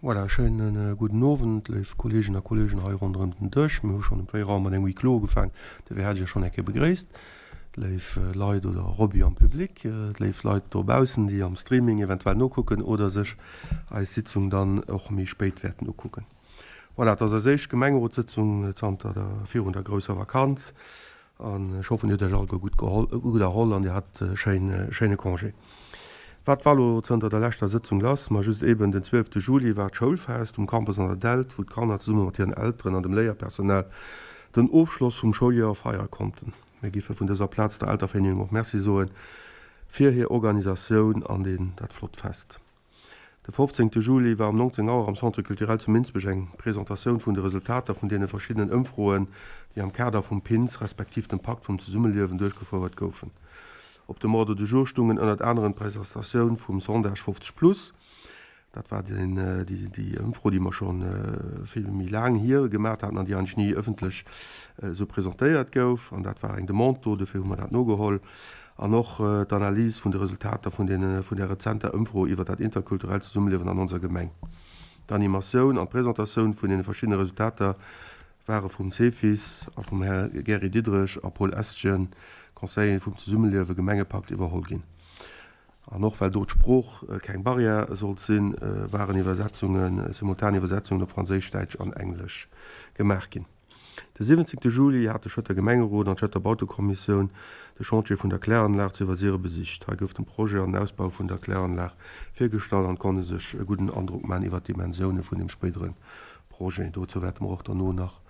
Voilà, schéinen gudden Owend, léif Kolleegen a Kolleegen hei ronderëm den Dësch. Mir hu schonn um 4 Auer mat engem Huis clos ugefaang, dofir hat ech Iech schonn eng Kéier begréisst. Léif Leit oder Roby am Public, léif Leit dobaussen, déi am Streaming eventuell nokucken oder sech eis Sitzung dann och méi spéit wäerten ukucken. Voilà, et ass eis éischt Gemengerotssëtzung zanter der, virun der grousser Vakanz. An ech hoffen, Dir hutt Iech alleguer gutt geholl, gutt erholl an Dir hat e schéin, schéine Congé. Wat war lo zënter der leschter Sëtzung lass? Ma just eben, den 12 Juli war d'Schoulfest um Campus an der Dällt, wou d'Kanner zesumme mat hiren Elteren an dem Léierpersonal den Ofschloss vum Schouljoer feiere konnten. Mir giffe vun dëser Plaz der Eltervereenigung och Merci soen fir hir Organisatioun an deen, dat flott Fest. De 15 Juli war um 19 Auer am Centre Culturel zu Minsbech eng Presentatioun vun de Resultater vun deene verschiddenen Ëmfroen, déi am Kader vum PINS respektiv dem Pakt vum Zesummeliewen duerchgefouert goufen. Op dem Ordre du jour stungen ënnert anerem d'Presentatioun vum Sondage 50 plus, dat war déi Ëmfro, déi mer scho vill méi laang hier gemaat haten an déi eigentlech ni ëffentlech esou presentéiert gouf, an dat war eng Demande do, dofir hu mer dat nogeholl. an och d'Analys vun de Resultater vun deene vun der rezenter Ëmfro iwwer dat interkulturellt Zesummeliewen an onser Gemeng. D'Animatioun an d'Presentatioun vun deene verschiddene Resultater ware vum Cefis a vum Här Gary Diderich a Paul Estgen, Conseiller vum Zesummeliewe Gemengepakt, iwwerholl ginn. An och well do d'Sprooch keng Barrière sollt sinn, waren Iwwersetzungen, simultan Iwwersetzungen op Franséisch, Däitsch an Englesch gemaach ginn. De 17 Juli hat de Schëtter Gemengerot an d'Schëtter Bautekommissioun de Chantier vun der Kläranlag zu Iwwersiere besicht. Hei gouf den Projet an den Ausbau vun der Kläranlag virgestallt an d'konnte sech e gudden Androck man iwwert d'Dimensioune vun dem spéidere Projet. Dozou wäerte mer och derno nach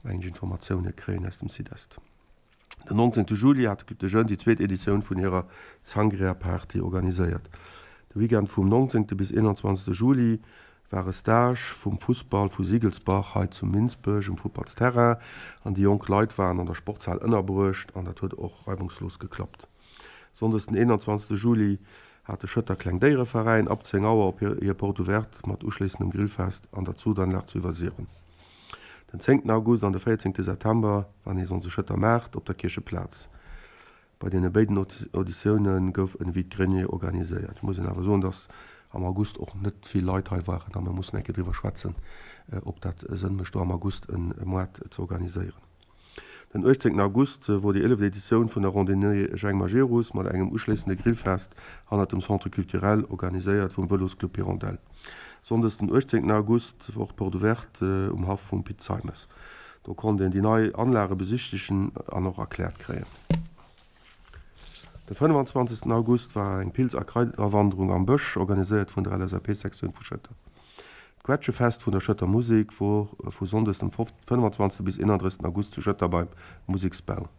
mengen ech Informatioune kréien aus dem SIDEST. Den 19 Juli hat de Club des Jeunes déi zweet Editioun vun hirer Sangria Party organiséiert. De Weekend vum 19 bis 21 Juli war e Stage vum Fussball vu Siegelsbach hei zu Minsbech um Futtballsterrain an déi jonk Leit waren an der Sportshal ënnerbruecht an dat huet och reibungslos geklappt. Sonndes den 21 Juli hat de Schëtter Klengdéiereveräin ab 10 Auer op hir Porte Ouverte mat uschléissendem Grillfest an der Zudanlag zu Iwwersiren. Den zéngten August an de véierzéngte September war nees onse Schëtter Maart op der Kiercheplaz. Bei deene béiden Auditioune gouf en Vide-grenier organiséiert. Ech muss een awer soen, dass am August och net vill Leit hei waren a mir mussen eng Kéier driwwer schwätzen, ob dat Sënn mécht, do am August e Moart ze organiséieren. Den 18 August wor déi eeleft Editioun vun der Randonnée Jeng Majerus mat engem uschléissende Grillfest hannert dem Centre Culturel, organiséiert vum Vëlosclub Hirondelle. Sonndes den 18 August wor d'Porte Ouverte um Haff vum Pit Zeimes. Do konnt een déi nei Anlage besichtegen an och erkläert kréien. De 25 August war eng Pilz a Kraiderwanderung am Bësch, organiséiert vun der LSAP-Sektioun vu Schëtter. D'Quetschefest vun der Schëtter Musek wor vu Sonndes dem 25 bis 31 August zu Schëtter beim Museksbau.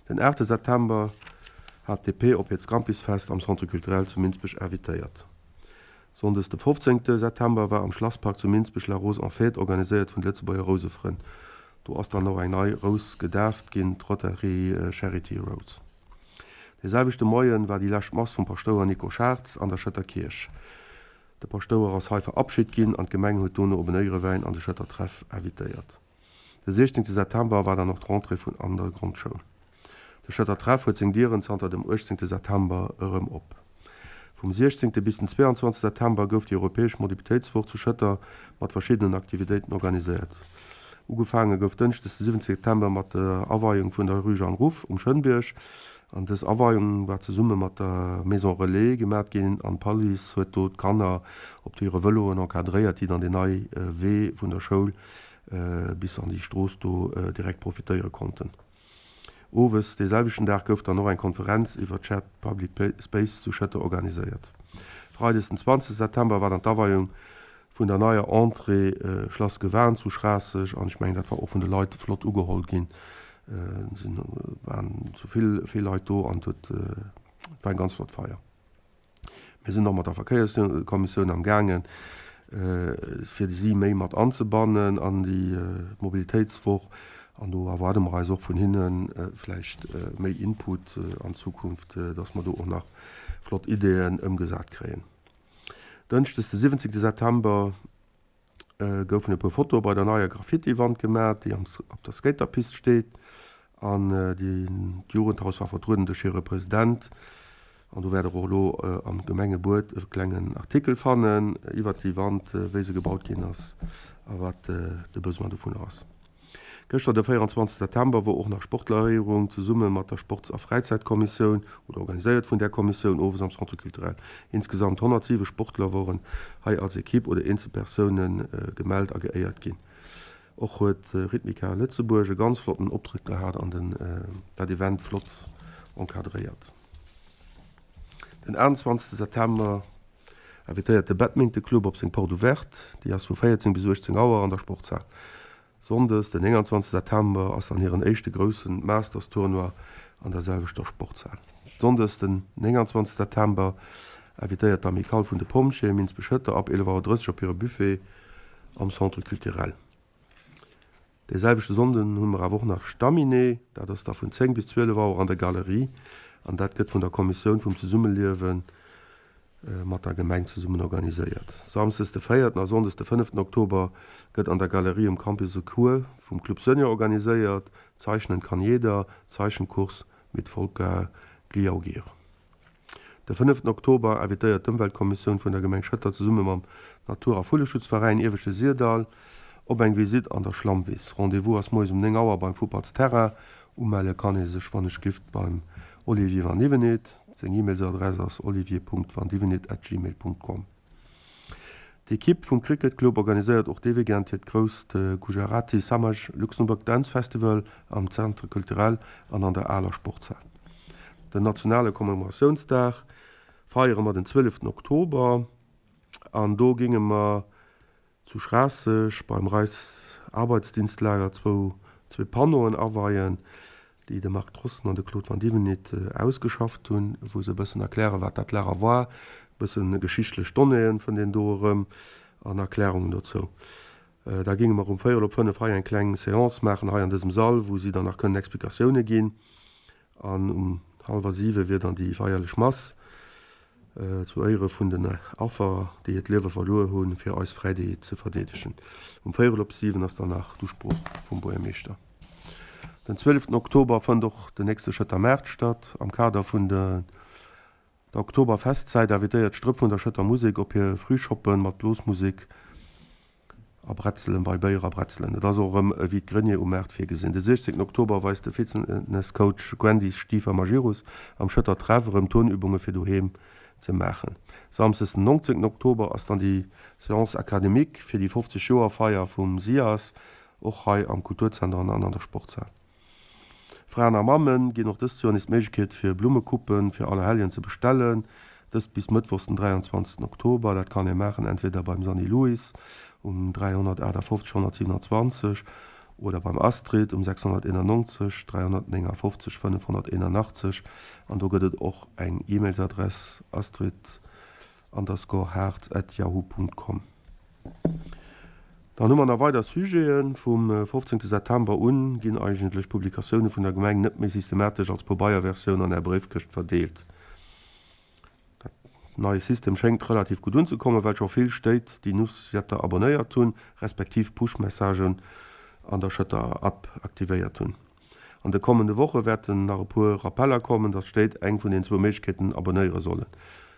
Den 8 September hat d'DP op hiert Scampisfest am Centre Culturel zu Minsbech invitéiert. Sonndes de 15 September war am Schlasspark zu Minsbech La Rose en Fête organiséiert vun de Lëtzebuerger Rousefrënn. Do ass dann och eng nei Rous gedaaft ginn, d'Rotary Charity Rose. Dee selwechte Moien war déi lescht Mass vum Paschtouer Nico Schartz an der Schëtter Kierch. De Paschtouer ass hei verabschit ginn an d'Gemeng huet dono op en Éierewäin an de Schëtter Treff invitéiert. De 16 September war dann och d'Rentrée vun an der Grondschoul. De Schëtter Treff huet seng Dieren zanter dem 18 September erëm op. Vum 16 bis den 22 September gouf déi europäesch Mobilitéitswoch zu Schëtter mat verschiddenen Aktivitéiten organiséiert. Ugefaange gouf dënschdes de 17 September mat der Aweiung vun der Rue Jeanne Ruff um Schënnbierg. An dës Aweiung war zesumme mat der Maison Relais gemat ginn an d'Police huet do d'Kanner op hire Vëloen encadréiert, déi dann deen nei Wee vun der Schoul bis an déi Strooss do direkt profitéiere konnten. Owes dee selwechten Dag gouf dann och eng Konferenz iwwer d'Shared Public Space zu Schëtter organiséiert. Freides den 20 September war dann d'Aweiung vun der neier Entrée Schlass Gewan zu Schraasseg an ech mengen dat war och vun de Leit flott ugeholl ginn. Et waren zu vill vill Leit do an et huet et war eng ganz flott Feier. Mir sinn och mat der Verkéierskommissioun am gaangen fir si méi mat anzebannen an déi Mobilitéitswoch an do erwaarde mer eis och vun hinne vläicht méi Input an Zukunft, dass mer do och nach flott Ideeën ëmgesat kréien. Dënschdes de 17 September goufen e puer Fotoe bei der neier Graffiti-Wand gemat, déi op der Skaterpist steet. An d'Jugendhaus war vertrueden duerch hire President. An do wäert Der och elo am Gemengebuet e klengen Artikel fannen iwwert déi Wand, wéi se gebaut ginn ass a wat de Besoin dovunner ass. Gëschter, de 24 September, wor och nach Sportleréierung zesumme mat der Sports a Fräizäitkommissioun, oder organiséiert vun där Kommissioun, owes am Centre culturel. Insgesamt 107 Sportler woren hei als Equipe oder Eenzelpersoune gemellt a geéiert ginn. Och huet Rhythmica Lëtzebuerg e ganz flotten Optrëtt gehat an den dat Event flott encadréiert. Den 28 September invitéiert de Badminton Club op seng Porte Ouverte, déi ass vu 14 bis 18 Auer an der Sportshal. Sonndes den 29 September ass dann hiren éischte groussen Masters Tournoi an der selwechter Sportshal. Sonndes den 29 September invitéiert d'Amicale vun de Pompjeeë Minsbech-Schëtter ab 11 Auer 30 op hire Buffet am Centre Culturel. Dee selwechte Sonnden hu mer awer och nach Staminee, dat ass da vun 10 bis 12 Auer an der Galerie an dat gëtt vun der Kommissioun vum Zesummeliewe mat der Gemeng zesummen organiséiert. Samsdes de véierten a sonndes de fënneften Oktober gëtt an der Galerie um Campus e Cours vum Club Senior organiséiert, Zeichnen kann jeder, Zeichenkurs mit Volker Gliaugier. De fënneften Oktober invitéiert d'Ëmweltkommissioun vun der Gemeng Schëtter zesumme mam Natur a Vulleschutzveräin Ieweschte Syrdall op eng Visitt an der Schlammwiss. Rendez-vous ass moies um 9 Auer beim Futtballsterrain. Umelle kann ee sech wann ech glift beim Olivier Van Ivenit. Seng E-Mailsadress ass olivier.vandivenit@gmail.com. D'Ekipp vum Cricket Club organiséiert och dee Weekend hiert grousst Gujarati Samaj Luxembourg Dance Festival am Centre Culturel an an der aler Sportshal. Den nationale Commemoratiounsdag feiere mer den 12 Oktober an do géinge mer zu Schraasseg beim Reichsarbeitsdienstlager zwou zwee Panneauen aweien, déi de Marc Trossen an de Claude Vandivinit ausgeschafft hunn, wou se e bëssen erklären, wat dat Lager war, e bëssen geschichtlech Donnéeën fënnt een do erëm an Erklärungen dozou. Da géinge mer um véierel op fënnef hei eng kleng Seance maachen hei an dësem Sall, wou si dann nach kënnen Explikatioune ginn. An um hallwer siwe wier dann déi feierlech Mass zu Éiere vun den Affer, déi hiert Liewe verluer hunn, fir eis Fräiheet ze verdeedegen. Um véierel op 7 ass dann nach d'Usprooch vum Buergermeeschter. Den 12 Oktober fënnt och den nächste Schëtter Maart statt. Am Kader vun der Oktoberfestzäit invitéiert d'Strëpp vun der Schëtter Musek op hir Frühschoppen mat Blosmusek A Bretzelen bei Béier a Bretzelen. Et ass och erëm e Vide-grenier um Maart virgesinn. De 16 Oktober weist de Fitnesscoach Gwendy Stiefer-Magirus am Schëtter Treff erëm Turnübunge fir doheem ze maachen. Samsdes den 19 Oktober ass dann déi Séance académique fir déi 50 Joer Feier vum SIAS, och hei am Kulturzenter an an der Sportshal. Fraen a Mammen ginn och dëst Joer nees d'Méiglechkeet fir Blummecoupen fir Allerhelljen ze bestellen, dëst bis Mëttwochs den 23 Oktober. Dat kann ee maachen entweder beim Sanny Louis um 358 127 oder beim Astrid um 691 359 581 an do gëtt et och eng E-Mailsadress astrid underscore harz at yahoo Punkt com. Dann hu mer nach weider Sujeten. Vum 15 September un ginn eigentlech d'Publikatioune vun der Gemeng net méi systematesch als Pobeierversioun an Är Bréifkëscht verdeelt. Dat neie System schéngt relativ gutt unzekommen, well scho vill Stéit déi Newsletter abonéiert hunn, respektiv Push-Messagen an der Schëtter App aktivéiert hunn. An de kommende Woche wäerten nach e puer Rappeller kommen, datt d'Stéit eng vun den zwou Méiglechkeeten abonéiere sollen.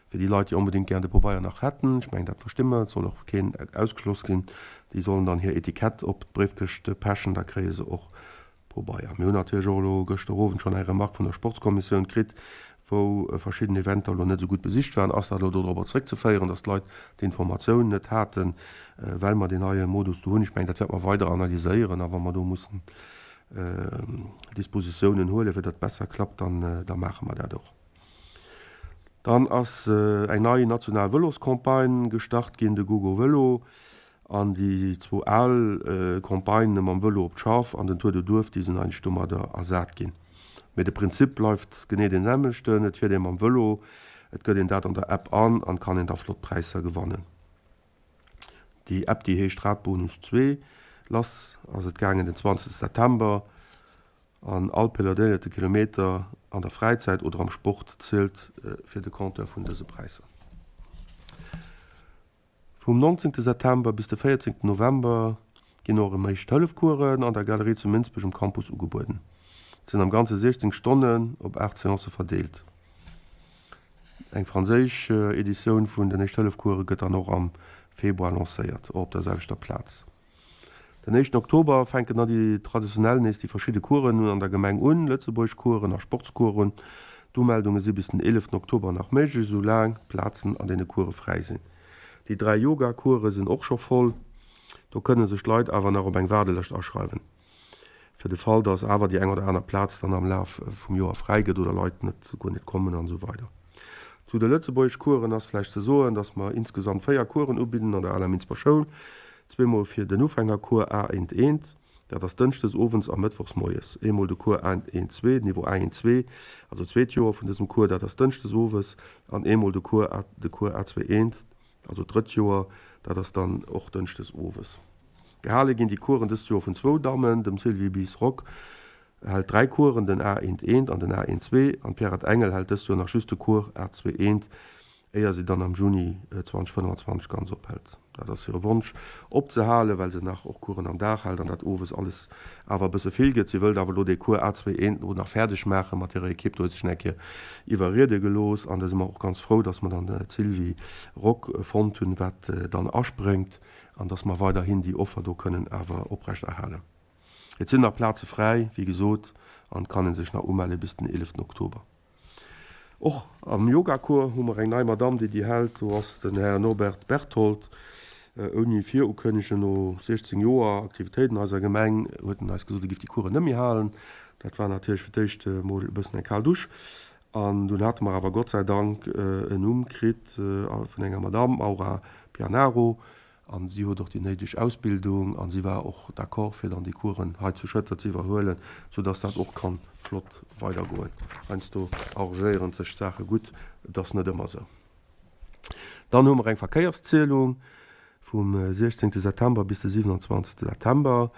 Fir déi Leit, déi onbedéngt gär de Pobeier nach hätten, ech mengen dat versti mer, et soll och keen ausgeschloss ginn, déi sollen dann hir Etikett op d'Bréifkëscht pechen, da kréie se och Pobeier. Mir hunn natierlech och elo gëschter Owend schonn eng Remark vun der Sportskommissioun kritt, wou verschidden Eventer elo net esou gutt besicht waren. Ass dat elo dodropper zréckzeféieren, datt d'Leit d'Informatioun net haten, well mer deen neie Modus do hunn? Ech mengen, dat wäerte mer weider analyséieren a wa mer do mussen Dispositiounen huelen, fir datt et besser klappt, dann da maache mer dat och. Dann ass eng nei national Vëloscampagne gestart ginn, de GoGo Vëlo. An déi zwou al Campagnë mam Vëlo op d'Schaff an den Tour de Duerf, déi sinn eigentlech domadder ersat ginn. Mee de Prinzip bleift genee dee selwechten, et fiert ee mam Vëlo, et gëtt een dat an der App an an kann een da flott Präisser gewannen. Déi App déi heescht Radbonus 2. Lass ass et gaangen den 20 September an all pedalléierte Kilometer an der Fräizäit oder am Sport zielt fir de Compteur vun dëse Präisser. Vum 19 September bis de 14 November ginn och erëm Éischt-Hëllef-Coursen an der Galerie zu Minsbech um Campus ugebueden. Et sinn am Ganze 16 Stonnen op 8 Seancë verdeelt. Eng franséisch Editioun vun den Éischt-Hëllef-Course gëtt dann och am Februar lancéiert, och op der selwechter Plaz. Den éischten Oktober fänken dann déi traditionell nees déi verschidde Coursen an der Gemeng un, Lëtzebuergeschcoursen a Sportscoursen. D'Umeldunge si bis den eeleften Oktober nach méiglech, esou laang Plazen an deene Course fräi sinn. Déi 3 Yoga-Course sinn och scho voll, do kënne sech d'Leit awer nach op eng Waardelëscht aschreiwen. Fir de Fall, dass awer déi eng oder aner Plaz dann am Laf vum Joer fräi gëtt oder Leit net, guer net kommen an esou weider. Zu de Lëtzebuergesch-Coursen ass vläicht ze soen, dass mer insgesamt 4 Coursen ubidden an der aler Minsber Schoul, zweemol fir den Ufängercours A1 1, dat ass dënschdes owends a mëttwochs moies, eemol de Cours A1 2, Niveau A1 2, also d'zweet Joer vun dësem Cours, dat ass dënschdes owes, an eemol de Cours A, de Cours A2 1, also d'drëtt Joer, dat ass dann och dënschdes owes. Gehale ginn déi Coursen dëst Joer vun zwou Dammen, dem Sylvie Bies-Rock hält 3 Coursen, den A1 1 an den A1 2, an d'Pierrette Engel hält dëst Joer nach just de Cours A2 1, éier si dann am Juni 2025 ganz ophält. Dat ass hire Wonsch, opzehalen, well se nach och Coursen am Dag hält an dat owes alles awer e bësse vill gëtt. Si wëllt awer elo dee Cours A2 1 elo nach fäerdeg maache mat hirer Ekipp. Do huet sech nach eng Kéier iwwerriede gelooss an da si mer och ganz frou, dass mer dann d'Sylvie Rock fonnt hunn, wat dann aspréngt. an dass mer weiderhin déi Offer do kënnen awer oprechterhalen. Et sinn nach Plaze fräi, wéi gesot, an et kann ee sech nach umelle bis den eeleften Oktober. Och am Yogacours hu mer eng nei Madamm, déi déi hält. Do ass den Här Norbert Berthold. Ouni Virukënnegen, no 16 Joer Aktivitéit an eiser Gemeng, huet en eis gesot, e giff déi Coursen net méi halen. Dat war natierlech fir d'éischt emol e bëssen eng kal Dusch. An dunn hate mer awer Gott sei Dank en Numm kritt vun enger Madamm, Maura Pianaro, a si huet och déi néideg Ausbildung a si war och d'accord fir dann déi Coursen hei zu Schëtter ze iwwerhuelen, soudass dat och kann flott weidergoen. Heiansdo arrangéieren sech d'Saache gutt, et ass net ëmmer esou. Dann hu mer eng Verkéierszielung vum 16 September bis de 27 September.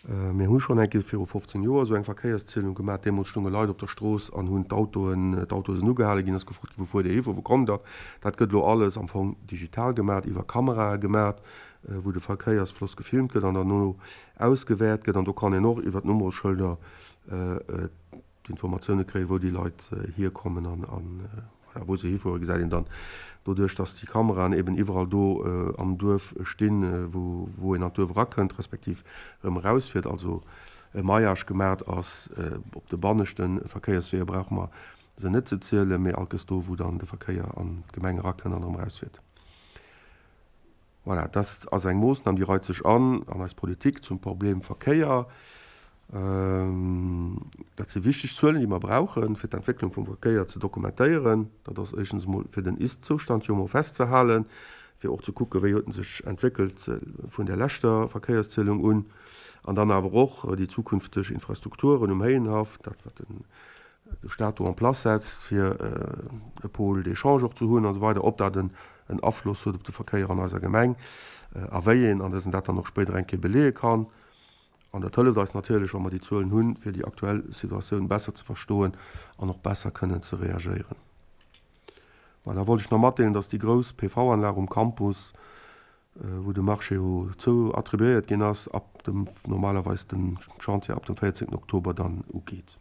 Mir hu schonn eng Kéier viru 15 Joer esou eng Verkéierszielung gemaach. Deemools stounge Leit op der Strooss an hunn d'Autoen, d'Autoe sinn ugehale ginn, ass gefrot ginn, wou fuert Dir hi, vu wou kommt Der? Dat gëtt elo alles am Fong digital gemaach, iwwer Kamerae gemaach, wou de Verkéiersfloss gefilmt gëtt an dann dono ausgewäert gëtt. An do kann een och iwwer d'Nummereschëlder d'Informatioune kréien, wou déi Leit hierkommen an voilà, wou se hifueren, gesäit een dann doduerch, dass déi Kameraen eben iwwerall do am Duerf stinn, wou wou een an d'Duerf erakënnt, respektiv erëm erausfiert, also e Maillage gemaacht ass. Op de banneschte Verkéiersweeër brauche mer se net ze zielen, mee allkes do, wou dann de Verkéier an d'Gemeng erakënnt an erëm erausfiert. Voilà, dat ass eng Moossnam, déi reit sech an an eis Politik zum Problem Verkéier. Dat si wichteg Zuelen, déi mer brauchen, fir d'Entwécklung vum Verkéier ze dokumentéieren. Dat ass éischtens emol, fir den Ist-Zoustand jo emol festzehalen, fir och ze kucken, wéi huet en sech entwéckelt vun där leschter Verkéierszielung un, an dann awer och déi zukünfteg Infrastrukturen um Héienhaff, dat wat den de Staat do en place setzt, fir e Pôle d'échange och ze hunn an esou weider, ob dat en Afloss huet op de Verkéier an eiser Gemeng a wéi een an dësen dat dann och spéider eng Kéier beleeë kann. An dat hëlleft eis natierlech, wa mer déi Zuelen hunn, fir déi aktuell Situatioun besser ze verstoen an och besser kënnen ze reagéieren. Bon, da wollt ech nach matdeelen, dass déi grouss PV-Anlag um Campus, wou de Marché jo zou attribuéiert ginn ass, ab dem, normalerweis den Chantier ab dem 14 Oktober dann ugeet.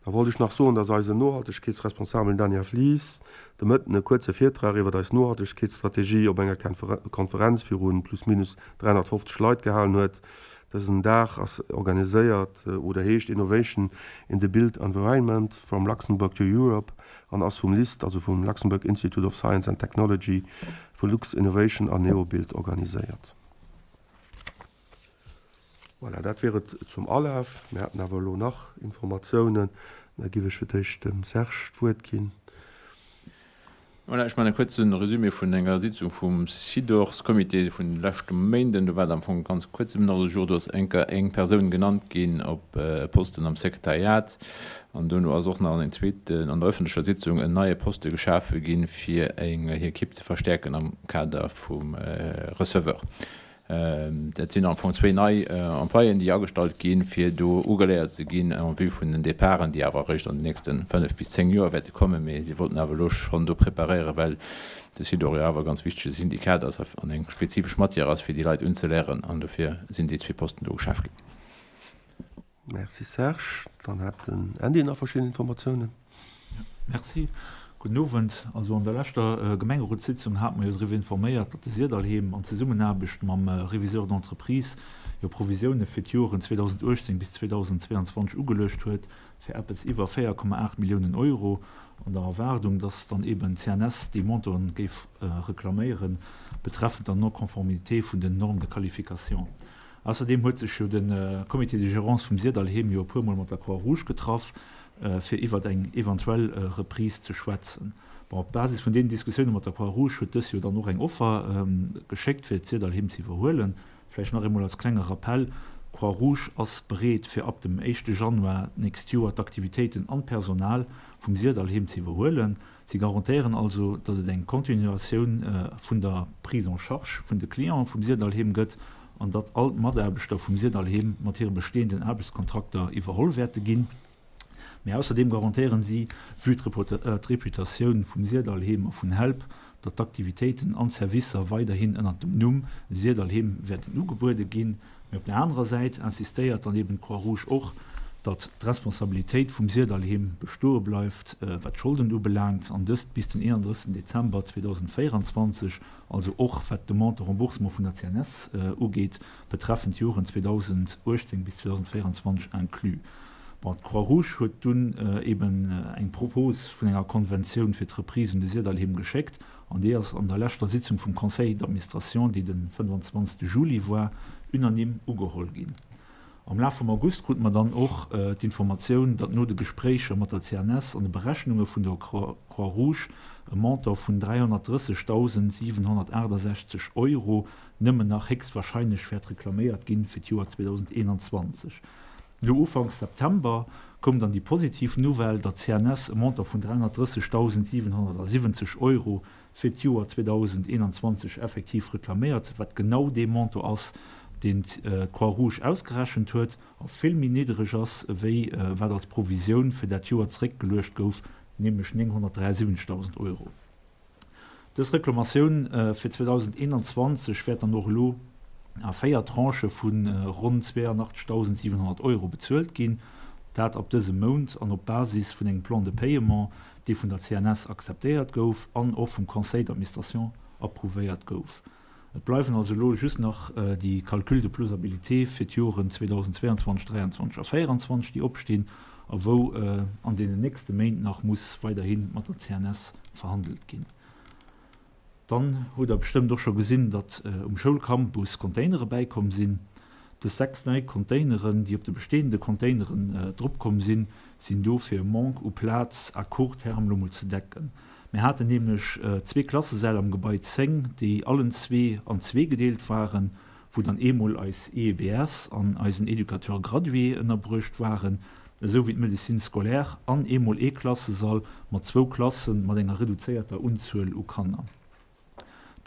Da wollt ech nach soen, dass eisen Nohaltegkeetsresponsabelen Daniel Flies de Mëtten e kuerze Virtrag iwwert eis Nohaltegkeetsstrategie op enger Konferenz viru plus minus 350 Leit gehalen huet. Dësen Dag ass organiséiert oder heescht Innovation in the Built Environment, From Luxembourg to Europe an ass vum LIST, also vum Luxembourg Institute of Science and Technology, vu Luxinnovation an Neobuild organiséiert. Voilà, dat wier et zum Alaf. Mir hätten awer elo nach Informatiounen. Da giff ech fir d'éischt dem Serge d'Wuert ginn. Voilà, ech maachen e kuerze Résumé vun enger Sitzung vum Sidors-Comité vun leschte Méinden. Do war et am Fong ganz kuerz ëm den Ordre du jour. Do ass eng Kéier eng Persoun genannt ginn op e Posten am Sekretariat. An dono ass och nach an eng zweeten, an der öffentlecher Sitzung en neie Poste geschafe ginn, fir eng hir Ekipp ze verstäerken am Kader vum Receveur. Dat sinn am Fong zwéin nei Employéen, déi agestallt ginn, fir do ugeléiert ze ginn en vue vun den Departen, déi awer eréischt an den nächste fënnef bis zéng Joer wäerte kommen. Mee si wollten awer elo schonn do preparéieren, well de Sidor jo awer e ganz wichtege Syndikat ass an eng spezifesch Matière ass, fir déi Leit unzeléieren. An dofir sinn déi zwee Posten do geschaf ginn. Merci Serge. Dann hat den Andy nach verschidden Informatiounen. Merci. Gudden Owend. Also an der leschter Gemengerotssitzung hate mer jo driwwer informéiert, datt de Syrdallheem an Zesummenaarbecht mam Réviseur d'entreprise jo Provisioune fir d'Joren 2018 bis 2022 ugeluecht huet fir eppes iwwer 4,8 Milliounen Euro, an der Erwaardung, datt dann eben d'CNS déi Montanten géif reklaméieren, betreffend der Non-conformité vun den Normes de qualification. Ausserdeem huet sech jo de Comité de gérance vum Syrdallheem jo e puermol mat der Croix-Rouge getraff, fir iwwert eng eventuell Reprise ze schwätzen. Bon, op Basis vun deenen Diskussioune mat der Croix-Rouge huet dës jo dann och eng Offer geschéckt, fir d'Syrdallheem ze iwwerhuelen. Vläicht nach eemol als klenge Rappell, D'Croix-Rouge ass bereet, fir ab dem éischte Januar d'nächst Joer d'Aktivitéiten an d'Personal vum Syrdallheem ze iwwerhuelen. Si garantéieren also, datt et eng Continuatioun vun der Prise en charge vun de Cliente vum Syrdallheem gëtt an datt all d'Mataarbechter vum Syrdallheem mat hire bestehenden Aarbechtskontrakter iwwerholl wäerte ginn. Mee ausserdeem garantéieren si, vue d'Reputatioun vum Syrdallheem a vun Help, datt d'Aktivitéiten an d'Servicer weiderhin ënnert dem Numm Syrdallheem wäerten ugebuede ginn. Mee op der anerer Säit insistéiert dann eben d'Croix-Rouge och, datt d'Responsabilitéit vum Syrdallheem bestoe bleift, wat d'Scholden ubelaangt, an dëst bis den 31 Dezember 2024, also och wat d'Demande de remboursement vun der CNS ugeet, betreffend d'Joren 2018 bis 2024 inclus. Bon, d'Croix-Rouge huet dunn eben eng Propos vun enger Konventioun fir d'Reprise un de Syrdallheem geschéckt, an déi ass an der leschter Sitzung vum Conseil d'administration, déi de 25. Juli war, unanime ugeholl ginn. Am Laf vum August krute mer dann och d'Informatioun, datt no de Gespréicher mat der CNS an de Berechnunge vun der Croix-Rouge e Montant vun 330.768 Euro nëmmen nach héchstwahrscheinlech wäert reklaméiert ginn fir d'Joer 2021. Elo Ufanks September koum dann déi positiv Nouvelle, datt d'CNS e Montant vun 330.770 Euro fir d'Joer 2021 effektiv reklaméiert, wat genau dee Montant ass, deen d'Croix-Rouge ausgerechent huet a vill méi niddereg ass, ewéi wat als Provisioun fir dat Joer zeréckgeluecht gouf, nämlech 973.000 Euro. Dës Reklamatioun fir 2021 wäert dann och elo a 4 Tranchë vu ronn 82.700 Euro bezuelt ginn, dat ab dësem Mount an op Basis vun engem Plan de paiement, dee vun der CNS akzeptéiert gouf an och vum Conseil d'administration approuvéiert gouf. Et bleiwen also elo just nach déi Calculs de plausibilité fir d'Joren 2022, 2023 a 2024, déi opstinn a wou an deenen nächste Méint nach muss weiderhi mat der CNS verhandelt ginn. Dann hutt Der bestëmmt och scho gesinn, datt um Schoulcampus Containere bäikomm sinn. Dës 6 nei Containeren, déi op de bestehende Containeren dropkomm sinn, sinn do fir e Manque u Plaz à court terme lo mol ze decken. Mir haten nämlech zwee Klassesäll am Gebai 10, déi allen zwee an zwee gedeelt waren, wou dann eemol eis EEBS an eisen Éducateur gradué ënnerbruecht waren, esou wéi d'Médecine scolaire, an eemol ee Klassesall mat zwou Klassen mat enger reduzéierter Unzuel u Kanner.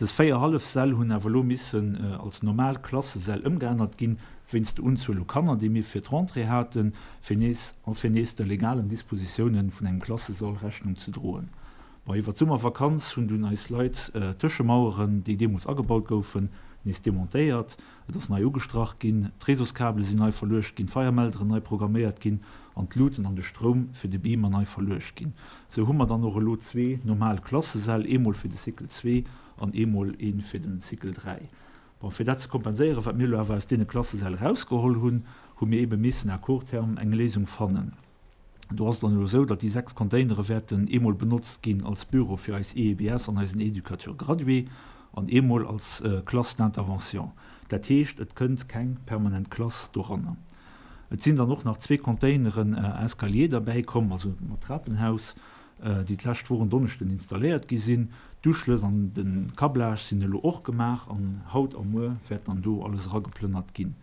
Dës 4 hallef Säll hunn awer elo missen als normal Klassesäll ëmgeännert ginn, wéinst der Unzuel u Kanner, déi mir fir d'Rentrée haten, fir nees a fir nees de legalen Dispositiounen vun engem Klassesall Rechnung ze droen. Bon, iwwer d'Summervakanz hunn dunn eis Leit d'Tëschemaueren, déi deemools agebaut goufen, nees demontéiert. Et ass nei ugestrach ginn, d'Réseauskabele sinn nei verluecht ginn, d'Feiermelderen nei programméiert ginn an d'Luuten an de Stroum fir de Beamer nei verluecht ginn. Sou hu mer dann och elo zwee normal Klassesäll, eemol fir de Cycle 2 an eemol ee fir de Cycle 3. Bon, fir dat ze kompenséieren, wat mir elo awer aus deene Klassesäll erausgeholl hunn, hu mir eebe missen à court terme eng Léisung fannen. Do ass et dann elo esou, datt déi 6 Containere wäerten eemol benotzt ginn als Büro fir eis EEBS an eisen Éducateur gradué an eemol als Classe d'intervention. Dat heescht, et kënnt keng permanent Klass doranner. Et sinn dann och nach zwee Containeren à escalier derbäi komm, also mat Trapenhaus, déi d'lescht Woch en Donneschden installéiert gi sinn. D'Uschlëss an de Câblage sinn elo och gemaach an haut a muer wäert dann do alles erageplënnert ginn.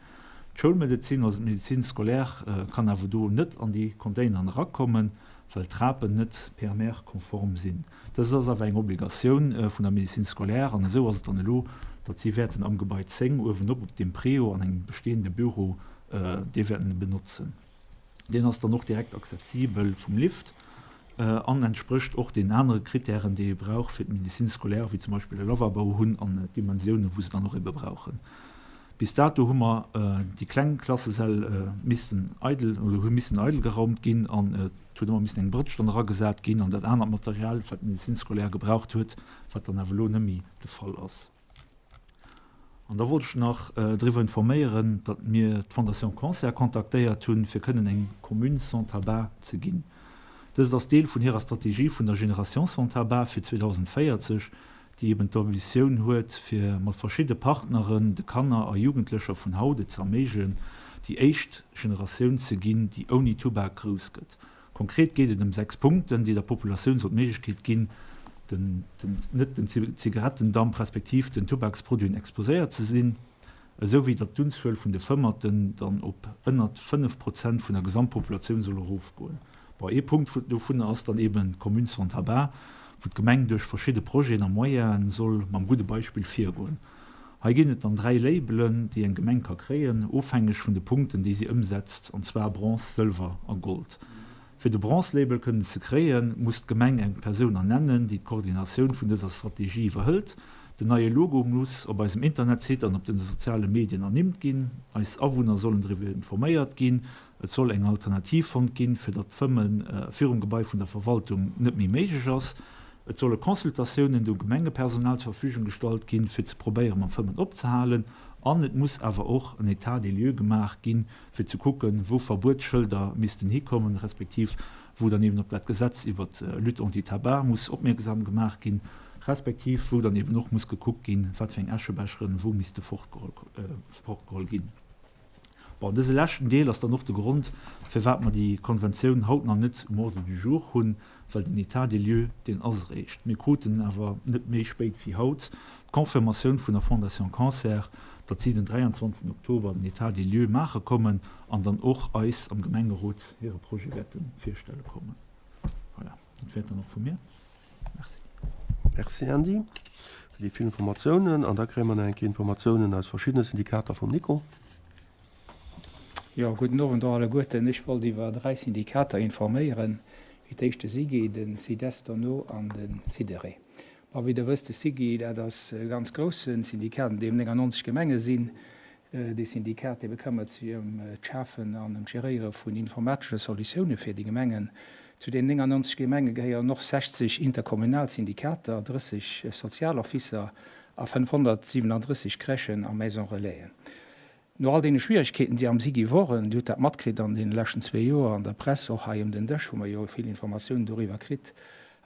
D'Schoulmedezin, also d'Médecine scolaire, kann awer do net an déi Containeren erakommen, well d'Trapen net PMR-konform sinn. Dëst ass awer eng Obligatioun vun der Médecine scolaire an esou ass et dann elo, datt si wäerten am Gebai 10 uewenop op deem Préau an engem bestehende Büro dee wäerten benotzen. Deen ass dann och direkt accessibel vum Lift an entsprécht och deenen anere Kritären, déi ee brauch fir d'Médecine scolaire, wéi zum Beispill e Lavabo hunn an d'Dimensiounen, wou se dann och ebe brauchen. Bis dato hu mer déi kleng Klassesäll missen eidel, oder hu missen eidel geraumt ginn an et huet ëmmer missen eng Brëtsch dann eragesat ginn an dat anert Material, wat d'Médecine scolaire gebraucht huet, wat dann awer elo net méi de Fall ass. An da wollt ech nach driwwer informéieren, datt mir d'Fondation Cancer kontaktéiert hunn, fir kënnen eng Commune sans tabac ze ginn. Dëst ass Deel vun hirer Strategie vun der Génération sans tabac fir 2040, déi eben d'Ambitioun huet, fir mat verschidde Partneren de Kanner a Jugendlecher vun haut et ze erméigelen, déi éischt Generatioun ze ginn, déi ouni Tubak grouss gëtt. Konkret geet et ëm 6 Punkten, déi der Populatioun soll d'Méiglechkeet ginn, den net den Zigarettendamp respektiv den Tubaksproduiten exposéiert ze sinn, esou wéi datt d'Unzuel vun de Fëmmerten dann op ënnert 5 Prozent vun der Gesamtpopulatioun soll erofgoen. Bon, ee Punkt dovunner ass dann eben d'Commune sans tabac, wou d'Gemeng duerch verschidde Projeten a Moyene soll mam gudde Beispill virgoen. Hei ginn et dann 3 Labelen, déi eng Gemeng ka kréien, ofhängeg vun de Punkten, déi si ëmsetzt, an zwar Bronze, Sëlwer a Gold. Fir de Bronze-Label kënnen ze kréien, muss d'Gemeng eng Persoun ernennen, déi d'Koordinatioun vun dëser Strategie iwwerhëlt. Den neie Logo muss op eisem Internetsite an op den soziale Medien ernimmt ginn. Eis Awunner sollen driwwer informéiert ginn, Et soll eng Alternativ fonnt ginn, fir datt d'Fëmme virum Gebai vun der Verwaltung net méi méiglech ass. Et solle Consultatiounen dem Gemengepersonal zur Verfügung gestallt ginn, fir ze probéiere mam Fëmmen opzehalen. An et muss awer och en État des lieux gemaach ginn, fir ze kucken, wou Verbuetsschëlder missten hikommen, respektiv wou dann eben op dat Gesetz iwwert d'Lutte anti-tabac muss opmierksam gemaach ginn, respektiv wou dann eben och muss gekuckt ginn, wat fir eng Äschebecheren wou misste fortgeholl ginn. Bon, dëse leschten Deel ass dann och de Grond, firwat mer déi Konventioun haut nach net um Ordre du jour hunn, well den État des lieux, deen ass eréischt. Mir kruten awer net méi spéit wéi haut d'Confirmatioun vun der Fondation Cancer, datt si den 23 Oktober den État des lieux maache kommen an dann och eis am Gemengerot hire Projet wäerte virstelle kommen. Voilà, dat wär et dann och vu mir. Merci. Merci Andy fir déi vill Informatiounen. An da kréie mer nach eng Kéier Informatiounen aus verschiddene Syndikater vum Nico. Jo, gudden Owend och alleguerten. Ech wollt iwwer 3 Syndikater informéieren. Fir d'éischt de SIGI, de SIDEST dono an de SIDERE. Bon, wéi Der wësst, de SIGI, dat ass e ganz grousse Syndikat, an deem 99 Gemenge sinn. Dee Syndikat, dee bekëmmert sech ëm d'Schafen an ëm d'Geréiere vun informatesche Solutioune fir déi Gemengen. Zu den 99 Gemenge gehéieren och 60 interkommunal Syndikater, 30 Sozialofficer a 537 Crèchen a Maisons Relaisen. No all deene Schwieregkeeten, déi am SIGI woren, Dir hutt dat matkritt an deene leschten zwee Joer an der Press, och hei ëm den Dësch hu mer jo vill Informatiounen doriwwer kritt,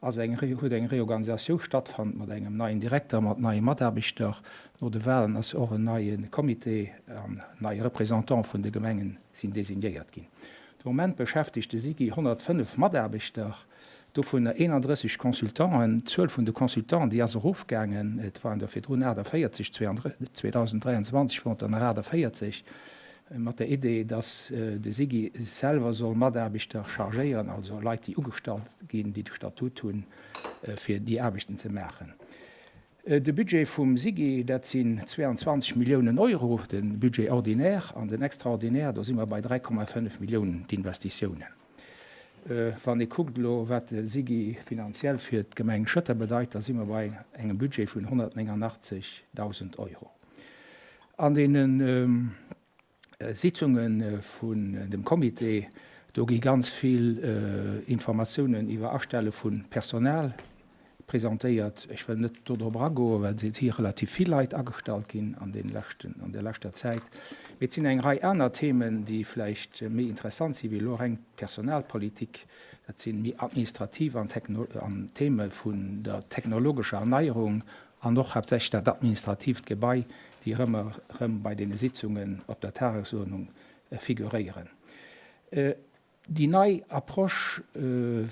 ass eng, huet eng Reorganisatiou stattfannt mat engem neien Direkter, mat neie Mataarbechter. No de Wahlen ass och en neie Comité an nei Représentants vun de Gemengen sinn designéiert ginn. De Moment beschäftegt de SIGI 105 Mataarbechter, dovunner 31 Consultanten. D'Zuel vun de Consultanten, déi ass erofgaangen, et waren der virdrun 48, 2023 waren et der nach 48. Mat der Idee, dass de SIGI selwer soll Mataarbechter chargéieren, also Leit, déi ugestallt ginn, déi de Statut hunn, fir déi Aarbechten ze maachen. De Budget vum SIGI, dat sinn 22 Milliounen Euro, de Budget ordinaire an den extraordinaire, do si mer bei 3,5 Milliounen d'Investitiounen. Wann ee kuckt elo, wat de SIGI finanziell fir d'Gemeng Schëtter bedeit, da si mer bei engem Budget vun 189.000 Euro. An deene Sitzunge vun dem Comité, do gi ganz vill Informatiounen iwwer Astelle vu Personal presentéiert. Ech wëll net do drop eragoen, well et si relativ vill Leit agestallt ginn an deene leschten, an der leschter Zäit. Mee et sinn eng Rei aner Themen, déi vläicht méi interessant si wéi elo reng d'Personalpolitik. Dat si méi administrativ an Theme vun der technologescher Erneierung An och haaptsächlech dat administratiivt Gebai, déi erëm a erëm bei deene Sitzungen op der Tagesuerdnung figuréieren. Déi nei Approche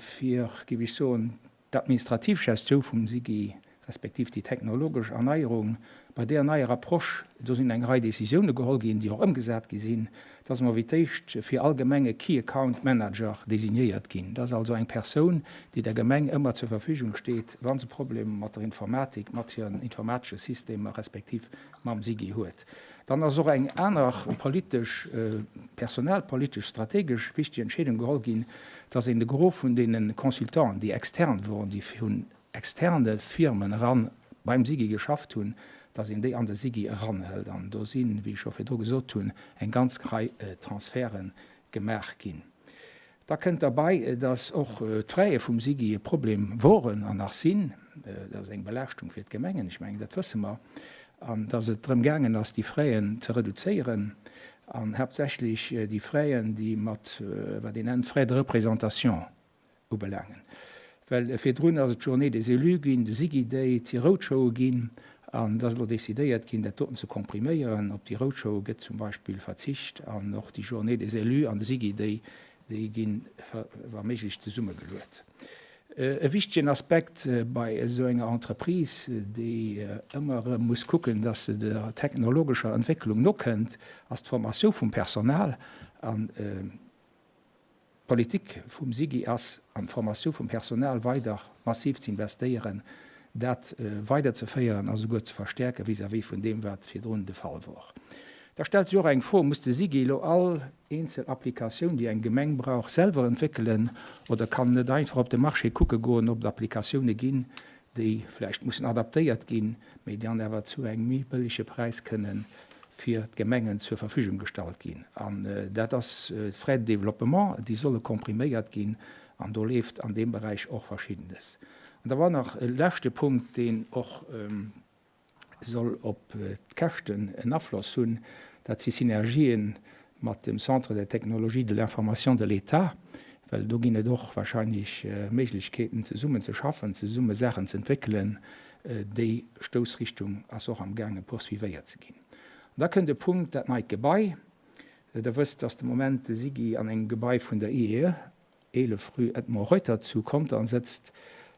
fir, géif ech soen, d'administrativ Gestiou vum SIGI, respektiv déi technologesch Erneierung, bei deeër neier Approche, do sinn eng Rei Décisioune geholl ginn, déi och ëmgesat gi sinn. Et ass emol fir d'éischt fir all Gemeng e Key Account Manager designéiert ginn. Dat ass also eng Persoun, déi der Gemeng ëmmer zur Verfügung steet, wa se Problemer mat der Informatik, mat hiren informatesche Systemer respektiv mam SIGI huet. Dann ass och eng aner politesch, personalpolitesch, strategesch wichteg Entscheedung geholl ginn, dass een de Gros vun deene Consultanten, déi extern woren, déi vun externe Firmen eran beim SIGI geschafft hunn, dass een déi an de SIGI eranhëlt. An do sinn, wéi ech scho virdru gesot hunn, eng ganz Rei Transferte gemaach ginn. Da kënnt derbei, dass och d'Fraie vum SIGI e Problem woren an nach sinn. Dat ass eng Belaaschtung fir d'Gemengen, ech mengen, dat wësse mer. An dass et drëm gaangen ass, déi Fraien ze reduzéieren, an haaptsächlech déi Fraien, déi mat, wat een nennt, Frais de représentation ubelaangen. Well virdrun ass et d'Journée des élus ginn, de SIGI Day, et si Roadshowe ginn, an et ass elo decidéiert ginn, dat doten ze kompriméieren. Op déi Roadshowe gëtt zum Beispill verzicht an och déi Journée des élus an de SIGI Day, déi ginn wa méiglech zesummegeluet. E wichtegen Aspekt bei esou enger Entreprise, déi ëmmer erëm muss kucken, dass se der technologescher Entwécklung nokënnt, ass d'Formatioun vum Personal. An d'Politik vum SIGI ass, an d'Formatioun vum Personal weider massiv ze investéieren, dat weiderzeféieren a souguer ze verstäerke vis-à-vis vun deem, wat virdrun de Fall wor. Da stellt sech och eng Fro, Muss de SIGI elo all eenzel Applikatioun, déi eng Gemeng brauch, selwer entwéckelen oder kann en net einfach op de Marché kucke goen, ob et Applikatioune ginn, déi vläicht mussen adaptéiert ginn, mee déi dann awer zu engem méi bëllege Präis kënne fir d'Gemengen zur Verfügung gestallt ginn? An dat ass d'Frais de développement, déi solle kompriméiert ginn an do leeft an deem Beräich och Verschiddenes. An da war nach e leschte Punkt, deen och soll op d'Käschten en Afloss hunn, dat si Synergien mat dem Centre des technologies de l'information de l'État, well do ginn et och wahrscheinlech Méiglechkeeten zesummen ze schaffen, zesumme Saachen ze entwéckelen. Déi Stoussrichtung ass och amgaange poursuivéiert ze ginn. An da kënnt e Punkt, dat neit Gebai. Der wësst, dass de Moment de SIGI an engem Gebai vun der IEE 11 rue Edmond Reuter zu Contern sëtzt.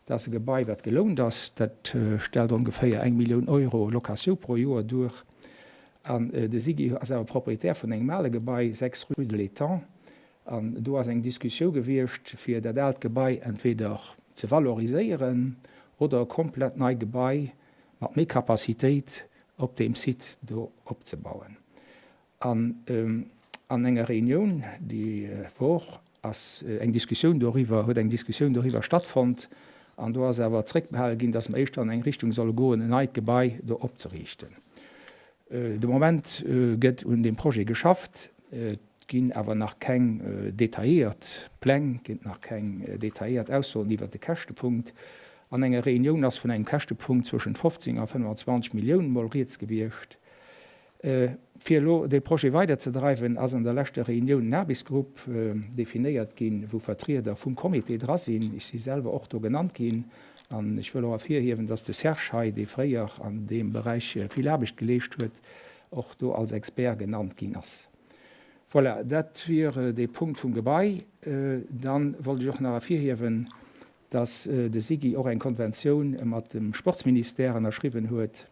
Dat ass e Gebai, wat gelount ass. Dat stellt ongeféier eng Millioun Euro Locatioun pro Joer duer. An de SIGI ass awer Proprietär vun engem ale Gebai, 6 rue de l'Étang. An do ass eng Diskussiou gewiescht, fir dat aalt Gebai entweder ze valoriséieren oder e komplett nei Gebai mat méi Capacitéit op deem Site do opzebauen. An an enger Reunioun déi wor, ass eng Diskussioun doriwwer, huet eng Diskussioun doriwwer stattfonnt. An do ass awer zréckbehale ginn, datt mer éischter an eng Richtung solle goen, en neit Gebai do opzeriichten. De Moment gëtt un deem Projet geschafft. Et ginn awer nach keng detailléiert Pläng, et ginn nach keng detailléiert Aussoen iwwert de Käschtepunkt. An enger Reunioun ass vun engem Käschtepunkt zwëschent 15 a 25 Milliounen mol rieds gewiescht. Fir elo dee Projet weiderzedreiwen, ass an der leschter Reunioun en Aarbechtsgrupp definéiert ginn, wou Vertrieder vum Comité dra sinn. Ech si selwer och do genannt ginn. An ech wëll och ervirhiewen, dass de Serge hei, dee fréier an deem Beräich vill Aarbecht geleescht huet, och do als Expert genannt ginn ass. Voilà, dat wier dee Punkt vum Gebai. Dann wollt ech och nach ervirhiewen, dass de SIGI och eng Konventioun mat dem Sportsministère ënnerschriwwen huet,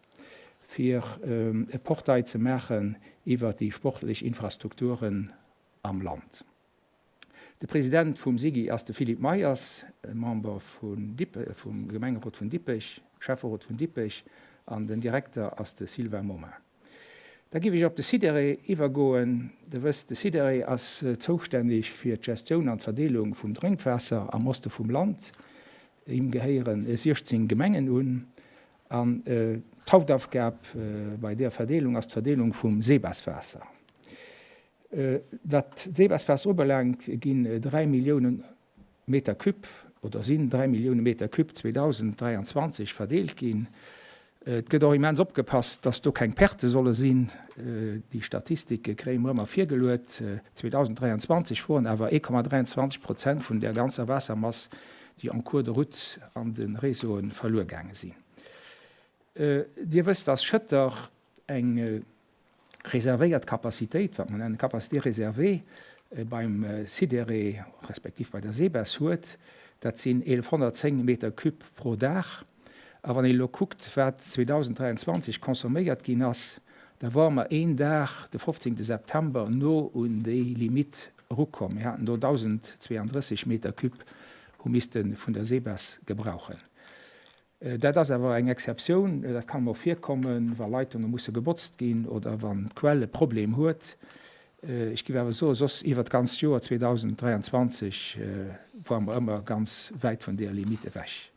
fir e Portail ze maachen iwwert déi sportlech Infrastrukturen am Land. De President vum SIGI ass de Philippe Meyers, Member vum Gemengerot vun Dippech, Schäfferot vun Dippech, an den Direkter ass de Sylvain Momin. Da giff ech op de SIDERE iwwergoen. Der wësst, de SIDERE ass zoustänneg fir d'Gestioun an d'Verdeelung vum Drénkwaasser am Oste vum Land. Him gehéiere 16 Gemengen un. An d'Hauptaufgab bei deer Verdeelung ass d'Verdeelung vum Sebaswaasser. Wat d'Sebaswaasser ubelaangt, ginn 3 Milliounen Meter cube oder sinn 3 Millioune Meter cube 2023 verdeelt ginn. Et gëtt och immens opgepasst, dass do keng Perte solle sinn. Déi Statistike kréie mer ëmmer virgeluet. 2023 woren awer 1,23 Prozent vun där ganzer Waassermass, déi en cours de route an de Réseaue verluer gaange sinn. Dir wësst, dass Schëtter eng reservéiert Capacitéit, wat mer nennen Capacité réservée, beim Sidere respektiv bei der Sebes huet, dat sinn 1.110 Meter cube pro Dag. A wann een elo kuckt, wat 2023 consomméiert ginn ass, da ware mer een Dag, de 15 September, no un déi Limitt erukomm. Mir haten do 1.032 Meter cube hu misste vun der Sebes gebrauchen. Dat ass awer eng Exceptioun. Dat kann emol virkommen, wa Leitunge musse gebotzt ginn oder wann d'Quell e Problem huet. Ech géif awer soen, soss iwwert d'ganzt Joer 2023 ware mer ëmmer ganz wäit vun deeër Limite ewech.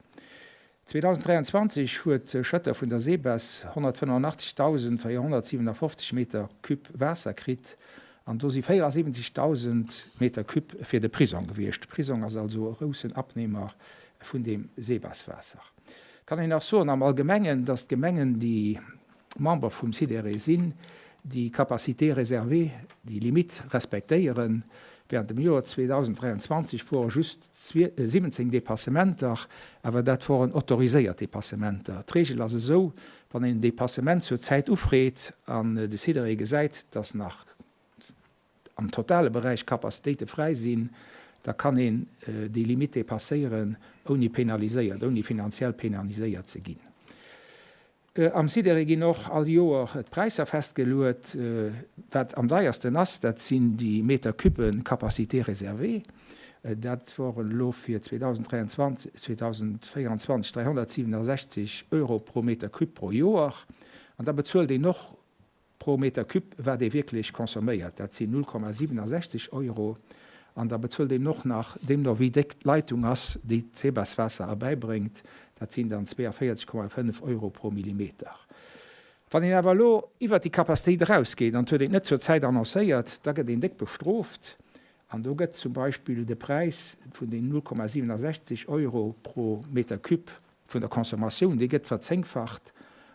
2023 huet Schëtter vun der SEBES 185.457 Meter Cube Waasser kritt an do si 74.000 Meter Cube fir de Prisong gewiescht. De Prisong ass also e groussen Abnehmer vun deem SEBES-Waasser. Kann een nach soen am Allgemengen, dass d'Gemengen, déi Member vum SIDERE sinn, déi Capacité réservée, déi Limitt respektéieren. Während dem Joer 2023 wore just 17 Dépassementer, awer dat woren autoriséiert Dépassementer. D'Regel ass esou, wann een en Dépassement zur Zäit ufreet an de SIDERE gesäit, dass nach am totale Beräich Capacitéite fräi sinn, da kann een déi Limitt dépasséieren, ouni penaliséiert, ouni finanziell penaliséiert ze ginn. Am Sidere ginn och all Joer d'Präisser festgeluet. Wat am deiersten ass, dat sinn déi Meter cube Capacité réservée. Dat woren elo fir 2023, 2024 367 Euro pro Meter cube pro Joer. An da bezuelt een och Pro Meter cube wat ee wierklech consomméiert, dat sinn 0,67 Euro. An da bezuelt een och nach, deemno wéi déck d'Leitung ass, déi d'Sebaswaasser erbäibréngt, dat sinn dann 42,5 Euro pro Millimeter. Wann een awer elo iwwert déi Capacitéit erausgeet, an et huet een et net zur Zäit annoncéiert, da gëtt een déck bestrooft. An do gëtt zum Beispill de Präis vun den 0,67 Euro pro Meter cube vun der Consommatioun, dee gëtt verzéngfacht.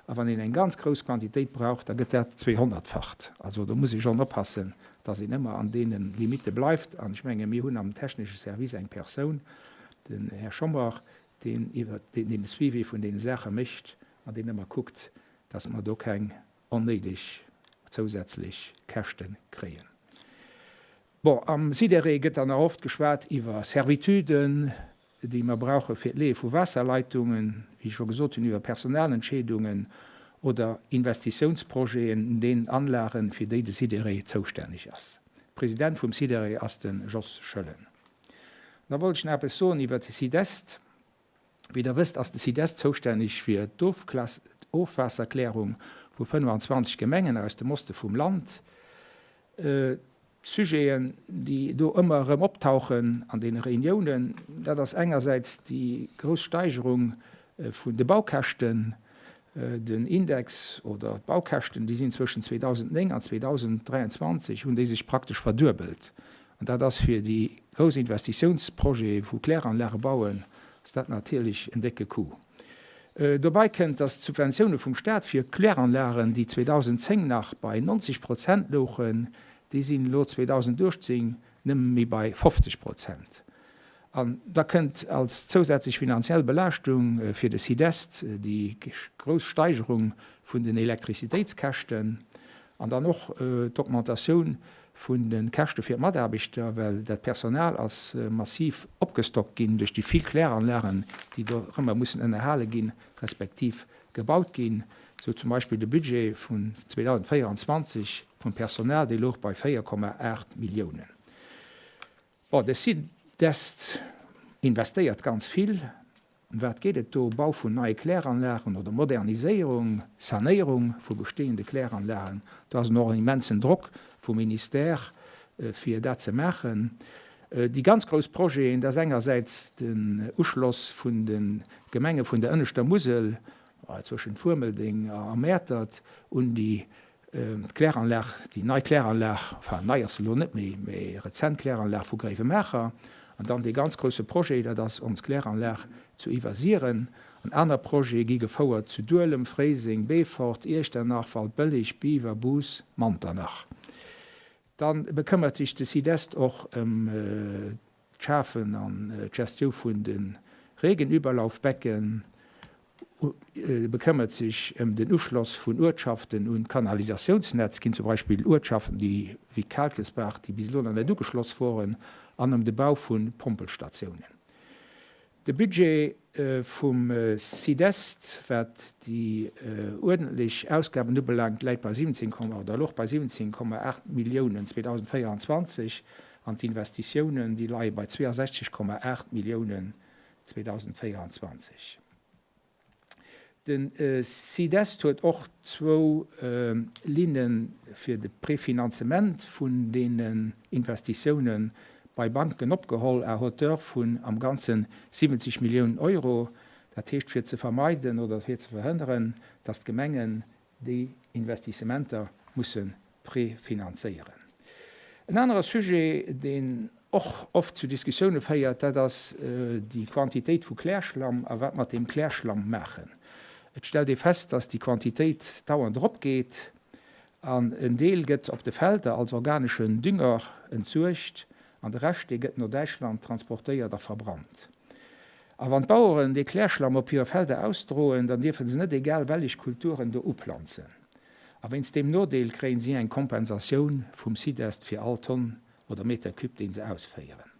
A wann een eng ganz grouss Quantitéit brauch, da gëtt dat zweehonnertfacht. Also do muss ee schonn oppassen, dass een ëmmer an deene Limitte bleift. An ech menge mir hunn am technesche Service eng Persoun, den Här Schommer, deen iwwert, deen de Suivi vun deene Saache mécht an deen ëmmer kuckt, dass mer do keng onnéideg zousätzlech Käschte kréien. Bon, am SIDERE gëtt dann nach oft geschwat iwwer Servituden, déi mer brauche fir d'Leeë vu Waasserleitungen, wéi ech scho gesot hunn, iwwer Personalentscheedungen oder Investitiounsprojeten un deenen Anlagen, fir déi de SIDERE zoustänneg ass. President vum SIDERE ass de Jos Schoellen. Da wollt ech nach eppes soen iwwer de SIDEST. Wéi Der wësst, ass de SIDEST zoustänneg fir d'Ofwaasserklärung vu 25 Gemengen aus dem Oste vum Land. D'Sujeten, déi do ëmmer erëm optauchen an deene Reuniounen, dat ass engersäits déi grouss Steigerung vun de Baukäschten. Den Index oder d'Baukäschten, déi sinn zwëschen 2009 an 2023 hunn déi sech praktesch verduebelt. An dat ass fir déi grouss Investitiounsprojete vu Kläranlage bauen, ass dat natierlech en décke Coup. Dobei kënnt, datt d'Subventioune vum Staat fir Kläranlagen, déi 2010 nach bei 90 Prozent louchen, déi sinn elo 2018 nëmme méi bei 50 Prozent. An da kënnt als zousätzlech finanziell Belaaschtung fir de SIDEST déi grouss Steigerung vun den Elektrizitéitskäschten an dann och d'Augmentatioun vun de Käschte fir d'Mataarbechter, well dat Personal ass massiv opgestockt ginn duerch déi vill Kläranlagen, déi do rëmmer mussen ënnerhale ginn, respektiv gebaut ginn. Sou zum Beispill de Budget vun 2024 vum Personal, dee louch bei 4,8 Milliounen. Bon, de Sidest investéiert ganz vill. Ëm wat geet et do? Bau vun neie Kläranlagen oder Moderniséierung, Sanéierung vu bestehende Kläranlagen. Do ass och en immensen Drock vum Ministère, fir dat ze maachen. Déi ganz grouss Projeten, dat ass engersäits den Uschloss vun de Gemenge vun der ënneschter Musel, zwëschent Wuermeldeng a Mäertert, un déi D'Kläranlag, déi nei Kläranlag, enfin nei ass se elo net méi, mä rezent Kläranlag vu Gréiwemaacher. An dann dee ganz grousse Projet, dat ass ons Kläranlag zu Iwwersiren. An aner Projete gi gefouert zu Duelem, Fréiseng, Beefort, Iechternach, Waldbëlleg, Biwer, Bus, Manternach. Da bekëmmert sech de SIDEST och ëm d'Schafen an d'Gestiou vun de Regenüberlaufbecken, bekëmmert sech ëm den Uschloss vun Uertschaften un d'Kanalisatiounsnetz, ginn zum Beispill Uertschaften, déi wéi Kaalkesbaach, déi bis elo nach net ugeschloss woren, an ëm de Bau vu Pompelstatiounen. De Budget vum SIDEST, wat déi uerdentlech Ausgaben ubelaangt, läit bei 17, oder louch bei 17,8 Milliounen 2024 an d'Investitiounen, déi leie bei 62,8 Milliounen 2024. De SIDEST huet och zwou Linne fir de Prefinanzement vun deenen Investitioune bei Banken opgeholl à hauteur vun am Ganze 70 Milliounen Euro. Dat heescht fir ze vermeiden oder fir ze verhënneren, dass d'Gemengen déi Investissementer musse prefinanzéieren. En anere Sujet, deen och oft zu Diskussioune féiert, dat ass déi Quantitéit vu Klärschlamm a wat mat deem Klärschlamm maachen. Et stellt ee fest, dass déi Quantitéit dauernd eropgeet an en Deel gëtt op de Felder als organeschen Dünger entsuergt an de Rescht, dee gëtt no Däitschland transportéiert a verbrannt. A wann d'Baueren dee Klärschlamm op hire Felder ausdroen, dann dierfe se net egal wellech Kulturen do uplanzen. A wéinst deem Nodeel kréien si eng Kompensatioun vum SIDEST fir all Tonn oder Meter cube, deen se ausféieren.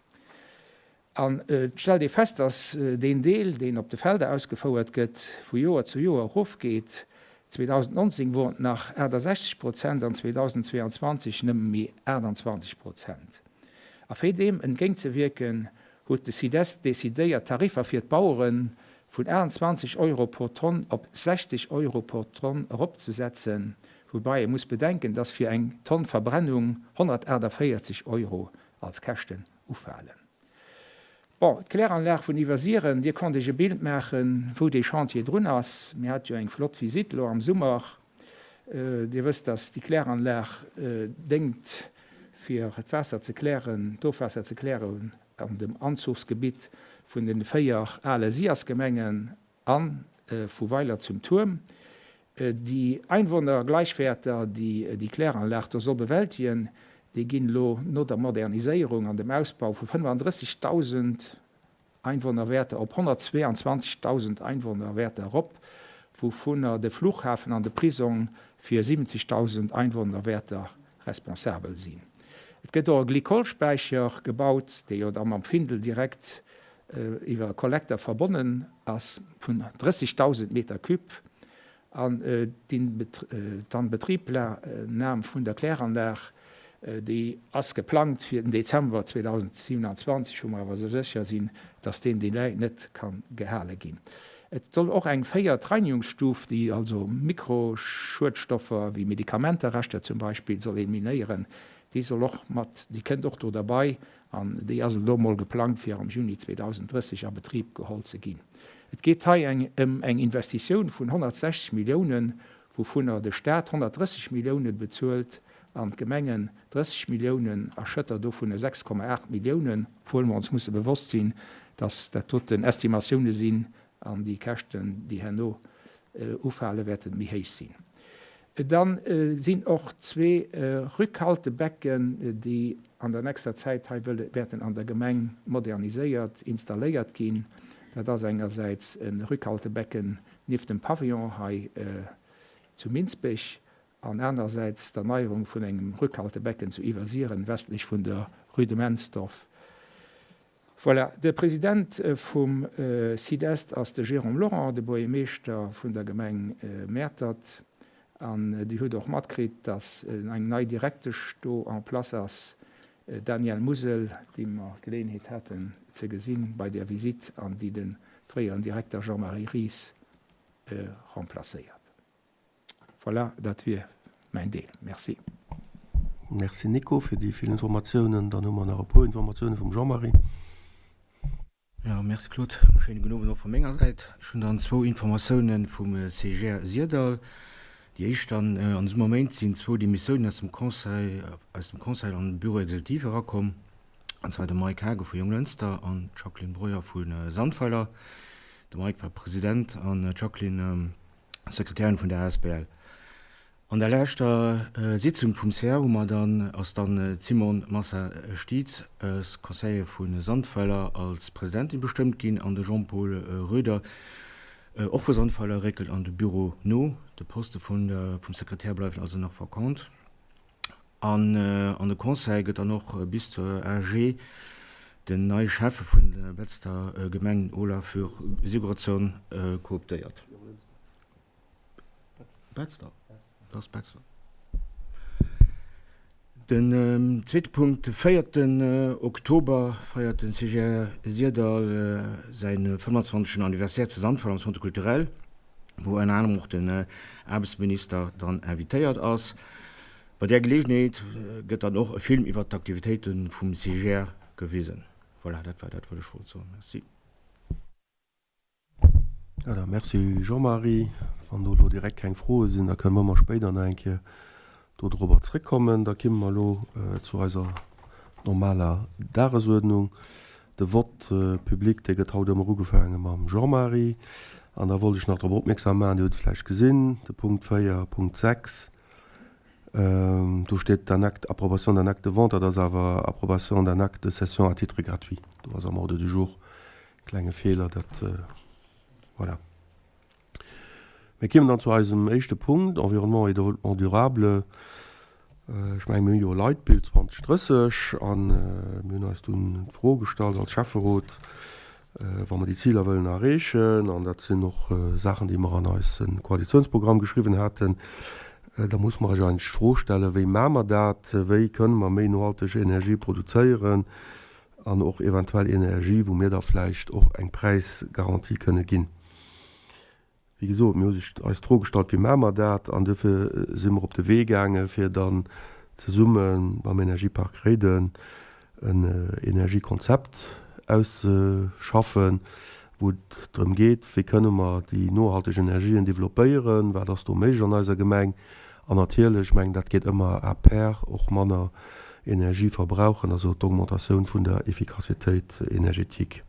An et stellt ee fest, dass deen Deel, deen op de Felder ausgefouert gëtt, vu Joer zu Joer erofgeet. 2019 woren et nach 68 Prozent an 2022 nëmme méi 28 Prozent. A fir deem entgéintzewierken, huet de SIDEST decidéiert, d'Tariffer fir d'Bauere vun 28 Euro pro Tonn op 60 Euro pro Tonn eropzesetzen, woubai ee muss bedenken, dass fir eng Tonn Verbrennung 148 Euro als Käschten ufalen. Bon, d'Kläranlag vun Iwwersiren, Dir konnt Iech e Bild maachen, wou dee Chantier drun ass. Mir hate jo eng flott Visitt elo am Summer. Dir wësst, dass déi Kläranlag déngt, fir d'Waasser ze klären, d'Ofwaasser ze klären an dem Anzuchsgebitt vun de 4 ale SIAS-Gemengen a vu Weiler zum Tuerm. Déi Einwohnergleichwäerter, déi déi Kläranlag do soll bewältigen, déi ginn elo no der Moderniséierung an dem Ausbau vu 35.000 Einwohnerwäerter op 122.000 Einwohnerwäerter erop, wouvunner de Flughafen an de Prisong fir 70.000 Einwohnerwäerter responsabel sinn. Et gëtt och e Glykolspäicher gebaut, dee jo da mam Findel direkt iwwer e Kollekter verbonnen ass, vun 30.000 Meter cube. An d'Inbetriebnam vun der Kläranlag, déi ass geplangt fir den Dezember 2027, wou mer awer sécher sinn, dass deen Delai net ka gehale ginn. Et soll och eng véiert Reinigungsstuf, déi also Mikroschuedstoffer wéi Medikamentereschter zum Beispill soll eliminéieren, déi soll och mat, déi kënnt och do derbei An déi ass elo mol geplangt, fir am Juni 2030 a Betrib geholl ze ginn. Et geet hei eng ëm eng Investitioun vun 160 Milliounen, wouvunner de Staat 130 Milliounen bezuelt an d'Gemengen 30 Milliounen a Schëtter dovunner 6,8 Milliounen, obwuel mer ons musse bewosst sinn, dass dat doten Estimatioune sinn an déi Käschten, déi herno ufale wäerten, méi héich sinn. Dann sinn och zwee Rückhaltebecken, déi an der nächster Zäit hei wëlle wäerten an der Gemeng moderniséiert, installéiert ginn. Dat ass engersäits e Rückhaltebecken nieft dem Pavillon hei zu Minsbech an anerersäits d'Erneierung vun engem Rückhaltebecken zu Iwwersiren, westlech vun der Rue de Mensdorf. Voilà, de President vum SIDEST ass de Jérôme Lorent, de Buergermeeschter vun der Gemeng Mäertert. An Dir hutt och matkritt, datt eng nei Direktesch do en place ass, d'Danièle Musel, déi mer d'Geleeënheet haten ze gesinn bei där Visitt an déi de fréieren Direkter Jean-Marie Ries remplacéiert. Voilà, dat wier mäin Deel. Merci. Merci Nico fir déi vill Informatiounen. Dann hu mer nach e puer Informatioune vum Jean-Marie. Jo, merci Claude. Schéine gudden Owend och vu menger Säit. Ech hunn dann zwou Informatioune vum CGR Syrdall. Déi éischt dann, An de Summerméint sinn zwou Demissiounen aus dem Conseil, aus dem Conseil an Bureau exécutif erakomm, an zwar de Mike Hage vu Jonglënster an d'Jacqueline Breuer vu Sandweiler. De Mike war President an d'Jacqueline Sekretärin vun der asbl. An der leschter Sitzung vum CR hu mer dann, ass dann d'Simone Massa-Stietz, Conseiller vu Sandweiler, als Presidentin bestëmmt ginn an de Jean-Paul Roeder, och vu Sandweiler, réckelt an de Büro no. De Poste vum Sekretär bleift also nach vakant. An an de Conseil gëtt dann och bis zur AG den neie Schäffe vun der Betzder Gemeng Olafur Sigurdsson kooptéiert. Betzder? Dat ass Betzder. Den zweete Punkt, De véierten Oktober feiert den CGR Syrdall säin 25. Anniversaire zu Sandweiler am Centre Culturel, wou ënner anerem och den Aarbechtsminister dann invitéiert ass. Bei där Geleegenheet gëtt dann och e Film iwwert d'Aktivitéite vum CGR gewisen. Voilà, dat war dat, wat ech wollt soen. Merci. Voilà, merci Jean-Marie. Wann do elo direkt keng Froe sinn, da kënne mer ëmmer spéider nach eng Kéier dodrobber zréckkommen. Da kimme mer elo zu eiser normaler Dagesuerdnung. De Vote public, dee gëtt haut ëmmer ugefaange mam Jean-Marie. An da wollt ech nach drop opmierksam maachen, Dir hutt et vläicht gesinn, de Punkt 4, Punkt 6, do steet d'un acte, approbation d'un acte de vente, dat ass awer approbation d'un acte de cession à titre gratuit. Do ass am Ordre du jour e klenge Feeler, dat, voilà. Mir kiemen dann zu eisem éischte Punkt, Environnement et développement durable. Ech mengen, mir hunn jo e Leitbild 2030 a mir hunn eis dunn d'Fro gestallt als Schäfferot, wa mer déi Ziler wëllen erreechen, an dat sinn och Saachen, déi mer an eise Koalitionsprogramm geschriwwen haten, da muss mer eis eigentlech d'Fro stellen, Wéi maache mer dat? Wéi kënne mer méi nohalteg Energie produzéieren an och eventuell Energie, wou mir da vläicht och eng Präisgarantie kënne ginn? Wéi gesot, mir hu sech eis d'Fro gestallt, wéi maache mer dat? An duerfir si mer op de Wee gaange fir dann zesumme mam Energiepark Réiden en Energiekonzept auszeschaffen, wou et drëm geet, wéi kënne mer déi nohalteg Energien developpéieren, wat ass do méiglech an eiser Gemeng? An natierlech, ech mengen, dat geet ëmmer à pair, och manner Energie verbrauchen, also d'Augmentatioun vun der Efficacitéit énergétique.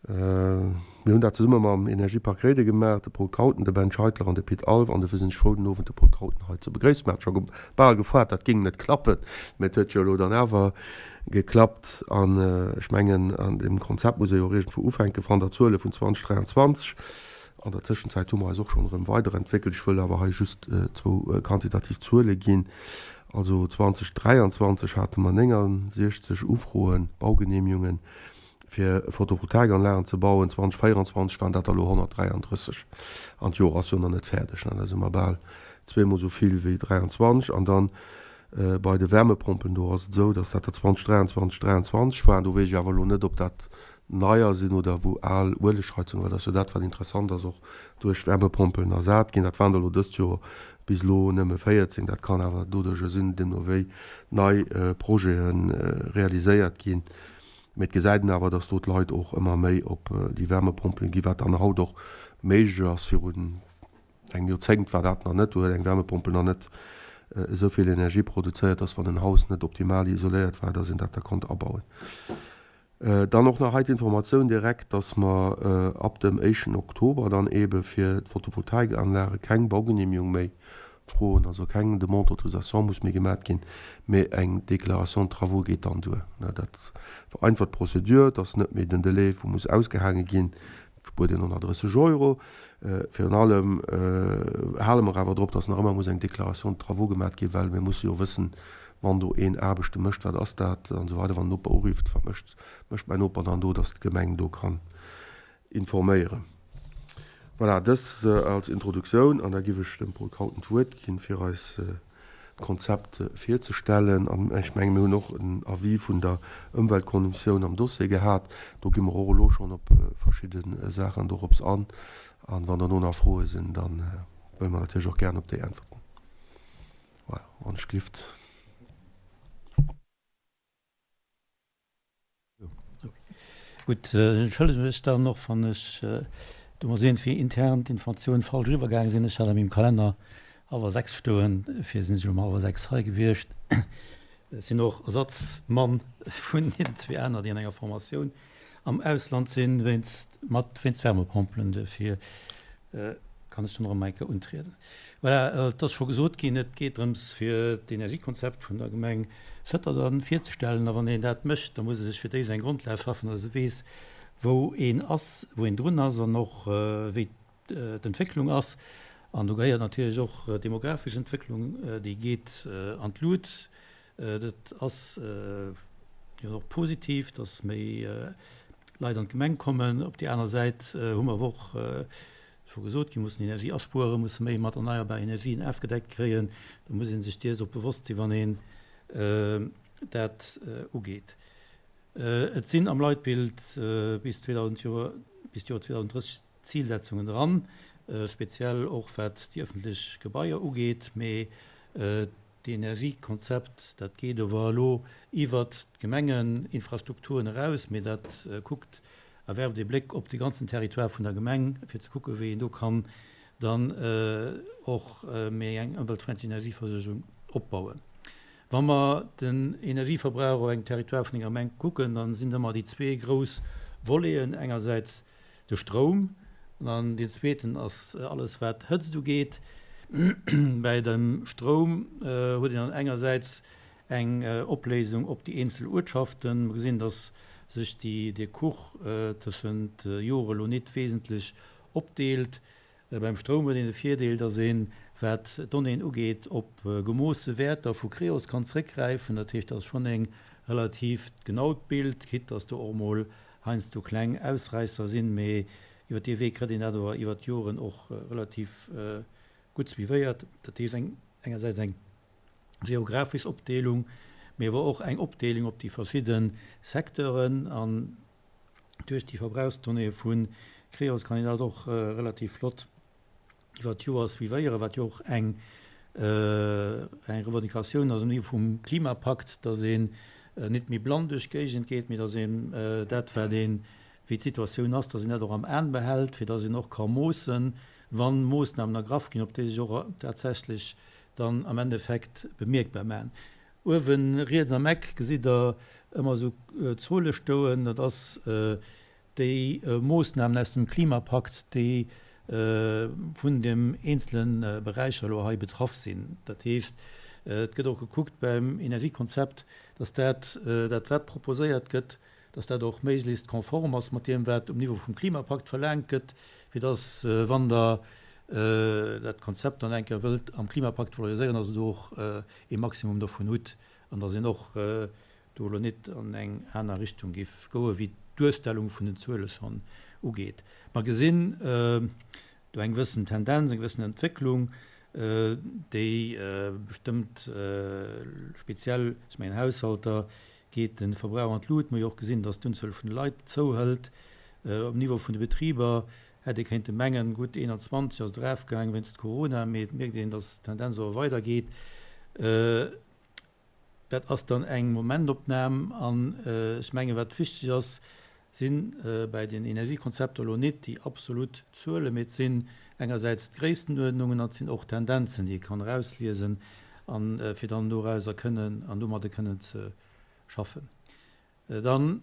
Mir hunn dat zesumme mam Energiepark Réiden gemaach, de Paul Kauten, de Ben Scheitler an de Pit Alff. An dofir sinn ech frou, den Owend de Paul Kauten hei ze begréissen. Mir hate scho bal gefaart, dat géing net klappen, mä et huet jo elo dann awer geklappt. An ech mengen, an deem Konzept muss ee jo och iergendwou ufänken. Fannt Der Zuele vun 2023. An der Tëschenzäit hu mer eis och schonn erëm weiderentwéckelt. Ech wëll awer hei just zwou quantitativ Zuele ginn. Also 2023 hate mer 69 Ufroen, Baugenehmigungen, fir Photovoltaikanlagen ze bauen. 2024 waren dat der elo 133 an d'Joer ass jo nach net fäerdeg. Da si mer bal zweemol esou vill wéi 23. An dann bei de Wärmepompen, do ass et esou, datt dat der 2023 23 waren. Do weess ech awer elo net, ob dat neier sinn oder wou al Uelegheizungen, well dat ass jo dat, wat interessant ass, och duerch Wärmepompen ersat ginn. Dat waren der elo dëst Joer bis elo nëmme 14. Dat kann awer doduercher sinn, deemno wéi nei Projete realiséiert ginn. Mee et gesäit een awer, datt do d'Leit och ëmmer méi op déi Wärmepompelen ginn, wat dann haut och méiglech ass. Virun engem Joerzéngt war dat nach net. Do huet eng Wärmepompel nach net esou vill Energie produzéiert, datt wann en Haus net optimal isoléiert war, datt een dat da konnt abauen. Dann och nach hei d'Informatioun direkt, datt mer ab dem éischten Oktober dann eebe fir d'Photovoltaikanlage keng Baugenehmigung méi Froen, also keng Demande d'autorisation muss méi gemat ginn, mee eng Déclaration de travaux geet dann duer. Dat vereinfacht d'Procédure, et ass net méi den Delai wou muss ausgehaange ginn, et spuert een 130 Euro. Virun allem hale mer awer drop, dass nach ëmmer muss eng Déclaration de travaux gemat ginn, well mir musse jo wëssen, wann do een Aarbechte mécht, wat ass dat an esou weider. Wann en Noper urifft, wat mécht, mécht mäin Noper dann do, dass d'Gemeng do kann informéieren. Voilà, dës als Introduktioun an da giff ech dem Paul Kauten d'Wuert ginn, fir eis d'Konzept virzestellen. An ech mengen, mir hunn och en Avis vun der Ëmweltkommissioun am Dossier gehat. Do gi mer och elo schonn op verschidde Saachen dorops an. An wann derno nach Froe sinn, da wëlle mer natierlech och gären op déi äntwerten. Voilà, wann ech glift. Gutt, ech entschëllege mech dann och, wann ech do mol iergendwéi intern d'Informatioun falsch eriwwergaange sinn. Ech hat a mengem Kalenner hallwer 6 stoen, dofir sinn ech elo um hallwer 6 hei gewiescht. Ech sinn och Ersatzmann vun deenen zwee aner, déi an enger Formatioun am Ausland sinn, wéinst mat wéinst Wärmepompelen. Dofir kann ech dann och emol eng Kéier untrieden. Voilà, et ass scho gesot ginn, et geet drëms, fir d'Energiekonzept vun der Gemeng Schëtter virzestellen. A wann een dat mécht, da muss e sech fir d'éischt eng Grondlag schaffen, datt e weess, wou een ass, wou een drun ass an och wéi d'Entwécklung ass. An do gehéiert natierlech och d'demografesch Entwécklung, déi geet an d'Lut. Dat ass jo och positiv, datt méi Leit an d'Gemeng kommen. Op déi aner Säit hu mer awer och Scho gesot ginn, mussen Energie aspueren, musse méi mat erneierbar Energien afgedeckt kréien. Do muss ee sech dees och bewosst sinn, wann een dat ugeet. Et sinn am Leitbild bis 2000 Joer, bis d'Joer 2030 Zilsetzungen dran, speziell och wat déi ëffentlech Gebaier ugeet. Mee d'Energiekonzept, dat geet ower elo iwwert d'Gemengeninfrastrukturen eraus, mee dat kuckt. A werft ee Bléck op de ganzen Territoire vun der Gemeng, fir ze kucken, wéi een do kann dann och méi eng ëmweltfrëndlech Energieversuergung opbauen. Wa mer den Energieverbrauch op engem Territoire vun enger Gemeng kucken, dann sinn et ëmmer déi zwee grouss Voleten, engersäits de Stroum an deen zweeten ass alles wat Hëtzt ugeet. Bäi dem Stroum huet een dann engersäits eng Opléisung op déi eenzel Uertschaften. Mer gesinn, dass sech déi dee Kuch tëschent Jore lo nit wesentlech opdeelt. Beim Stroum huet een de Virdeel, dass een, wat d'Donnéeën ugeet, op gemoosse Wäerter vu Creos kann zréckgräifen. Dat heescht, dat ass schonn e relativt genaut Bild, quitte dass do och mol heiansdo kleng Ausräisser sinn, mee iwwer dee Wee kritt een dat awer iwwer d'Joren och relativ gutt suivéiert. Dat heescht engersäits eng geographesch Opdeelung, mee awer och eng Opdeelung op déi verschidde Secteuren. An duerch déi Verbrauchsdonnéeë vu Creos kann een dat och relativ flott iwwer d'Joer suivéieren, wat jo och eng eng Revendicatioun ass um Niveau vum Klimapakt, datt een net méi blann duerch d'Géigend geet, mee datt een dat, wat een, wéi d'Situatioun ass, datt een dat och am Aen behält, fir datt een och ka moossen, wa Moossnamen ergraff ginn, ob déi sech och tatsächlech dann am Endeffekt bemierkbar maachen. Uewe riets am Eck gesitt Der ëmmer esou Zuele stoen, dat ass déi Moossnamen aus dem Klimapakt, déi vun dem eenzele Beräicher elo hei betraff sinn. Dat heescht, et gëtt och gekuckt beim Energiekonzept, dass dat, dat wat proposéiert gëtt, dass dat och méiglechst konform ass mat deem, wat um Niveau vum Klimapakt verlaangt gëtt, fir dass, wann Der dat Konzept dann eng Kéier wëllt am Klimapakt valoriséieren, dass Der do och ee Maximum dovun hutt an dass een och do elo net an eng aner Richtung géif goen, wéi d'Duerstellung vun den Zuele schonn ugeet. Mer gesinn do eng gewëssen Tendenz, eng gewëssen Entwécklung, déi bestëmmt speziell, ech mengen Haushalter, geet de Verbrauch an d'Lut. Mer hu jo och gesinn, datt d'Unzuel vun de Leit zouhëlt. Um Niveau vun de Betriber hätt ee kéinte mengen, gutt 21 ass et erafgaang wéinst Corona, mee et mierkt een, datt d'Tendenz awer weidergeet. Dat ass dann eng Momentopnam. An ech mengen, wat wichteg ass, si bäi den Energiekonzepter elo nit déi absolut Zuelen, mee et sinn engersäits d'Gréisstenuerdnungen an et sinn och Tendenzen, déi ee kann erausliesen, a fir dann dorauser kënnen an domadde kënnen ze schaffen. Dann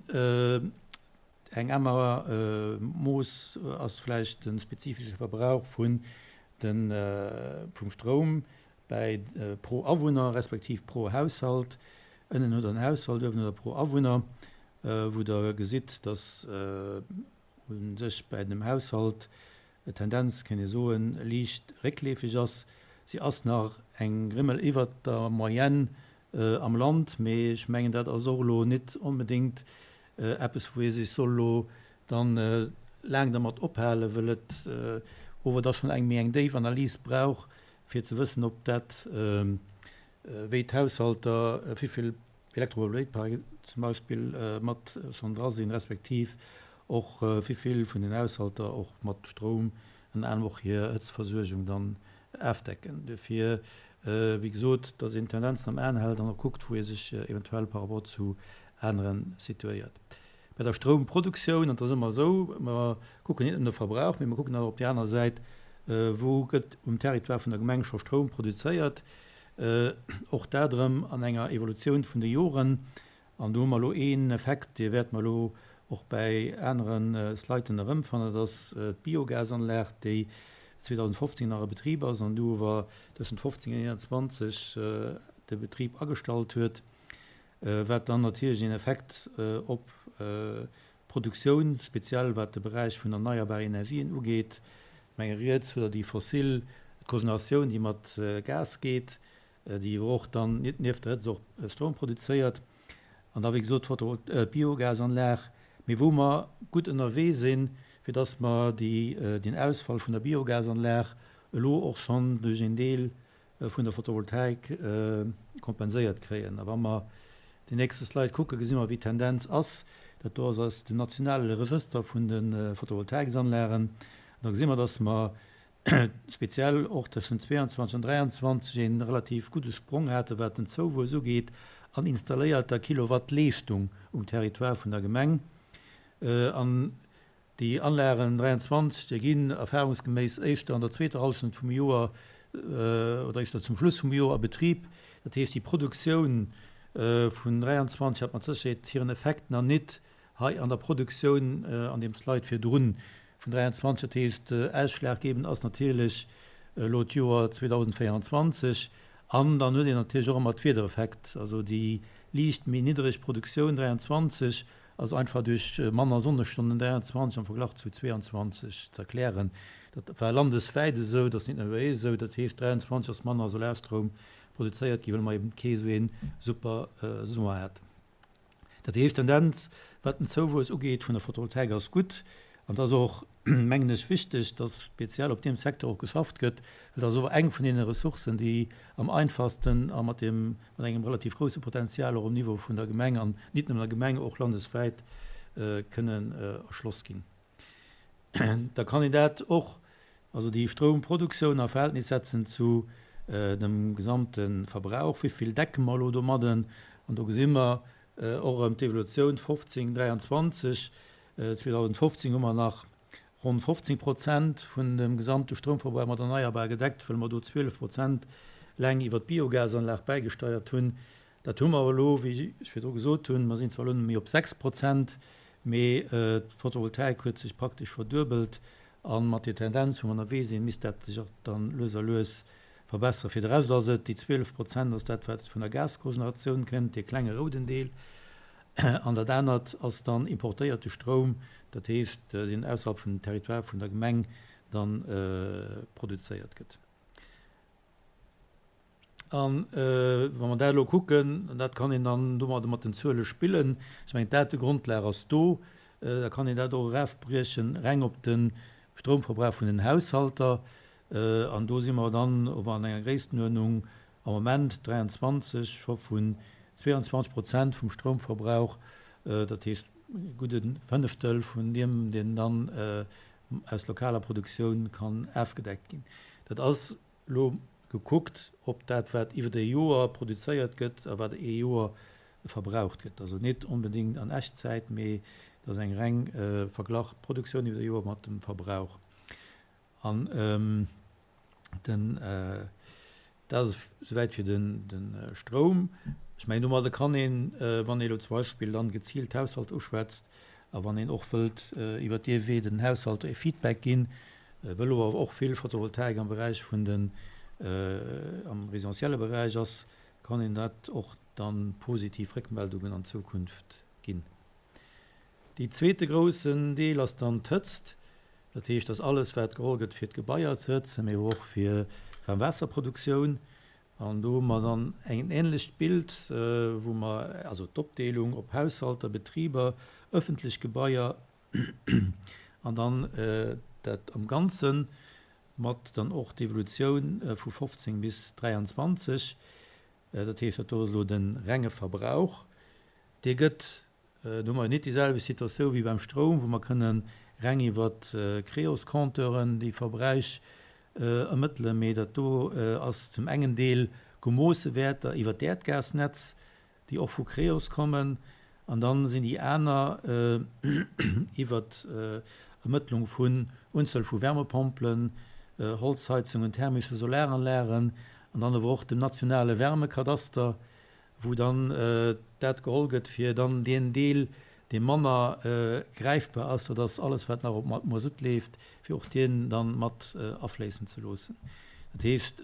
eng aner Mooss ass vläicht de spezifesche Verbrauch vun de vum Stroum bäi pro Awunner respektiv pro Haushalt. Ënnen hutt Der den Haushalt, uewen hutt Der pro Awunner, wou Der gesitt, dass u sech bäi dem Haushalt d'Tendenz, kéint ee soen, liicht réckleefeg ass. Si ass nach eng Grimmel iwwert der Moyenne am Land, mee ech mengen, dat ass och elo net onbedéngt eppes, wou ee sech soll elo dann laang dermat ophalen, well et ower da schonn eng méi eng déif Analys brauch, fir ze wëssen, ob dat, wéi d'Haushalter, wéi vill Elektromobilitéit par zum Beispill mat schonn dra sinn, respektiv och wéi vill vun den Haushalter och mat Stroum ënner anerem och hir Hëtztversuergung dann afdecken. Duerfir, wéi gesot, dass een d'Tendenzen am Aen hält an och kuckt, wou ee sech eventuell par rapport zu anere situéiert. Bei der Stroumproduktioun, an et ass ëmmer esou, mer kucken net nëmmen de Verbrauch, mee mer kucken och op där aner Säit, wou gëtt um Territoire vun der Gemeng scho Stroum produzéiert, och dat erëm an enger Evolutioun vun de Joren. An do hu mer elo een Effekt, dee wäerte mer elo och bäi anere Sliden erëmfannen, dat ass d'Biogasanlag, déi 2015 nach a Betrib ass an du ower tëschent 15 an 21 de Betrib agestallt huet, wat dann natierlech een Effekt op d'Produktioun, speziell wat de Beräich vun erneierbare Energien ugeet. Ech menge riets hutt Der déi fossil, d'Cogeneratioun, déi mat Gas geet, déi jo och dann nieft der Hëtzt och Stroum produzéiert, an da wéi gesot d'Biogasanlag, mee wou mer gutt ënnerwee sinn, fir dass mer déi, deen Ausfall vun der Biogasanlag elo och schonn duerch een Deel vun der Photovoltaik kompenséiert kréien. A wa mer déi nächste Slide kucken, gesi mer, wéi d'Tendenz ass. Dat do ass eis den nationale Regëster vun de Photovoltaiksanlagen. An da gesi mer, dass mer speziell och tëschent 22 an 23 ee relativ gudde Sprong hate wat den Zouwuess ugeet an installéierter Kilowatt Leeschtung um Territoire vun der Gemeng. An. Déi Anlagen 23, déi ginn erfahrungsgeméiss éischter an der zweeter Hallschent vum Joer oder éischter zum Schluss vum Joer a Betrib. Dat heescht, déi Produktioun vun 23 hat mat Sécherheet hiren Effekt nach nit hei an der Produktioun an deem Slide virdrun vun 23. Dat heescht, ausschlaggebend ass natierlech elo d'Joer 2024. An dann huet een natierlech och ëmmer d'Wiedereffekt, also déi liicht méi niddereg Produktioun 23 ass einfach duerch manner Sonnestonnen 23 am Verglach zu 22 z'erklären. Dat war landeswäit esou, dat ass nit nëmme bei eis esou. Dat heescht, 23 ass manner Solarstroum produzéiert gi well mer eben kee esou ee super Summer haten. Dat heescht, d'Tendenz, wat den Zouwuess ugeet vun der Photovoltaik, ass gutt. An et ass och, mengen ech, wichteg, dass speziell op deem Secteur och geschafft gëtt, well dat ass och eng vun deene Ressourcen, déi am einfachsten a mat deem, mat engem relativ grousse Potenzial och um Niveau vun der Gemeng an nit nëmmen der Gemeng, och landeswäit kënnen erschloss ginn. Da kann een dat och, also déi Stroumproduktioun a Verhältnis setzen zu dem gesamte Verbrauch, wéi vill decke mer elo domadden. An do gesi mer och erëm d'Evolutioun 15, 23. 2015 hu mer nach ronn 15 Prozent vun dem gesamte Stroumverbrauch mat Erneierbar gedeckt, wëll mer do 12 Prozent leng iwwer d'Biogasanlag bäigesteiert hunn. Dat hu mer awer elo, wéi ech virdru gesot hunn, mer sinn zwar elo nëmme méi op 6 Prozent, mee d'Photovoltaik huet sech praktesch verduebelt a mat där Tendenz, wou mer ënnerwee sinn, misst dat sech och dann lues a lues verbesseren. Fir de Rescht ass et, déi 12 Prozent ass dat, wat vun der Gaskogeneratioun kënnt, dee klenge rouden Deel, an dat anert ass dann importéierte Stroum, dat heescht, deen ausserhalb vum Territoire vun der Gemeng dann produzéiert gëtt. A wa mer dat elo kucken, an dat kann een dann domadder mat den Zuele spillen, ech mengen d'Dategrondlag ass do, da kann een dat och erafbriechen reng op de Stroumverbrauch vun den Haushalter. An do si mer dann ower an enger Gréisstenuerdnung am Moment 23 scho vun 22 Prozent vum Stroumverbrauch, dat heescht e gudde Fënneftel vun deem, deen dann aus lokaler Produktioun kann afgedeckt ginn. Dat ass Elo gekuckt op dat, wat iwwer e Joer produzéiert gëtt a wat ee Joer verbraucht gëtt. Also net onbedéngt an Echtzäit, mee dat ass eng reng Verglach Produktioun iwwer e Joer mat dem Verbrauch. An den, dat ass esouwäit fir de Stroum. Ech mengen, domadder kann een, wann ee elo zum Beispill dann geziilt Haushalter uschwätzt a wann een och wëllt iwwer dee Wee den Haushalter e Feedback ginn, Wëll awer och vill Photovoltaik am Beräich vun den, am residentielle Beräich ass, kann een dat och dann positiv Réckmeldungen an Zukunft ginn. Déi zweete groussen Deel ass dann d'Hëtzt. Dat heescht, dass alles wat geholl gëtt fir d'Gebaier ze hëtzen, mee och fir d'Waarmwaasserproduktioun. An do hu mer dann en ähnlecht Bild, wou mer also d'Opdeelung op Haushalter, Betriber, öffentlech Gebaier, An dann dat am Ganzen mat dann och d'Evolutioun vu 15 bis 23. Dat heescht, dat do ass elo de renge Verbrauch. Dee gëtt, do hu mer jo net déi selwecht Situatioun wéi beim Stroum, wou mer kënne reng iwwer d'Creos-Compteuren déi Verbräuch ermëttelen, mee dat do ass zum engen Deel gemoosse Wäerter iwwer d'Äerdgasnetz, déi och vu Creos kommen, an dann sinn déi aner iwwert Ermëttlung vun Unzuel vu Wärmepompelen, Holzheizungen, thermische Solaranlagen an dann awer och dem nationale Wärmekadaster, wou dann dat geholl gëtt, fir dann deen Deel, dee manner gräifbar ass, dat ass alles wat nach op Masutt leeft, fir och deen dann mat afléissen ze loossen. Dat heescht,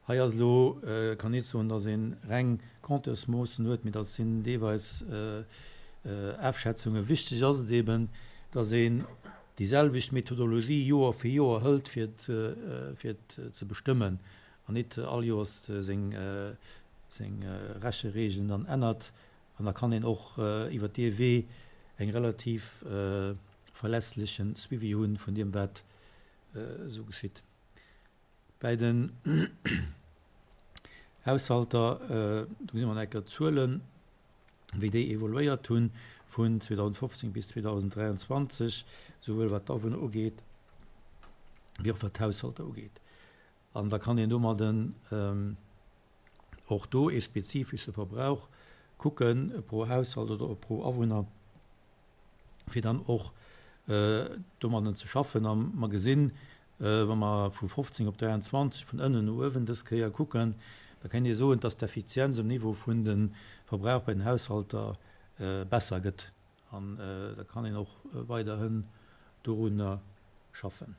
Hei ass elo, kann nit soen, datt ee reng Compteursmoossen huet, mee dat sinn deelweis Afschätzungen. Wichteg ass et eben, datt een déi selwecht Methodologie Joer fir Joer hëlt, fir et ze bestëmmen an nit all Joers seng Recheregeln dann ännert. An da kann een och iwwer dee Wee eng relativ verlässleche Suivi hunn vun deem, wat esou geschitt. Bäi den Haushalter, do gesi mer nach eng Kéier d'Zuelen, wéi déi evoluéiert hunn vun 2015 bis 2023, souwuel wat d'Awunner ugeet, wéi och wat d'Haushalter ugeet. An da kann een domadden och do ee spezifesche Verbrauch kucke pro Haushalt oder och pro Awunner, fir dann och. domannen ze schaffen. A mer gesinn, wa mer vu 15 op 23 vun ënnen no uewen dës Kéier kucken, da kéint ee soen, dass d'Effizienz um Niveau vun de Verbrauch bei den Haushalter besser gëtt. An da kann een och weiderhin dorunner schaffen.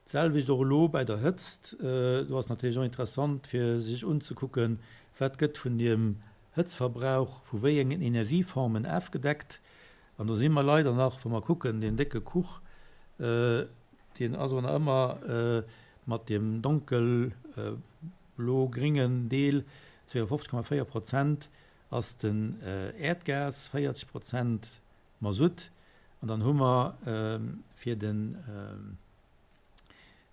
D'selwecht och elo bäi der Hëtzt. Do ass natierlech och interessant fir sech unzekucken, wat gëtt vun diem Hëtzverbrauch vu wéi engen Energieformen afgedeckt. An do si mer leider nach, wa mer kucken, deen décke Kuch, deen ass awer nach ëmmer mat diem donkel blo-gringen Deel, 52,4 Prozent ass den Äerdgas, 40 Prozent Masutt, an dann hu mer fir de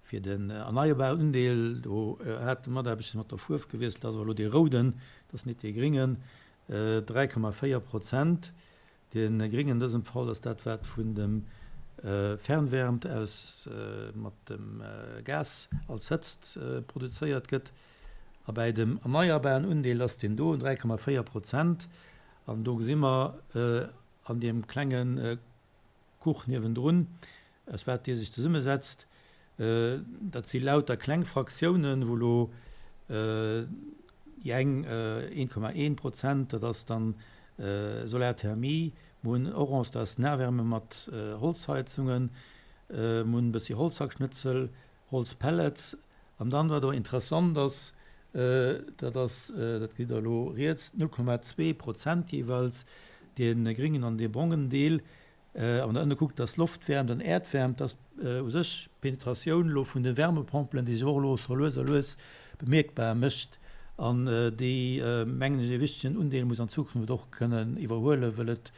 fir den erneierbaren Undeel, do hat de Mataarbechter mat der Fuerf gewiesselt, dat ass awer elo dee rouden, dat ass nit dee gringen, 3,4 Prozent. Dee gringen an dësem Fall ass dat, wat vun dem Fernwärmt aus mat dem Gas als Hëtzt produzéiert gëtt. A bäi dem erneierbaren Undeel ass deen do 3,4 Prozent. An do gesi mer an deem klenge Kuch niewendrun, aus wat dee sech zesummesetzt, dat si lauter kleng Fraktiounen, wou elo déi eng 1,1 Prozent, dat ass dann Solarthermie, mer hunn orange, dat ass Nahwärme mat Holzheizungen, mer hunn e bëssi Holzhackschnëtzel, Holzpellets. An dann, wat och interessant ass, dat ass, dat gesitt Der elo riets, 0,2 Prozent jeeweils dee gréngen an dee brongen Deel. A wann Der ënne kuckt, dass Loftwäermt an Äerdwäermt, dass u sech d'Penetratioun elo vun de Wärmepompelen, déi sech och elo scho lues a lues bemierkbar mécht an déi, mengen ech, ee wichtegen Undeel muss an Zukunft och kënnen iwwerhuelen, well et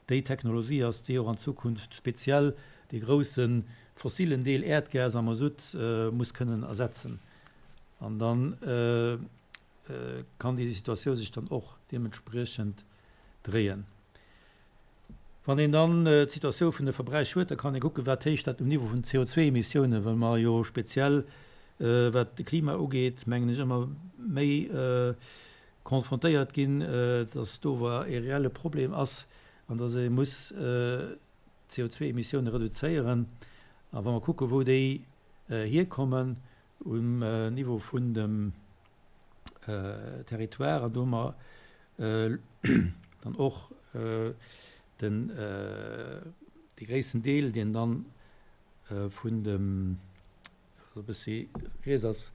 déi Technologie ass, déi och an Zukunft speziell dee grousse fossilen Deel Äerdgas a Masutt muss kënnen ersetzen. An da kann déi Situatioun sech dann och deementspriechend dréien. Wann een dann d'Situatioun vun de Verbräich huet, da kann ee kucken, wat heescht dat um Niveau vun CO2-Emissiounen, well mer jo speziell, wat de Klima ugeet, mengen ech, ëmmer méi konfrontéiert ginn, dass do awer e reelle Problem ass an dass ee muss d'CO2-Emissioune reduzéieren. A wa mer kucken, wou déi hierkommen um Niveau vun dem Territoire, an do hu mer dann och den, dee gréissten Deel, deen dann vun dem Also e bëssi riets ass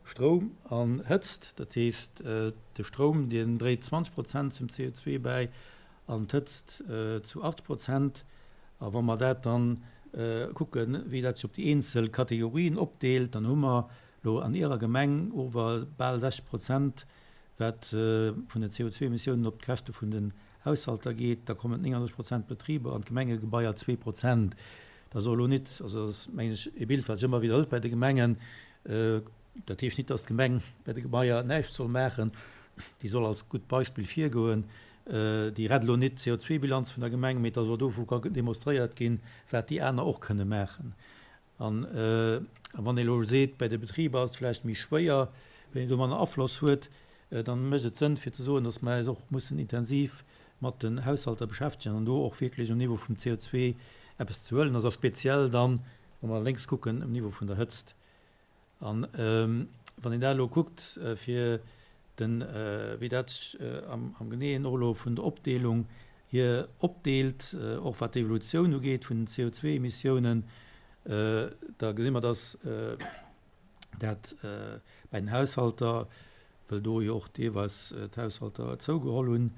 Stroum an Hëtzt. Dat heescht, de Stroum, deen dréit 20 Prozent zum CO2 bäi an d'Hëtzt zu 80 Prozent. A wa mer dat dann kucken, wéi dat sech op déi eenzel Kategorien opdeelt, dann hu mer elo an Ärer Gemeng ower bal 60 Prozent, wat vun den CO2-Emissiounen op d'Käschte vun den Haushalter geet. Da kommen 39 Prozent Betriber an d'Gemengegebaier zwee Prozent. Dat ass och elo nit, also dat ass, mengen ech, e Bild, wat sech ëmmer widderhëlt bei de Gemengen. Dat heescht nit, datt d'Gemeng bei de Gebaier näischt soll maachen. Déi soll als gutt Beispill virgoen. Déi rett elo nit d'CO2-Bilanz vun der Gemeng, mee et ass och do, wou ka demonstréiert ginn, wat déi aner och kënne maachen. An wann ee elo seet, bei de Betriber ass et vläicht méi schwéier, well een do manner Afloss huet, dann mécht et Sënn fir ze soen, datt mer eis och mussen intensiv mat den Haushalter beschäftegen an do och wierklech um Niveau vum CO2 eppes ze huelen ass, a speziell dann, wa mer lénks kucken, um Niveau vun der Hëtzt. An wann een dat elo kuckt, fir den, wéi dat sech am Geneeën och elo vun der Opdeelung hier opdeelt, och wat d'Evolutioun ugeet vun den CO2-Emissiounen, da gesi mer, dass dat bei den Haushalter, well do jo och deelweis d'Haushalter zougeholl hunn,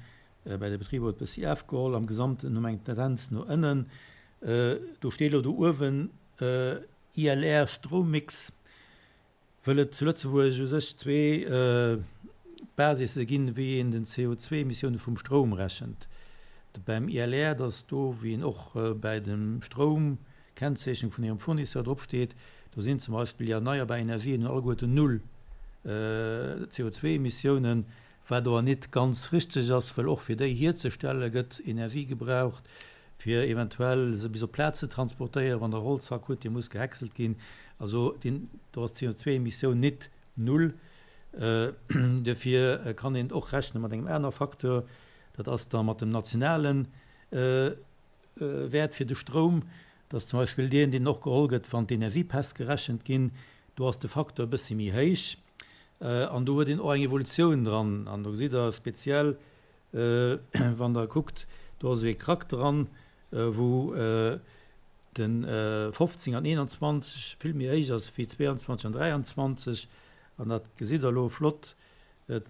bei de Betriber huet e bëssi afgeholl, am Gesamten hu mer eng Tendenz no ënnen. Do steet elo do uewen ILR Strommix, wëll et zu Lëtzebuerg u sech zwee Basisse ginn, wéi een den CO2-Emissioune vum Stroum rechent. Beim ILR, dat ass do, wéi en och bäi dem Stroumkennzeechnung vun hirem Fournisseur drop steet, do sinn zum Beispill déi erneierbar Energien hunn alleguerten null CO2-Emissiounen, wat awer nit ganz richteg ass, well och fir déi hierzestelle gëtt Energie gebraucht, fir eventuell se bis op d'Plaz ze transportéieren, wann Der Holzhack hutt, dee muss gehäckselt ginn. Also deen, do ass d'CO2-Emissioun nit null. Duerfir kann een och rechne mat engem aner Facteur, dat ass da mat dem nationalen. Wäert fir de Stroum, dat ass zum Beispill deen, deen och geholl gëtt, wann d'Energiepäss gerechent ginn. Do ass de Facteur e bëssi méi héich an do huet een och eng Evolutioun dran. An do gesitt Der speziell, wann Der kuckt, do ass esou ee Krack dran, wou de 15 an 21 vill méi héich ass wéi 22 an 23. An dat gesitt Der elo flott,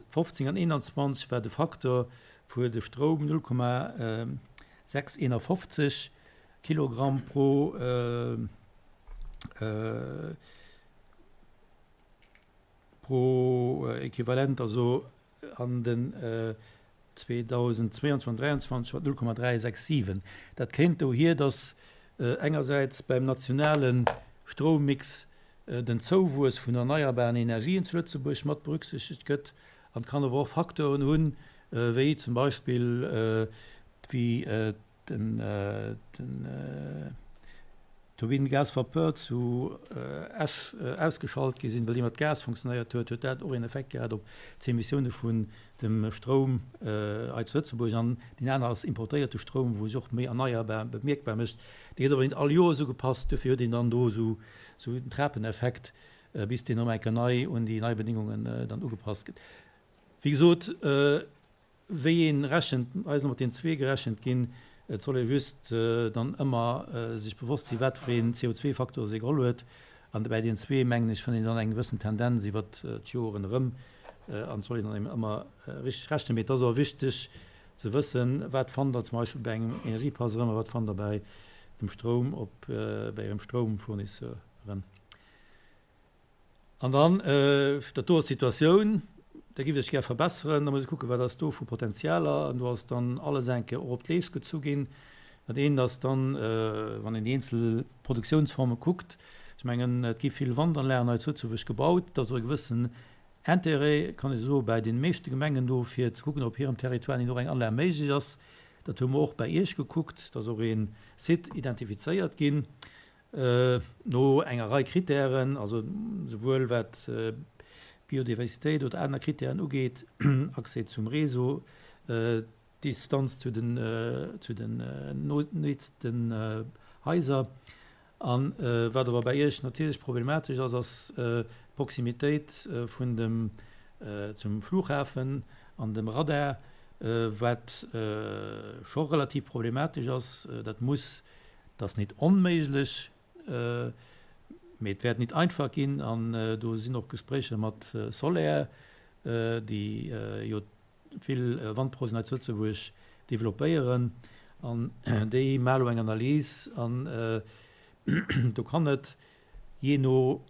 15 an 21 war de Facteur fir de Stroum 0,651 Kilogramm pro pro Equivalent, also an den 2022 an 2023 war et 0,367. Dat kéint dohier, datt engersäits beim nationale Stroummix den Zouwuess vun erneierbaren Energien zu Lëtzebuerg mat berücksichtegt gëtt an kann awer och Facteuren hunn, wéi zum Beispill wéi den Turbine Gaz Vapeur zu Esch ausgeschalt gi sinn, well déi mat Gas funktionéiert huet, huet dat och een Effekt gehat op d'Emissioune vun dem Stroum hei zu Lëtzebuerg. An deen aner ass importéierte Stroum, wou sech och méi erneierbar bemierkbar mécht. Dee gëtt awer net all Joers ugepasst, duerfir huet een dann do esou en Trapeneffekt, bis deen erëm eng Kéier nei un déi nei Bedingungen dann ugepasst gëtt. Wéi gesot, Wéi een rechent, hei ass elo mat den zwee gerechent ginn, et soll ee just dann ëmmer sech bewosst sinn, wat fir een CO2-Faktor se geholl huet. An bäi den zwee, mengen ech, fënnt een dann eng gewëssen Tendenz iwwert d'Joren erëm. An et soll een dann eben ëmmer richteg rechnen. Mee et ass och wichteg ze wëssen, wat fannt Der zum Beispill bei engem Energiepass erëm a wat fannt Der bäi dem Stroum op, bäi Ärem Stroumfournisseur erëm. An dann, dat do ass d'Situatioun, da giff ech gär verbesseren, da muss ech kucken, wat ass do vu Potenzialer. An do ass dann alles eng Kéier och op d'Leescht gezu ginn. Dat eent ass dann, wann een déi eenzel Produktiounsforme kuckt, ech mengen, et gi vill Wandanlagen hei zu Lëtzebuerg gebaut, et ass och e gewëssen Intérêt, kann ee soen, bäi deene meeschte Gemengen do, fir ze kucken, ob op hirem Territoire nicht och eng Anlag méiglech ass. Dat hu mer och bäi Iech gekuckt, et ass och ee Site identifizéiert ginn. No enger Rei Krittären, also souwuel wat Biodiversitéit oder aner Krittären ugeet, Accès zum Réseau, Distanz zu den zu den nächsten Haiser. An wat awer bäi Iech natierlech problematesch ass, ass d'Proximitéit vun dem zum Flughafen an dem Radar, wat scho relativ problematesch ass. Dat muss Et ass nit onméiglech, mee et wäert nit einfach ginn. An do sinn och Gespréicher mat Soler, déi jo vill Wandprojeten hei zu Lëtzebuerg developpéieren. An déi maache elo eng Analys. An do kann et jee no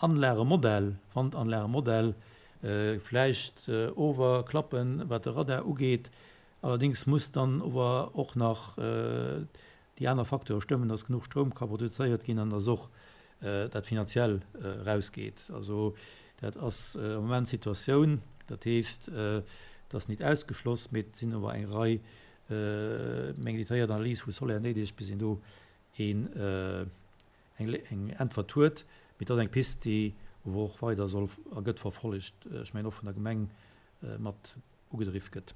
Anlagemodell, Wandanlagemodell, vläicht ower klappen, wat de Radar ugeet. Allerdéngs muss dann ower och nach déi aner Facteure stëmmen, dass genuch Stroum ka produzéiert ginn an dass och dat finanziell erausgeet. Also dat ass am Moment d'Situatioun. Dat heescht, et ass nit ausgeschloss, mee et sinn ower eng Rei méi eng detailléiert Analys vu Soler néideg, bis een do een eng Äntwert huet. Mee et ass eng Pist, déi ower och weider soll a gëtt verfollegt, ech mengen och vun der Gemeng mat ugedriww gëtt.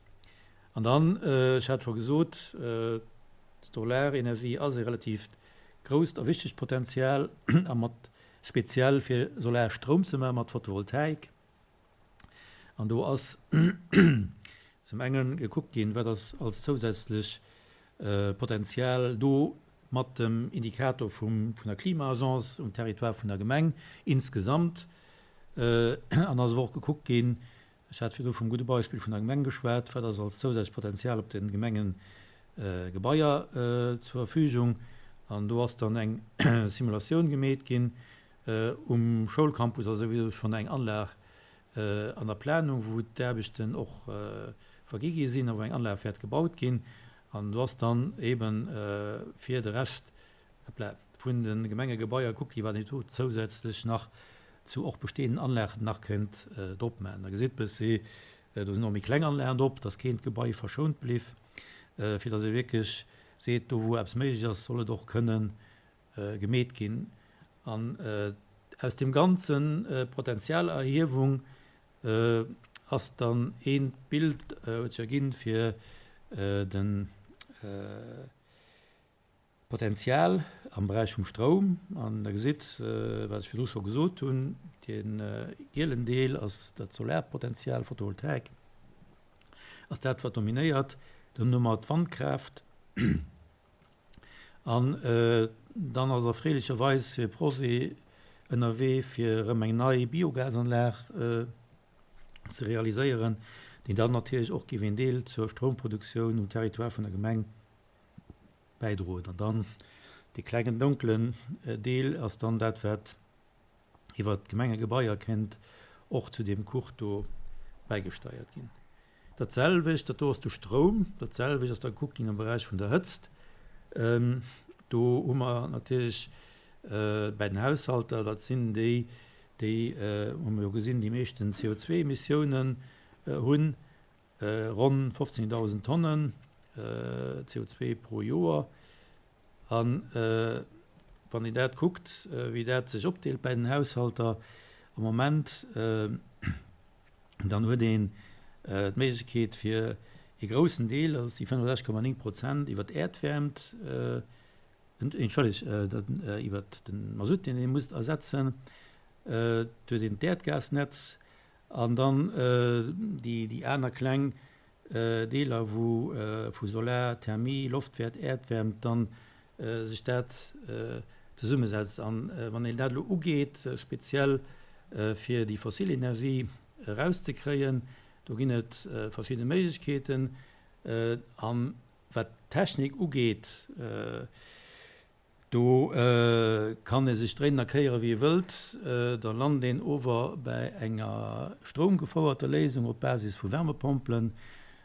An dann, ech hat scho gesot, d'Solarenergie ass e relatiivt grousst a wichtegt Potenzial, a mat speziell fir Solarstroum ze maachen, mat Photovoltaik. An do ass zum enge gekuckt ginn, wat ass als zousätzlech Potenzial do mat dem Indikator vum vun der Klima-Agence um Territoire vun der Gemeng insgesamt. An ass awer och gekuckt ginn, Ech hat virdru vum gudde Beispill vun der Gemeng geschwat. Wat ass als zousätzlecht Potenzial op de Gemengegebaier zur Verfügung? An do ass dann eng Simulatioun gemeet ginn. Um Schoulcampus ass souwisou schonn eng Anlag an der Planung, wou d'Aarbechten och vergi gi sinn a wou eng Anlag wäert gebaut ginn. An do ass dann eebe fir de Rescht vun de Gemengegebaier kuckt gi wat een do zousätzlech nach zu och bestehenden Anlagen nach kéint drop maachen. Da gesitt bëssi, do sinn och méi kleng Anlagen drop, dass keent Gebai verschount bliff, fir dass ee wierklech seet, do wou eppes méiglech ass, soll et och kënnen gemeet ginn. An aus deem ganze Potenzialerhiewung ass dann eent Bild huet sech erginn, fir den. Potenzial am Beräich vum Stroum, an Der gesitt, wat ech virdru scho gesot hunn, dee gielen Deel ass dat Solarpotenzial, Photovoltaik ass dat, wat dominéiert. Dann hu mer d'Wandkraaft an dann ass erfreelecherweis e Projet ënnerwee, fir erëm eng nei Biogasanlag ze realiséieren, déi dann natierlech och géif een Deel zur Stroumproduktioun um Territoire vun der Gemeng bäidroen. An dann dee klengen donkelen Deel ass dann dat, wat iwwert d'Gemengegebaier kéint och zu deem Cours do bäigesteiert ginn. Dat selwecht, dat do ass de Stroum, dat selwecht ass da gekuckt ginn am Beräich vun der Hëtzt. Do hu mer natierlech bäi den Haushalter, dat sinn déi, déi, hu mer jo gesinn, déi meeschten CO2-Emissiounen hunn. Ronn 15.000 Tonnen CO2 pro Joer. A wann een dat kuckt, wéi dat sech opdeelt bäi den Haushalter am Moment, dann huet een d'Méiglechkeet fir ee groussen Deel, dat ass déi 65,9 Prozent, iwwer d'Äerdwäermt, entschëllegt, iwwer de Masutt, deen ee muss ersetzen. Et huet een d'Äerdgasnetz An dann déi aner kleng Deeler, wou vu Solarthermie, Loftwäert, Äerdwäermt dann sech dat zesummesetzt. An wann een dat elo ugeet, speziell fir déi fossil Energie erauszekréien, do ginn et verschidde Méiglechkeeten. A wat d'Technik ugeet, Do kann ee sech dréinen a kéiere wéi ee wëllt, da lant een ower bäi enger stroumgefouerter Léisung op Basis vu Wärmepompelen.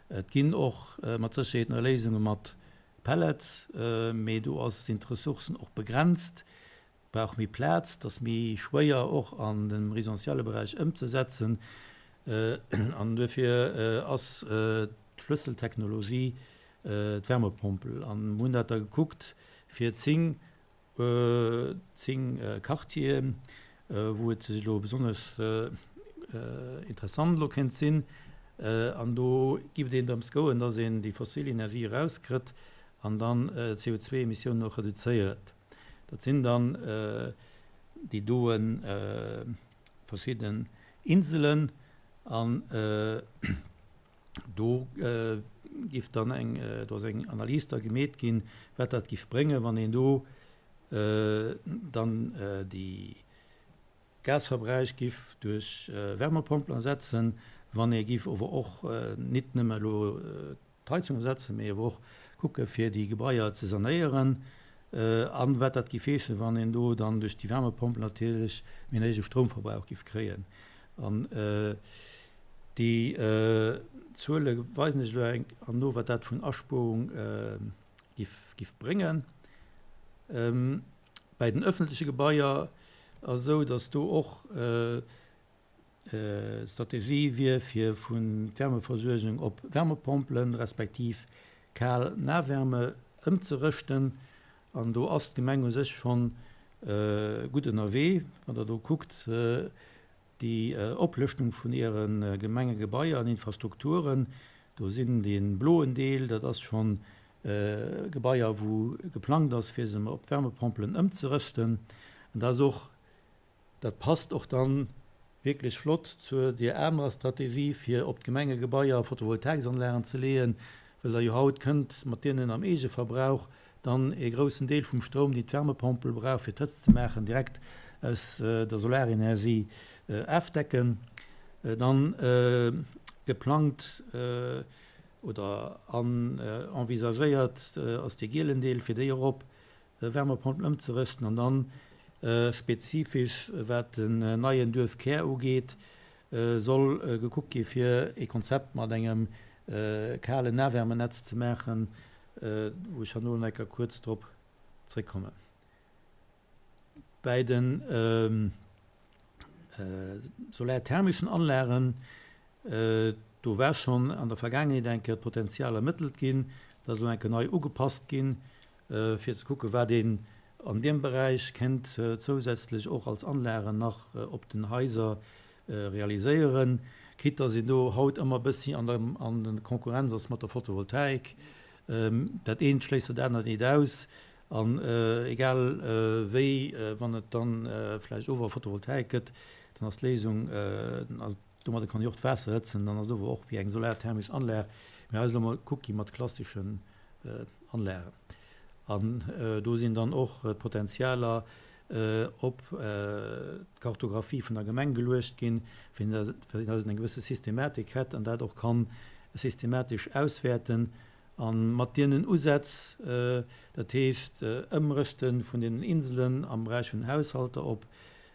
Et ginn och mat Sécherheet nach Léisunge mat Pellets, mee do ass sinn d'Ressourcen och begrenzt, brauch méi Plaz, et ass méi schwéier och an dem residentielle Beräich ëmzesetzen. An duerfir ass d'Schlësseltechnologie d'Wärmepompel. An mir hunn dat da gekuckt fir 10, 10 Quartieren, wou et sech elo besonnesch interessant elo kéint sinn. An do giff et een drëms goen, dass een déi fossil Energie erauskritt an dann d'CO2-Emissiounen och reduzéiert. Dat sinn dann déi doe verschidden Inselen. An Do giff dann eng, do ass eng Analys da gemeet ginn, wat dat giff bréngen, wann een do dann déi Gasverbräuch giff duerch Wärmepompelen ersetzen, wann ee giff ower och nit nëmme elo d'Heizung ersetzen, mee awer och kucke fir déi Gebaier ze sanéieren an wat dat giff heeschen, wann een do dann duerch déi Wärmepompel natierlech méi en héije Stroumverbrauch giff kréien. An déi Zuele weisen ech elo eng an no, wat dat vun Aspuerung giff bréngen. Bäi den öffentleche Gebaier ass esou, datt do och d'Strategie wier, fir vun d'Wärmeversuergung op Wärmepompelen, respektiv kal Nahwärme ëmzerëschten. An do ass d'Gemeng u sech schonn gutt ënnerwee. Wann Der do kuckt, déi Oplëschtung vun Iere Gemengegebaier an Infrastrukturen, do sinn dee bloen Deel, dat ass schonn Gebaier, wou geplangt ass, fir se op Wärmepompelen ëmzerëschten. An dat ass och Dat passt och dann wierklech flott zur deer anerer Strategie, fir op d'Gemengegebaier Photovoltaiksanlagen ze leeën, well Der jo haut kënnt mat deenen am Eegeverbrauch dann ee groussen Deel vum Stroum, deen d'Wärmepompel brauch, fir d'Hëtzt ze maachen, direkt aus der Solarenergie afdecken. Dann geplangt oder an envisagéiert ass dee gielen Deel, fir déi och op Wärmepompen ëmzerëschten an dann spezifesch wat den neien Duerfkär ugeet, soll gekuckt gi fir ee Konzept mat engem kalen Nahwärmenetz ze maachen, wou ech herno nach eng Kéier kuerz drop zréckkommen. Bäi de solarthermeschen Anlagen, do war schonn an der Vergaangenheet eng Kéier d'Potenzial ermëttelt ginn, dat ass elo eng Kéier nei ugepasst ginn, fir ze kucken, wat een an deem Beräich kéint zousätzlech och als Anlagen nach op den Haiser realiséieren, quitte dass een do haut ëmmer e bëssi an der Konkurrenz ass mat der Photovoltaik. Dat eent schléisst dat anert nit aus. An egal wéi, wann et dann vläicht ower Photovoltaik gëtt, dann ass d'Léisung, domadder kann ee och d'Waasser hëtzen, dann ass et ower och wéi eng solarthermesch Anlag. Mee hei ass elo mol kuckt gi mat klasseschen Anlagen. An do sinn dann och d'Potenzialer op d'Kartographie vun der Gemeng geluecht ginn, fir datt een eng gewësse Systematik hätt an dat och kann systematesch auswäerten. A mat deenen Usätz, dat heescht Ëmrëschte vun deenen Inselen am Beräich vun den Haushalter op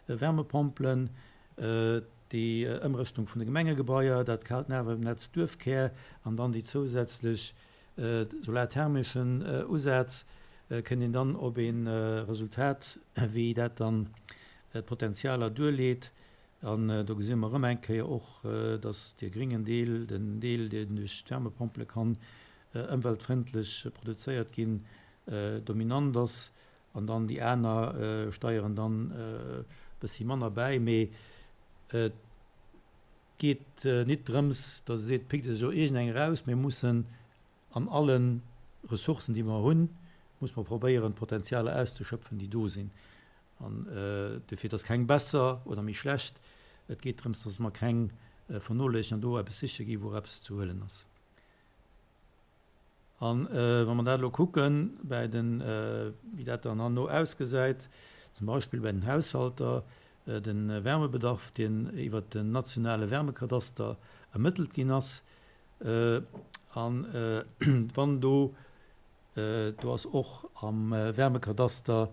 Wärmepompelen, déi Ëmrëschtung vun de Gemengegebaier, dat kaalt Nahwärmenetz Duerfkär an dann déi zousätzlech solarthermeschen Usaz, kënnt een dann op ee Resultat, wéi dat dann d'Potenzialer duerleet. An do gesi mer erëm eng Kéier och, dass dee gréngen Deel, den Deel, deen duerch d'Wärmepompele kann ëmweltfrëndlech produzéiert ginn, dominant ass. An dann déi aner steieren dann e bëssi manner bäi. Mee et geet nit drëms, dass ee seet, pickt Iech elo iergendeng eraus. Mir mussen an alle Ressourcen, déi mer hunn, musse mer probéieren, d'Potenzialer auszeschöpfen, déi do sinn. An dofir, et ass keng besser oder méi schlecht, et geet drëms, dass mer keng vernoléissegen an do eppes siche gi wou eppes ze huelen ass. A wa mer dat elo kucken, bäi den, wéi dat dann herno ausgesäit, zum Beispill bäi den Haushalter, de Wärmebedarf, deen iwwert den nationale Wärmekadaster ermëttelt ginn ass, a wann do Do ass och am Wärmekadaster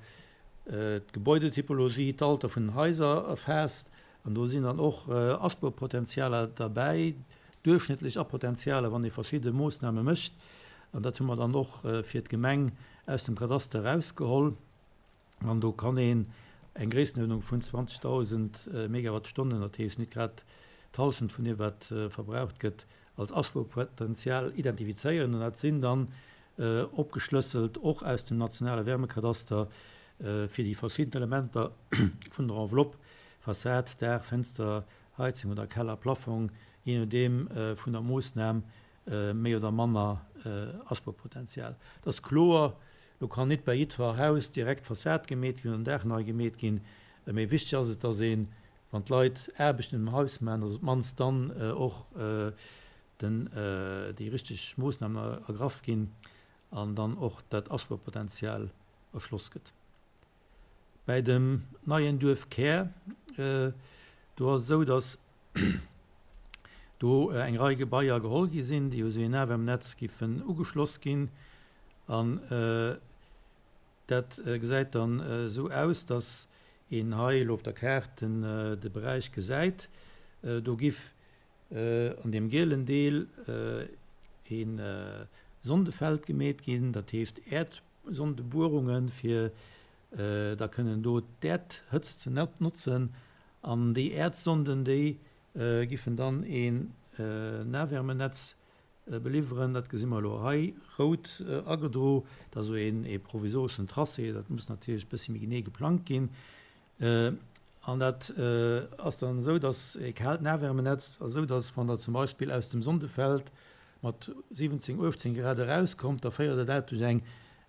d'Gebäudetypologie, d'Alter vun den Haiser erfaasst an do sinn dann och Aspuerpotenzialer derbäi, duerchschnëttlech Apotentialer, wann ee verschidde Moossname mécht. An dat hu mer dann och fir d'Gemeng aus dem Kadaster erausgeholl. An do kann een eng Gréissenuerdnung vun 20.000 Megawattstonnen, dat heescht nit grad d'Hallschent vun deem wat verbraucht gëtt, als Aspuerpotenzial identifizéieren. An dat sinn dann opgeschlësselt och aus dem nationale Wärmekadaster fir déi verschidden Elementer vun der Enveloppe, Fassad, Daach, Fenster, Heizung oder Keller, Plaffong, jee nodeem vun der Moossnam méi oder manner Aspuerpotenzial. Et ass kloer, Lo kann nit bei jiddwer Haus direkt d'Fassad gemeet ginn oder den Daach nei gemeet ginn, mee wichteg ass et, dass een, wann d'Leit Aarbechten um Haus maachen, dass op d'mannst dann och den, déi richteg Moossnamen ergraff ginn an dann och dat Aspuerpotenzial erschloss gëtt. Bäi dem neien Duerf Kär, do ass et esou, dass do eng Rei Gebaier geholl gi sinn, déi u sou een Nahwärmenetz giffen ugeschloss ginn. An dat gesäit dann esou aus, dass een hei elo op der Kaart de Beräich gesäit. Do giff an deem gielen Deel ee Sondefeld gemeet ginn, dat heescht Äerdsondebuerungen, fir da kënnen do d'Äerdhëtzt ze notzen. An déi Äerdsonden, déi giffen dann een Nahwärmenetz beliwweren. Dat gesi mer elo hei rout agedro. Dat ass esou ee provisoreschen Tracé. Dat muss natierlech e bëssi méi genee geplangt ginn. An dat ass dann esou, dass e kaalt Nahwärmenetz ass esou, dass wann Der zum Beispill aus dem Sondefeld mat 17, 18 Grad erauskommt, da féiert Der dat duerch eng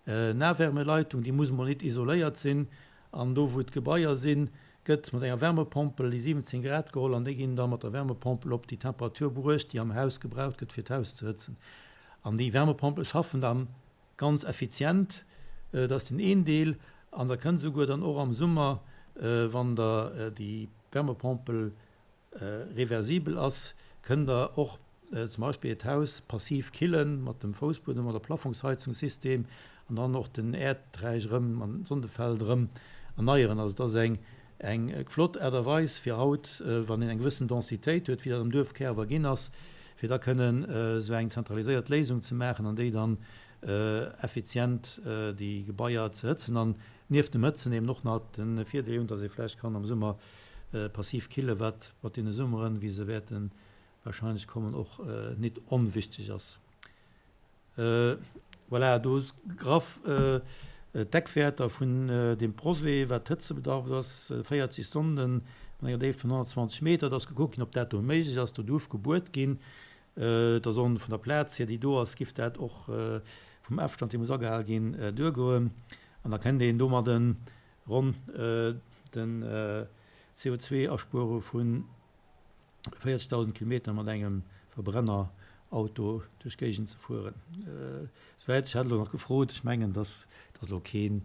Nahwärmeleitung, déi muss emol nit isoléiert sinn. An do wou d'Gebaier sinn, gëtt mat enger Wärmepompel déi 17 Grad geholl an déi ginn da mat der Wärmepompel op déi Temperatur bruecht, déi am Haus gebraucht gëtt fir d'Haus ze hëtzen. An déi Wärmepompel schaffen da ganz effizient. Dat ass den een Deel. An da kënnt esouguer dann och am Summer, wann der déi Wärmepompel reversibel ass, kënnt der och zum Beispill et Haus passiv killen mat dem Foussbuedem oder Plafongsheizungssystem an dann och den Äerdräich erëm an d'Sondefeld erëm erneieren. Also et ass eng eng flott Aart a Weis fir haut, wann een eng gewëssen Densitéit huet, wéi dat am Duerf Kärwer ginn ass, fir da kënnen esou eng zentraliséiert Léisung ze maachen an déi dann effizient déi Gebaier ze hëtzen an nieft dem Hëtzen eben och nach de Virdeel hunn, dass ee vläicht kann am Summer passiv kille, wat mat deene Summeren, wéi se wäerte wahrscheinlech kommen, och nit onwichteg ass. Voilà, do graff d'Eckwäerter vun deem Projet, wat d'Hëtzebedarf ass, 40 Sonden an enger Déift vun 120 Meter. Et ass gekuckt ginn, ob dat do méiglech ass. Do duerf gebuert ginn. Et ass och vun der Plaz hier, déi do ass, giff dat och vum Afstand, dee muss agehal ginn, duergoen. An da kënnt een domadden ronn den CO2-Aspuere vu 40.000 Kilometer mat engem Verbrennerauto duerch d'Géigend ze fueren. Souwäit, ech hat elo nach gefrot, ech mengen, dass dat ass elo keen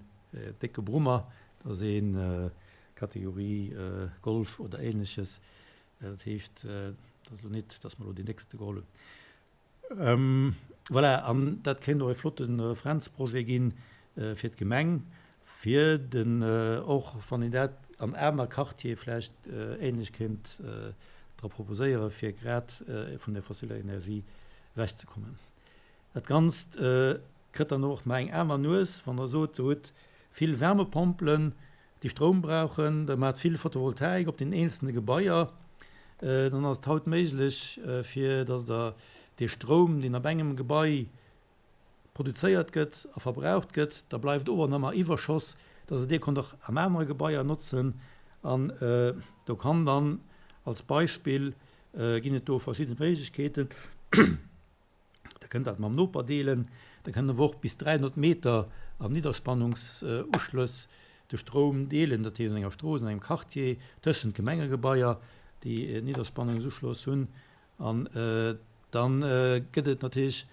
décke Brummer, dat ass ee Kategorie Golf oder Ähnleches. Dat heescht, dat ass elo net, dass mer elo deen déckste geholl hunn. Voilà, an dat kéint och e flotte Referenzprojet gi fir d'Gemeng, fir den, och wann een dat an aner Quartiere vläicht ähnlech kéint dra proposéieren, fir grad vun der fossiller Energie ewechzekommen. Dat Ganzt kritt dann och nach eng aner Nues, wann Der sot, Der hutt vill Wärmepompelen, déi Stroum brauchen, der maacht vill Photovoltaik op den eenzelne Gebaier, dann ass et haut méiglech, fir datt Der dee Stroum, deen op engem Gebai produzéiert gëtt a verbraucht gëtt, da bleift ower nëmmer Iwwerschoss, datt Der dee konnt och an anere Gebaier notzen. An do kann dann als Beispill, ginn et do verschidde Méiglechkeeten, Der kënnt dat mam Noper deelen. Der kënnt awer och bis 300 Meter am Nidderspannungsuschlëss de Stroum deelen, dat heescht an enger Strooss, an engem Quartier, tëschent Gemengegebaier, déi en Nidderspannungsuschloss hunn. An da gëtt et natierlech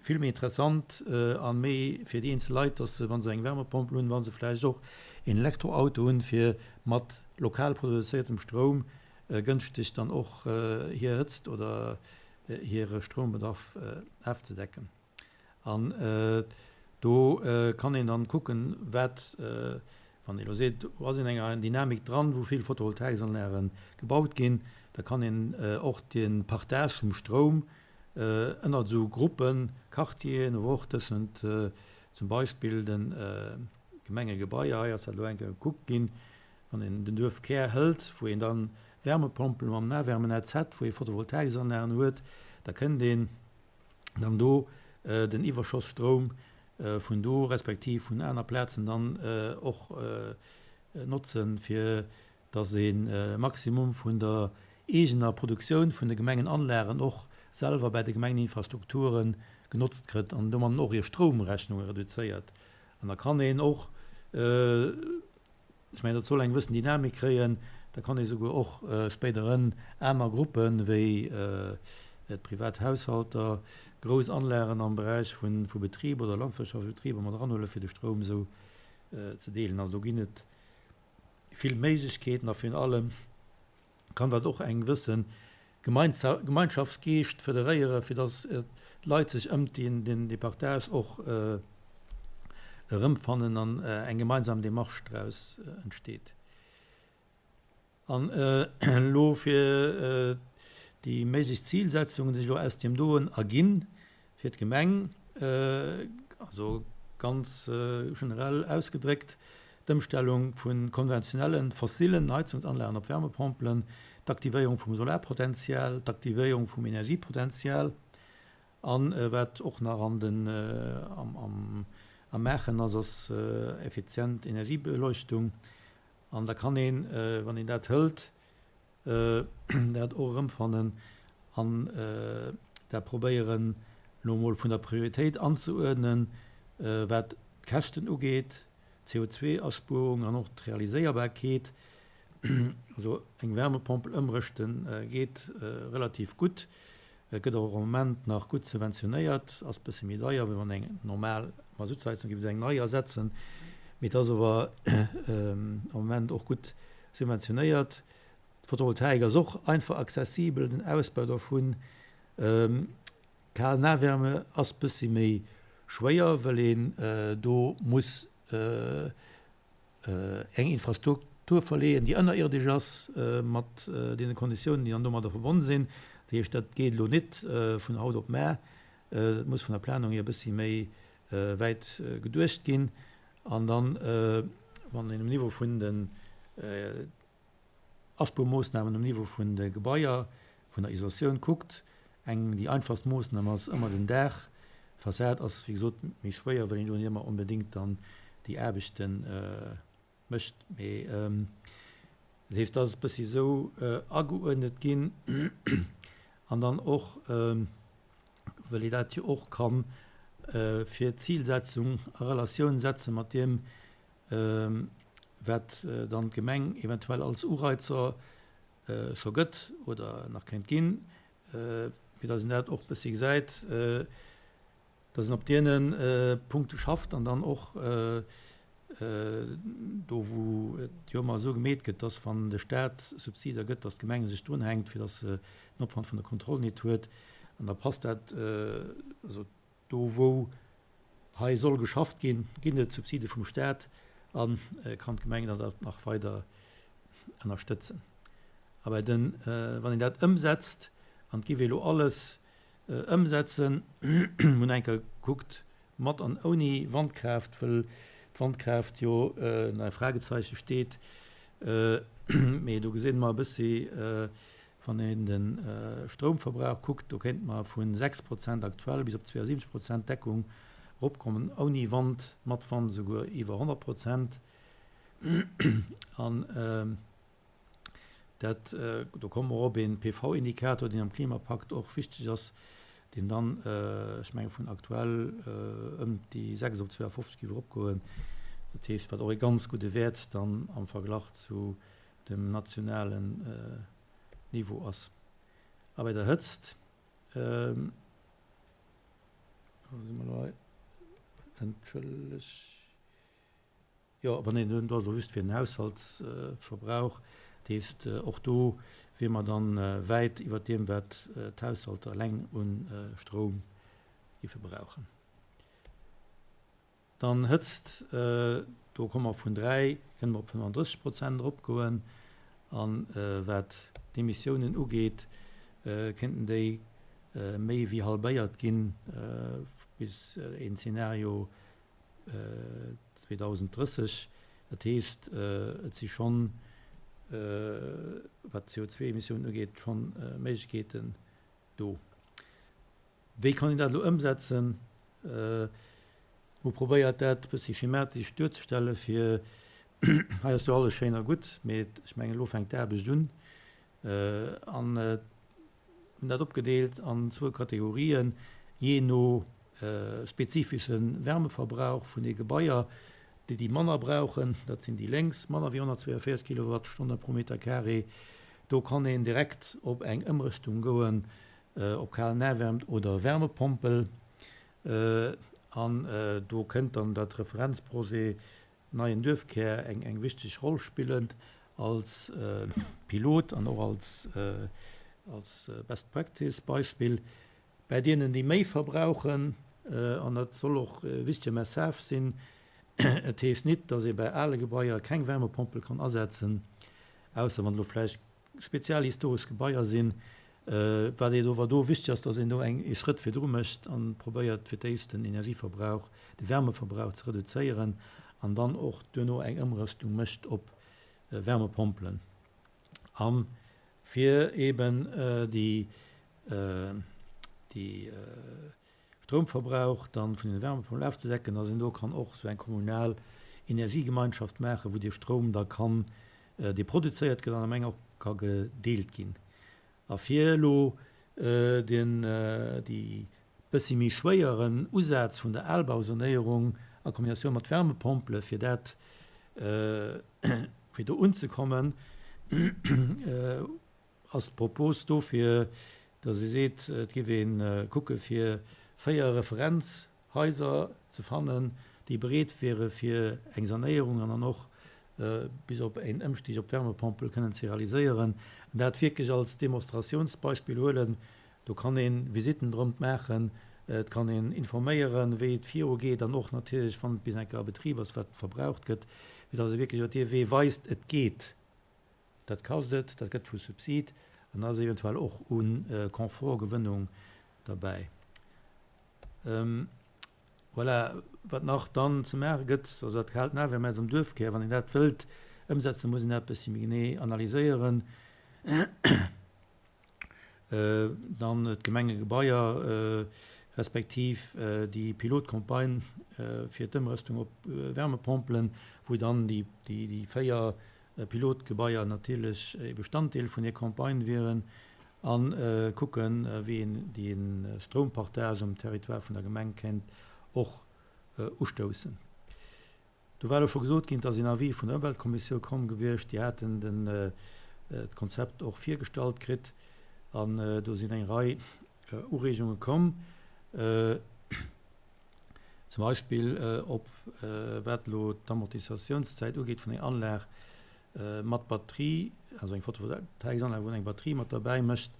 vill méi interessant a méi fir déi eenzel Leit, dass se, wa se eng Wärmepompel hunn, wa se vläicht och een Elektroauto hunn, fir mat lokal produzéiertem Stroum gënschteg dann och hir Hëtzt oder hire Stroumbedarf ofzedecken. An do kann een dann kucken, wat, wann ee elo seet, do ass een enger Dynamik dran, wou vill Photovoltaiksanlagen gebaut ginn, da kann een och de Partage vum Stroum ënnert esou Gruppen, Quartieren, awer och tëschent zum Beispill de Gemengegebaier, hei ass dat elo eng Kéier gekuckt ginn, Wann een den Duerfkär hëlt, wou een dann Wärmepompelen mam Nahwärmenetz hätt, wou ee Photovoltaiksanlagen huet, da kënnt een dann do den Iwwerschossstroum vun do respektiv vun aner Plazen dann och notzen, fir dass ee Maximum vun der eegener Produktioun vun de Gemengenanlagen och selwer bäi de Gemengeninfrastrukture genotzt kritt an domadden och hir Stroumrechnunge reduzéiert. An da kann een och Ech mengen, dat soll eng gewëssen Dynamik kréien. Da kann ee souguer och spéiderhin aner Gruppen, wéi d'privat Haushalter, grouss Anlagen am Beräich vu Betriber oder Landwirtschaftsbetriber mat eranhuelen, fir de Stroum esou ze deelen. Also do ginn et vill Méiglechkeeten a virun allem kann dat och eng gewësse Gemeinschaftsgeescht federéieren, fir dass d'Leit sech ëmt dee Partage och erëmfannen an eng gemeinsam Démarche draus entsteet. An elo fir déi méiglech Zilsetzungen, déi sech elo aus deem doen erginn, Fir d'Gemeng, also ganz generell ausgedréckt, d'Ëmstellung vu konventionellen, fossilen Heizungsanlagen op Wärmepompelen, d'Aktivéierung vum Solarpotenzial, d'Aktivéierung vum Energiepotenzial an, wat och nach an den am Maachen ass, ass effizient Energiebeleuchtung. An da kann een, wann een dat hëlt, dat och erëmfannen an dat probéieren elo emol vun der Prioritéit anzeuerdnen, wat d'Käschten ugeet, d'CO2-Aspuerung an och d'Realiséierbarkeet. Also eng Wärmepompel ëmrëschte geet relativ gutt, gëtt och am Moment nach gutt subventionéiert, ass e bësse méi deier, wéi wann eng normal Masuttsheizung géif eng nei ersetzen, mee et ass awer am Moment och gutt subventionéiert. D'Photovoltaik ass och einfach accessibel, den Ausbau dovun. Kal Nahwärme ass bëssi méi schwéier, well een do muss eng Infrastruktur verleeën, déi ënnerirdesch ass, mat deene Konditiounen, déi dann domadder verbonn sinn. Dat heescht, dat geet elo net vun haut op mar. Dat muss vun der Planung hier e bëssi méi wäit geduecht ginn. An dann, wann een um Niveau vun den Aspuermoossnamen um Niveau vun de Gebaier, vun der Isolatioun kuckt, eng déi einfachst Moossnam ass ëmmer den Daach. D'Fassad ass, wéi gesot, méi schwéier, well een do net ëmmer onbedéngt dann déi Aarbechte mécht. Mee dat heescht, dat ass e bëssi esou ageuerdnet ginn. An dann och, well ee dat jo och kann. fir d'Zilsetzung a Relatioun setze mat deem, wat dann d'Gemeng eventuell als Ureizer scho gëtt oder nach kéint ginn, fir datt een dat och e bëssi gesäit, datt een op deene Punkte schafft an dann och do wou et jo ëmmer esou gemeet gëtt, datt wann de Staat Subsider gëtt, datt d'Gemeng sech drunhänkt, fir datt se den Opwand vun der Kontroll nit huet. An da passt dat, also do wou hei soll geschafft ginn, ginn et Subside vum Staat a kann d'Gemeng dann dat nach weider ënnerstëtzen. A bei den, wann een dat ëmsetzt, an et géif ee elo alles ëmsetzen, hunn eng Kéier gekuckt mat an ouni Wandkraaft, wëll d'Wandkraaft jo ënner e Fragezeiche steet, mee do gesinn mer e bëssi, wann een de Stroumverbrauch kuckt, do kéinte mer vu 6 Prozent aktuell bis op 72 Prozent Deckung eropkommen ouni Wand, mat Wand esouguer iwwer 100 Prozent. An Dat, do komme mer op ee PV-Indikator, deen am Klimapakt och wichteg ass, deen dann, ech menge vun aktuell ëm déi 6 op 52 géif eropgoen. Dat heescht, wat och ee ganz gudde Wäert dann am Verglach zu dem nationalen Niveau ass. A bei der Hëtzt, wou si mer elo hei? Entschëllegt. Jo, wann een do ass elo just fir den Haushaltsverbrauch, dat heescht och do wier mer dann wäit iwwert deem wat d'Haushalter eleng u Stroum géife brauchen. Dann Hëtzt, do komme mer vun 3, kënne mer op 35 Prozent eropgoen. A wat d'Emissiounen ugeet, kéinten déi méi wéi halbéiert ginn bis een Zeenario 2030. Dat heescht, et si schonn, wat d'CO2-Emissiounen ugeet, schonn Méiglechkeeten do. Wéi kann een dat elo ëmsetzen? Hu probéiert, dat e bëssi schematesch duerzestellen, fir, hei ass jo alles schéin a gutt, mee ech mengen, elo fänkt d'Aarbecht un. An Hunn dat opgedeelt an zwou Kategorien, jee no spezifesche Wärmeverbrauch vun de Gebaier. Déi, déi manner brauchen, dat sinn déi lénks, manner wéi 142 Kilowattstonne pro Meter carré. Do kann een direkt op eng Ëmrëschtung goen op kal Nahwärmt oder Wärmepompel. An do kënnt dann dat Referenzprojet neien Duerfkär eng eng wichteg Roll spillen als Pilot an och als als Best Practice Beispill bäi deenen déi méi verbrauchen. An dat soll och e wichtege Message sinn, Et heescht nit, datt ee bäi ale Gebaier keng Wärmepompel kann asetzen, ausser wann elo vläicht speziell historesch Gebaier sinn. Wat et ower do wichteg ass, datt een do eng ee Schrëtt virdru mécht an probéiert fir d'éischt den Energieverbrauch, de Wärmeverbrauch ze reduzéieren an dann och duerno eng Ëmrëschtung mécht op Wärmepompelen. A fir eeben déi déi Stroumverbrauch dann vun den Wärmepompen ofzedecken, dass een do kann och sou eng kommunal Energiegemeinschaft maachen, wou dee Stroum da kann, dee produzéiert gëtt an der Meng och ka gedeelt ginn. A fir elo den, déi bëssi méi schwéieren Usaz vun der Albausanéierung a Kombinatioun mat Wärmepompele fir dat, fir do unzekommen, Ass d'Propos do fir, datt ee seet, et géif ee kucke fir 4 Referenzhaiser ze fannen, déi bereet wiere fir eng Sanéierung an dann och bis op een Ëmstig op d'Wärmepompel kënnen ze realiséieren, an dat wierklech als Demonstratiounsbeispill huelen. Do kann ee Visitten drëmt maachen, et kann een informéieren, wéi et viru geet an och natierlech, wann et bis eng Kéier a Betrib ass, wat verbraucht gëtt, fir datt ee wierklech iwwer dee Wee weist, et geet. Dat kascht et, dat gëtt vu Subsid an da ass eventuell och u Confort-Gewënnung derbäi. Voilà, wat nach dann ze maache gëtt, ass dat kaalt Nahwärmnetz am Duerfkär. Wann een dat wëllt ëmsetzen, muss een dat e bëssi méi genee analyséieren. Dann d'Gemengegebaier respektiv déi Pilotcampagne fir d'Ëmrëstung op Wärmepompelen, wou dann déi 4 Pilotgebaier natierlech ee Bestanddeel vun där Campagne wieren, a kucken, wéi een dee Stroumpartage um Territoire vun der Gemeng kéint och ustoussen. Do war elo scho gesot ginn, et ass een Avis vun der Ëmweltkommissioun komm gewiescht. Déi haten den d'Konzept och virgestallt kritt an do sinn eng Rei Ureegunge komm, zum Beispill op wat elo d'Amortisatiounszäit ugeet vun enger Anlag mat Batterie, also eng Photovoltaiksanlag, wou een eng Batterie mat derbäi mécht.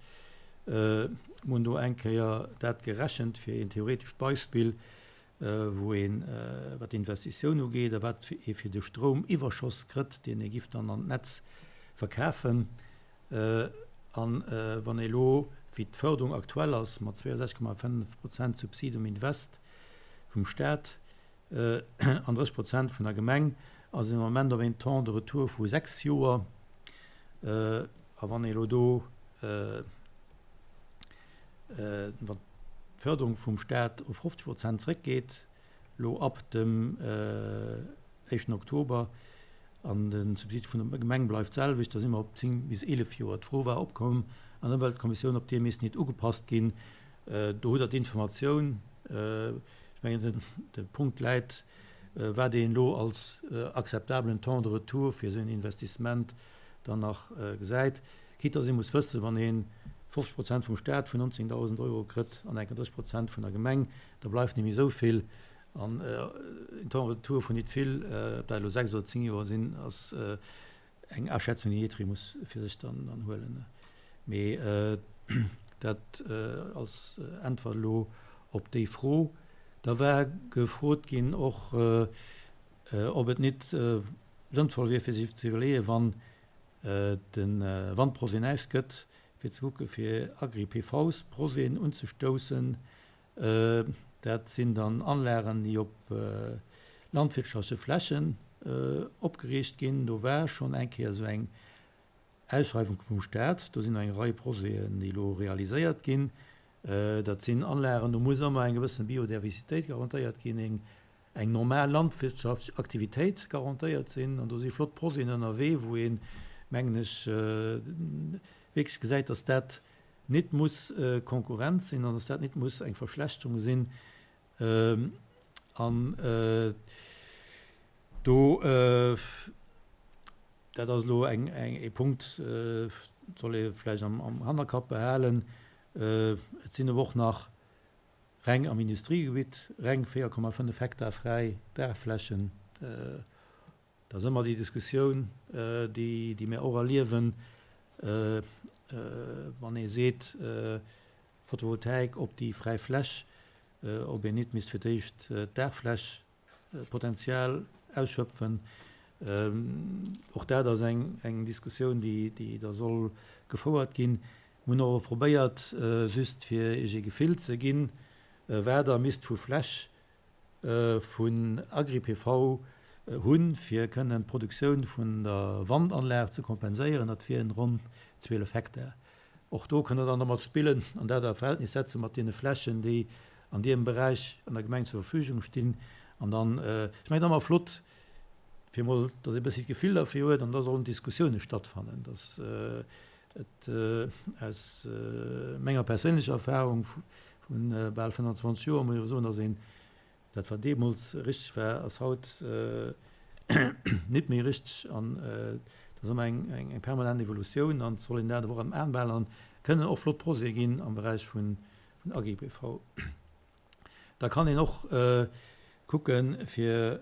Mir hunn do eng Kéier dat gerechent fir een theoretescht Beispill, wou een, wat d'Investitioun ugeet a wat ee fir de Stroumiwwerschoss krëtt, deen ee giff dann an d'Netz verkafen. An wann ee elo, wéi d'Förderung aktuell ass, mat 62,5 Prozent Subsid um Invest vum Staat an 30 Prozent vun der Gemeng, ass een am Moment op een Temps de retour vu 6 Joer. A wann ee elo do, Wann d'Förderung vum Staat op 50 Prozent zréckgeet, elo ab dem éischten Oktober, an de Subsid vun der Gemeng bleift d'selwecht, da si mer op 10 bis 11 Joer. D'Fro war opkomm an der Ëmweltkommissioun, ob dee misst nit ugepasst ginn. Do hutt Der d'Informatioun. Ech mengen, de Punkt läit, wat een elo als akzeptabelen Temps de retour fir esou en Investissement dann nach gesäit. Quitte dass ee muss wëssen, wann ee 50 Prozent vum Staat vun 19.000 Euro krëtt an enker 30 Prozent vun der Gemeng, da bleift net méi esou vill. An en Temps retour vun nit vill, ob dat elo 6 oder 10 Joer sinn, ass eng Aschätzung, déi jiddweree muss fir sech dann huelen. Mee dat als Äntwert elo op déi Fro. Da war gefrot ginn och, ob et nit sënnvoll wier fir sech ze iwwerleeën, wann de Wandprojet näischt gëtt, fir ze kucke fir Agri-PVs-Projeten unzestoussen. Dat sinn dann Anlagen, déi op landwirtschaftleche Flächen opgeriicht ginn. Do war schonn eng Kéier esou eng Ausschreiwung vum Staat. Do sinn eng Rei Projeten, déi elo realiséiert ginn. Dat sinn Anlagen, do muss ëmmer eng gewëssen Biodiversitéit garantéiert ginn, eng normal landwirtschaftlech Aktivitéit garantéiert sinn. An do si flott Projeten ënnerwee, wou een, mengen ech, wierklech gesäit, dass dat nit muss Konkurrenz sinn an dass dat nit muss eng Verschlechterung sinn. An do, dat ass elo e Punkt, soll ee vläicht am Hannerkapp behalen, et sinn awer och nach Reng am Industriegebitt, reng 4,5 Hektar fräi Daachflächen. Dat ass ëmmer déi Diskussioun, déi mir och erliewen, wann ee seet, Photovoltaik op déi fräi Fläch, ob een nit misst fir d'éischt d'Daachfläch Potenzial ausschöpfen. Och dat ass eng Diskussioun, déi da soll gefouert ginn. Mir hunn och probéiert, just fir Iech ee Gefill ze ginn, wat Der misst vu Fläch vun Agri-PV hunn, fir kënnen d'Produktioun vun der Wandanlag ze kompenséieren. Dat wieren ronn 12 Hektar. Och do kënnt Der dann dermat spillen an dat a Verhältnis setze mat deene Flächen, déi an deem Beräich an der Gemeng zur Verfügung stinn. An dann, ech mengen, et ass ëmmer flott, fir emol, datt ee e bëssi d'Gefill derfir huet, an da sollen Diskussioune stattfannen, datt et aus menger perséinlecher Erfahrung vu bal 25 Joer, muss ech awer soen, datt een Dat wat deemools richteg war, ass haut nit méi richteg an et ass ëmmer eng permanent Evolutioun an et soll een dat awer och am Aen behalen an et kënnen och flott Projete ginn am Beräich vun AGPV. Da kann een och kucken, fir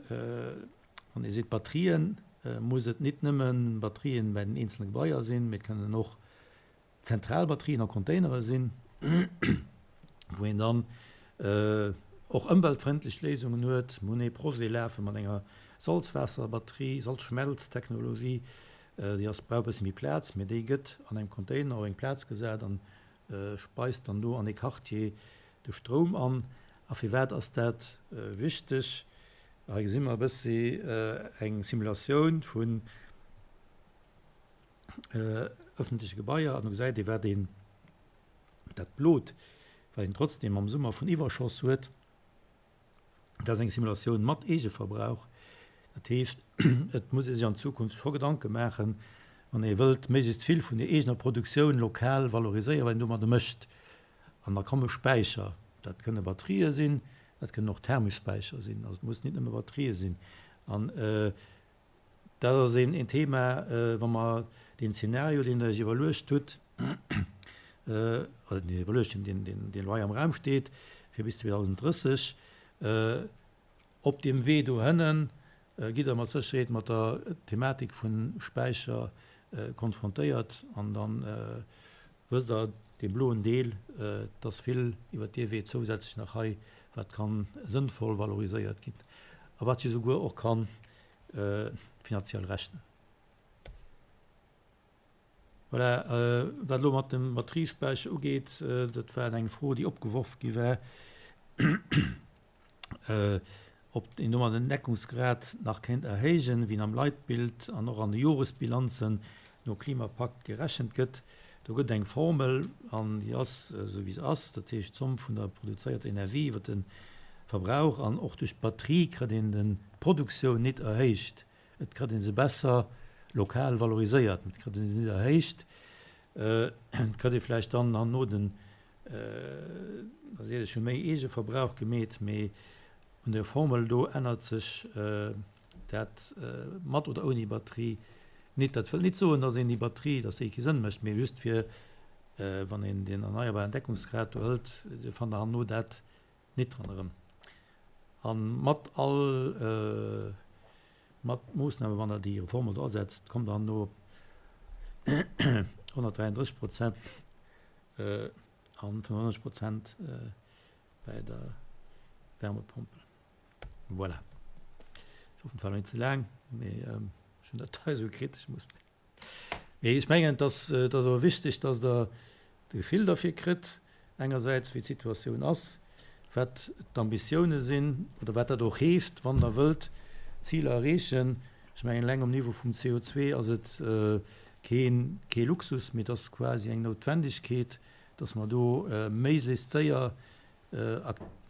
wann ee seet Batterien, muss et nit nëmme Batterien bei den eenzele Gebaier sinn, mee et kënnen och zentral Batterien a Containere sinn, wou een dann och ëmweltfrëndlech Léisungen huet. Mir hunn ee Projet lafe mat enger Salzwaasserbatterie, Salzschmelztechnologie, déi ass, brauch e bësse méi Plaz, mee déi gëtt an engem Container op eng Plaz gesat an speist dann do an ee Quartier de Stroum an. A firwat ass dat wichteg? Hei gesi mer e bëssi eng Simulatioun vun ëffentleche Gebaier an do gesäit ee wat een, dat Blot, wat een trotzdem am Summer vun Iwwerschoss huet, dat ass eng Simulatioun mat Eegeverbrauch. Dat heescht, et muss ee sech an Zukunft scho Gedanke maachen, wann ee wëllt méiglechst vill vun der eegener Produktioun lokal valoriséieren, wat een domadder mécht. An da komme Späicher, dat kënne Batterië sinn. Dat kënnen och thermesch Späicher sinn. Also et mussen nit nëmme Batterië sinn. An dat ass een Thema, wa mer deen Zeenario, deen Der Iech iwwerluecht hutt, oder deen Dir iwwerluecht hutt, deen elo hei am Raum steet, fir bis 2030, op deem Wee dohënnen gitt Der mat Sécherheet mat der Thematik vu Späicher konfrontéiert. An da wësst Der, dee bloen Deel, et ass vill iwwert dee Wee zousätzlech nach hei, wat ka sënnvoll valoriséiert ginn a wat sech esouguer och ka finanziell rechnen. Voilà, wat elo mat dem Batteriespäicher ugeet, dat war eng Fro, déi opgeworf gi war, ob een domat den Deckungsgrad nach kéint erhéijen, wéi en am Leitbild an och an de Joresbilanzen no Klimapakt gerechent gëtt. Do gëtt et eng Formel an déi ass esou wéi se ass, dat heescht d'Zomm vun der produzéierter Energie iwwer de Verbrauch an och duerch d'Batterie kritt een d'Produktioun nit erhéicht. Et kritt ee se besser lokal valoriséiert, mee et kritt ee se nit erhéicht. Et kritt ee vläicht dann herno den, da seet ech, jo méi Eegeverbrauch gemeet, mee un der Formel do ännert sech dat mat oder ouni Batterie nit. Dat wëllt nit soen, datt een déi Batterie, datt déi kee Sënn mécht, mee just fir, wann een deen erneierbaren Deckungsgrad do hëlt, Dir fannt der herno dat nit dran erëm. A mat all mat Moossnamen, wann Der déi Reform do asetzt, kommt Der herno op 133 Prozent a 95 Prozent bei der Wärmepompel. Voilà. Ech hoffen, et war elo net ze laang, mee ech hunn dat hei esou kritt, ech muss. Mee ech mengen, et ass, et ass awer wichteg, dass Der e Gefill derfir kritt, engersäits wéi d'Situatioun ass, wat d'Ambitioune sinn oder wat dat och heescht, wann Der wëllt Ziler erreechen. Ech mengen, eleng um Niveau vum CO2 ass et keen, kee Luxus, mee et ass quasi eng Noutwendegkeet, dass mer do méiglechst séier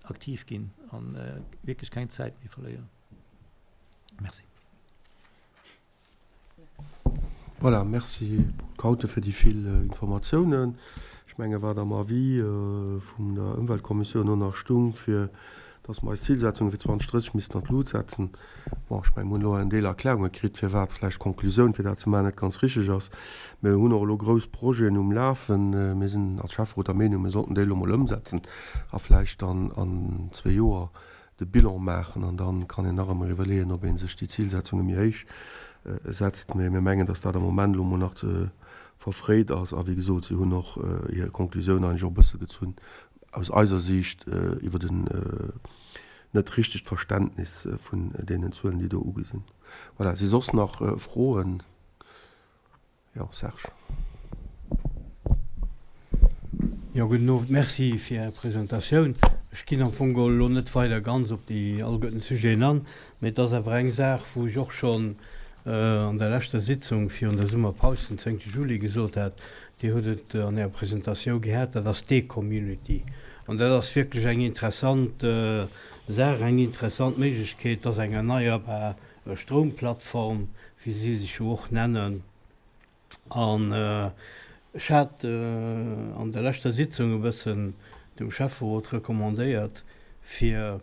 aktiv ginn a wierklech keng Zäit méi verléieren. Merci. Voilà, merci Paul Kauthe fir déi vill Informatiounen. Ech menge wat am Avis vum der Ëmweltkommissioun och nach stung, fir datt mer eis Zilsetzunge fir 2030 missten an d'Lut setzen. Bon, ech menge mer hunn elo en Deel Erklärunge kritt, firwat vläicht d'Konklusioun, fir dat ze maachen, net ganz richteg ass. Mir hunn och elo grouss Projeten um Lafen. Mir sinn als Schäfferot der Meenung, mir sollten déi elo mol ëmsetzen a vläicht dann an zwee Joer de Bilan maachen an da kann een nach ëmmer iwwerleeën, ob ee sech déi Zilsetzunge méi héich setzt. Mee mir mengen, datt dat am Moment elo mol nach ze verfréit ass. A wéi gesot, si hunn och hir Konklusioun eigentlech och e bësse gezunn, aus eiser Siicht, iwwer en net richtegt Verständnis vun deenen Zuelen, déi do ugi sinn. Voilà, si soss nach Froen? Jo, Serge. Jo, gudden Owend. Merci fir Är Presentatioun. Ech ginn am Fong geholl elo net weider ganz op déi alleguerten Sujeten an, mee et ass awer eng Saach, wou ech och schonn an der leschter Sitzung virun der Summerpaus den zéngte Juli gesot hat, Dir hutt et an Ärer Presentatiou gehat, dat ass d'E-Community. An dat ass wierklech eng interessant Saach, eng interessant Méiglechkeet. Et ass eng erneierbar Stroumplattform, wéi si sech jo och nennen. An ech hat an der leschter Sitzung e bëssen dem Schäfferot recommandéiert, fir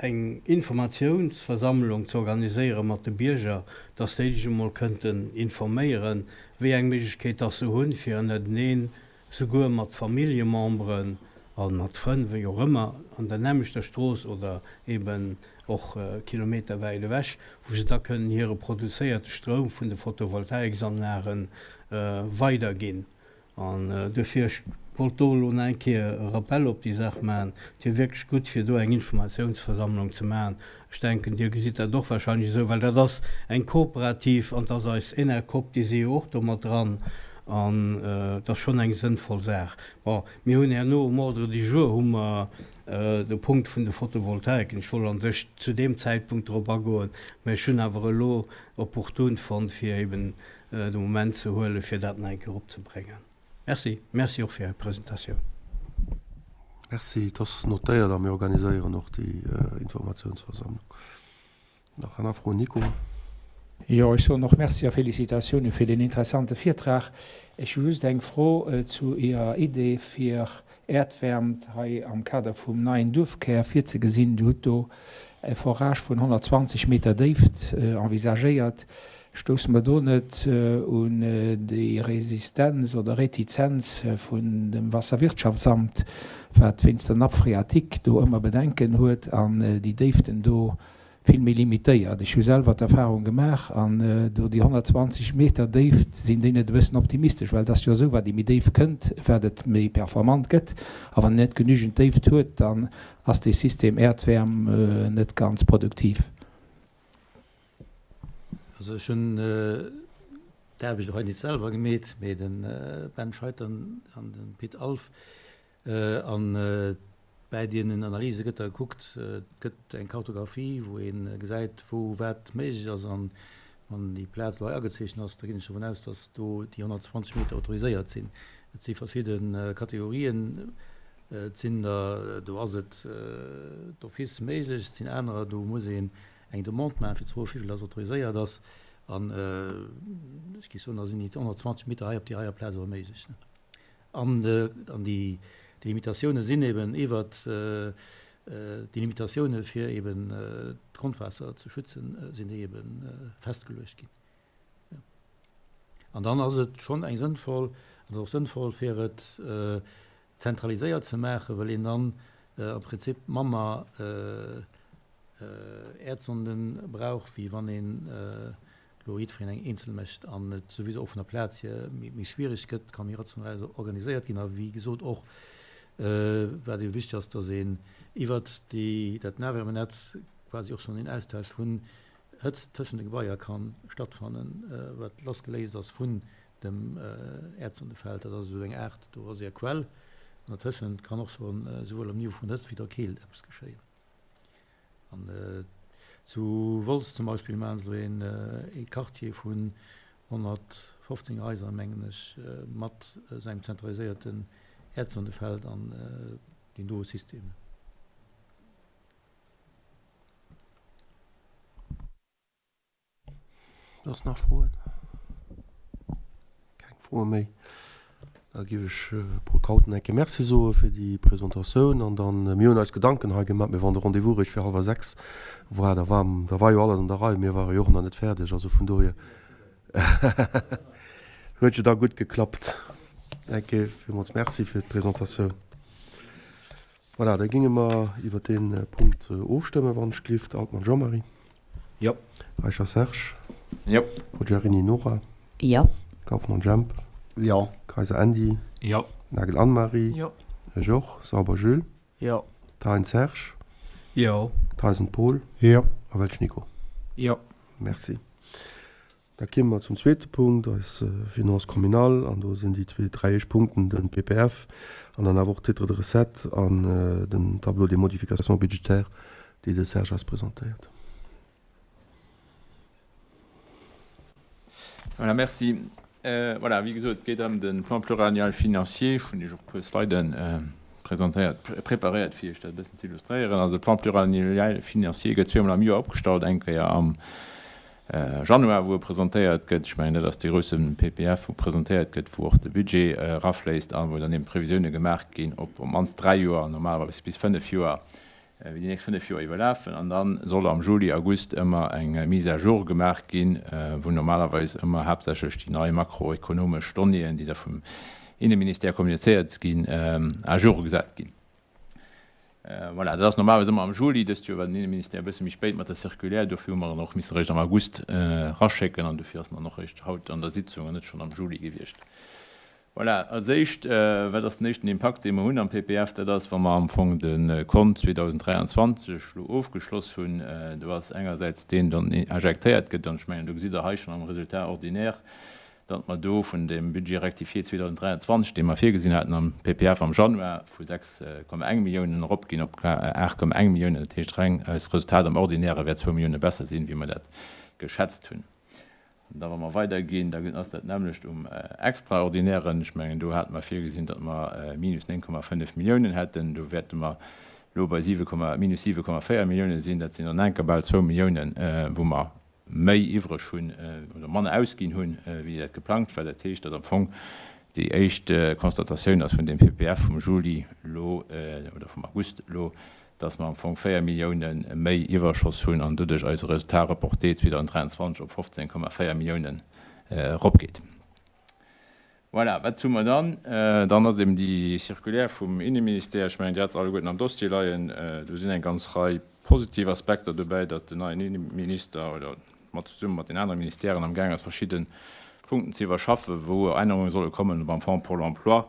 eng Informatiounsversammlung ze organiséiere mat de Bierger, dass déi sech emol kënnten informéieren, wéi eng Méiglechkeet dass se hunn, fir ënnerteneen souguer mat Familljememberen a mat Frënn, wéi och ëmmer, an der nämmlechter Strooss oder eben och kilometerwäit ewech, wou se da kënnen hire produzéierte Stroum vun de Photovoltaiksanlage weiderginn. An duerfir, ech wollt do elo nach eng Kéier e Rappel op déi Saach maachen, et wier wierklech gutt, fir do eng Informatiounsversammlung ze maachen. Ech denken, Dir gesitt dat och wahrscheinlech esou, well dat ass eng Kooperativ an et ass eis Enercop, déi si jo och do mat dran an et ass schonn eng sënnvoll Saach. Bon, mir hunn herno um Ordre du jour hu mer de Punkt vun de Photovoltaiken. Ech wollt a sech zu deem Zäitpunkt drop agoen, mä ech hunn awer elo opportun fonnt, fir eben de Moment ze huelen, fir dat nach eng Kéier eropzebréngen. Merci. Merci och fir Är Presentatioun. Merci. Et ass notéiert a mir organiséieren och déi Informatiounsversammlung. Nach aner Froen? Nico? Jo, ech soen och Merci a Félicitatioune fir deen interessante Virtrag. Ech hu just eng Fro zu Ärer Idee fir Äerdwäermt hei am Kader vum neien Duerfkär virzegesinn. Dir hutt do e Forage vun 120 Meter Déift envisagéiert. Stousse mer do net un déi Resistenz oder Retizenz vun dem Wasserwirtschaftsamt, wat wéinst der Nappe phréatique do ëmmer Bedenken huet an déi Déiften do vill méi limitéiert. Ech hu selwer d'Erfahrung gemaach, an do déi 120 Meter Déift, sinn déi net e bëssen optimistesch, well et ass jo esou, wat ee méi déif kënnt, wat et méi performant gëtt, a wann een net genügend Déift huet, dann ass dee System Äerdwäerm net ganz produktiv. Also ech hunn d'Aarbecht och hei net selwer gemeet, mee de Ben Scheiter an de Pit Alff. An bäi deenen Analyse gëtt da gekuckt, et gëtt eng Kartographie, wou ee gesäit, wou wat méiglech ass. An wann déi Plaz elo hei agezeechent ass, da ginn ech dovun aus, datt do déi 120 Meter autoriséiert sinn. Et si verschidde Kategorien. Et sinn der, do ass et d'office méiglech, et sinn anerer, do muss een eng Demande maachen, fir ze froen, wéivill datt autoriséiert ass. An ech géif soen, da sinn déi 120 Meter hei op deer heier Plaz awer méiglech. An déi Limitatioune sinn eben iwwert déi Limitatioune fir eben d'Grondwaasser ze schützen, sinn déi ebe festgeluecht ginn. An dann ass et schonn eng sënnvoll, an ass och sënnvoll fir et zentraliséiert ze maachen, well een dann am Prinzip manner Äerdsonden brauch, wéi wann een elo jiddwereen eng eenzel mécht an et souwisou och vun der Plaz hier méi schwierig gëtt, ka méi rationell organiséiert ginn. A wéi gesot och, wat ebe wichteg ass, dass een iwwert déi, dat Nahwärmenetz quasi och schonn een Austausch vun Hëtzt tëschent de Gebaier ka stattfannen, wat lassgeléist ass vun dem Äerdsondefeld. Dat ass esou eng Aart, do ass Är Quell an dertëschent kann och schonn esouwuel am Niveau vun Hëtzt wéi der Keelt eppes geschéien. An zu Wolz zum Beispill maachen se elo ee Quartier vun 115 Haiser, mengen ech, mat esou engem zentraliséierten Äerdsondefeld an deen doe System. Soss nach Froen? Keng Froe méi. Da géif ech Paul Kauten eng Kéier Merci soe fir déi Presentatioun. An dann, mir hunn eis Gedanken hei gemaach, mee wann de Rendez-vous eréischt fir hallwer 6 war, da war, da war jo alles an der Rei. Mir ware jo och nach net fäerdeg. Also vun dohier huet jo da gutt geklappt. Eng Kéier villmools Merci fir d'Presentatioun. Voilà, da géinge mer iwwert dee Punkt ofstëmmen, wann ech gelift. Altmann Jean-Marie. Jo. Eicher Serge. Jo. Poggiarini Nora. Jo. Kauffmann Jemp. Jo. Kayser Andy. Jo. Nagel Anne-Marie. Jo. Ech och. Sauber Jules. Jo. Thein Serge. Jo. Theisen Paul. Jo. A Welsch Nico. Jo. Merci. Da kéime mer zum zweete Punkt, eis Finance communale. An do sinn déi zwee, dräi éischt Punkten de PPF an dann awer och d'Titres de recettes an den Tableau des modifications budgétaires, déi de Serge eis presentéiert. Voilà, merci. Voilà, wéi gesot, et geet ëm de Plan pluriannuel financier. Ech hunn Iech och e puer Sliden presentéiert, preparéiert, fir Iech dat e bëssen ze illustréieren. Also de Plan pluriannuel financier gëtt zweemol am Joer opgestallt, eng Kéier am Januar, wou e presentéiert gëtt, ech mengen, dat ass dee grousse PPF, wou presentéiert gëtt, wou och de Budget erafléisst a wou dann eben d'Previsioune gemaach ginn op op d'mannst dräi Joer, normalerweis bis fënnef Joer, wéi déi nächst fënnef Joer iwwerlafen. An da soll am Juli, August ëmmer eng Mise à jour gemaach ginn, wou normalerweis ëmmer haaptsächlech déi nei makroekonomesch Donnéeën, déi da vum Inneministère kommunizéiert ginn, à jour gesat ginn. Voilà, dat ass normalerweis ëmmer am Juli. Dëst Joer war den Inneministère e bësse méi spéit mat der Circulaire, dofir hu mer en och missen eréischt am August eraschécken an dofir ass en dann och eréischt haut an der Sitzung an net schonn am Juli gewiescht. Voilà, als éischt, wat ass den éischten Impakt, dee mer hunn am PPF? Dat ass, wa mer am Fong de Kont 2023 elo ofgeschloss hunn, do ass engersäits deen, deen injektéiert gëtt, an ech mengen, do gesitt Der hei schonn am Résultat ordinaire, datt mer do vun dem Budget rectifié 2023, dee mer virgesinn haten am PPF am Januar, vu 6,1 Milliounen eropginn op 8,1 Milliounen. Dat heescht, reng eist Resultat am Ordinäre wäert zwou Millioune besser sinn, wéi mer dat geschätzt hunn. An da wa mer weiderginn, da ass dat nämmlecht um Extraordinären. Ech mengen, do hate mer virgesinn, datt mer minus 9,5 Milliounen hätten. Do wäerte mer elo bei minus 7,4 Milliounen sinn. Dat sinn dann enker bal zwou Milliounen, wou mer. méi iwwreg hunn oder manner ausginn hunn, wéi dat geplangt war. Dat heescht, datt am Fong déi éischt Constatatioun ass vun deem PPF vum Juli elo oder vum August elo, datt mer am Fong 4 Millioune méi Iwwerschoss hunn an doduerch eise Résultat reporté 2023 op 15,4 Milliounen eropgeet. Voilà, wat hu mer dann? Dann ass eben déi Circulaire vum Inneministère, ech mengen, déi hat se alleguerten am Dossier leien. Do sinn eng ganz Rei positiv Aspekter dobäi, datt den neien Inneminister oder mat zesumme mat den anere Ministèren am gaang ass, verschidde Punkten ze iwwerschaffen, wou Ännerunge solle kommen beim Fonds pour l'emploi,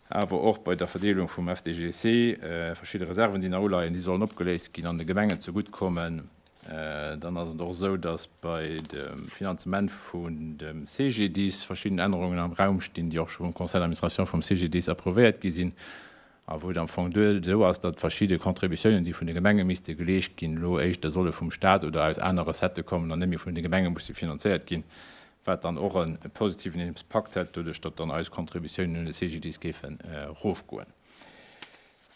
awer och bei der Verdeelung vum FDGC, verschidde Reserven, déi nach uleien, déi sollen opgeléist ginn an de Gemengen zegutt kommen. Dann ass et och esou, datt bei dem Finanzement vun dem CGDIS verschidden Ännerungen am Raum stinn, déi och scho vum Conseil d'administration vum CGDIS approuvéiert gi sinn a wou et am Fong esou ass, datt verschidde Contributiounen, déi vun de Gemenge misste geleescht ginn, elo éischter solle vum Stat oder aus aner Recettë kommen an net méi vun de Gemenge musse finanzéiert ginn, wat dann och e positiven Impakt hätt, doduerch datt dann eis Contributiounen un de CGDIS géifen erofgoen.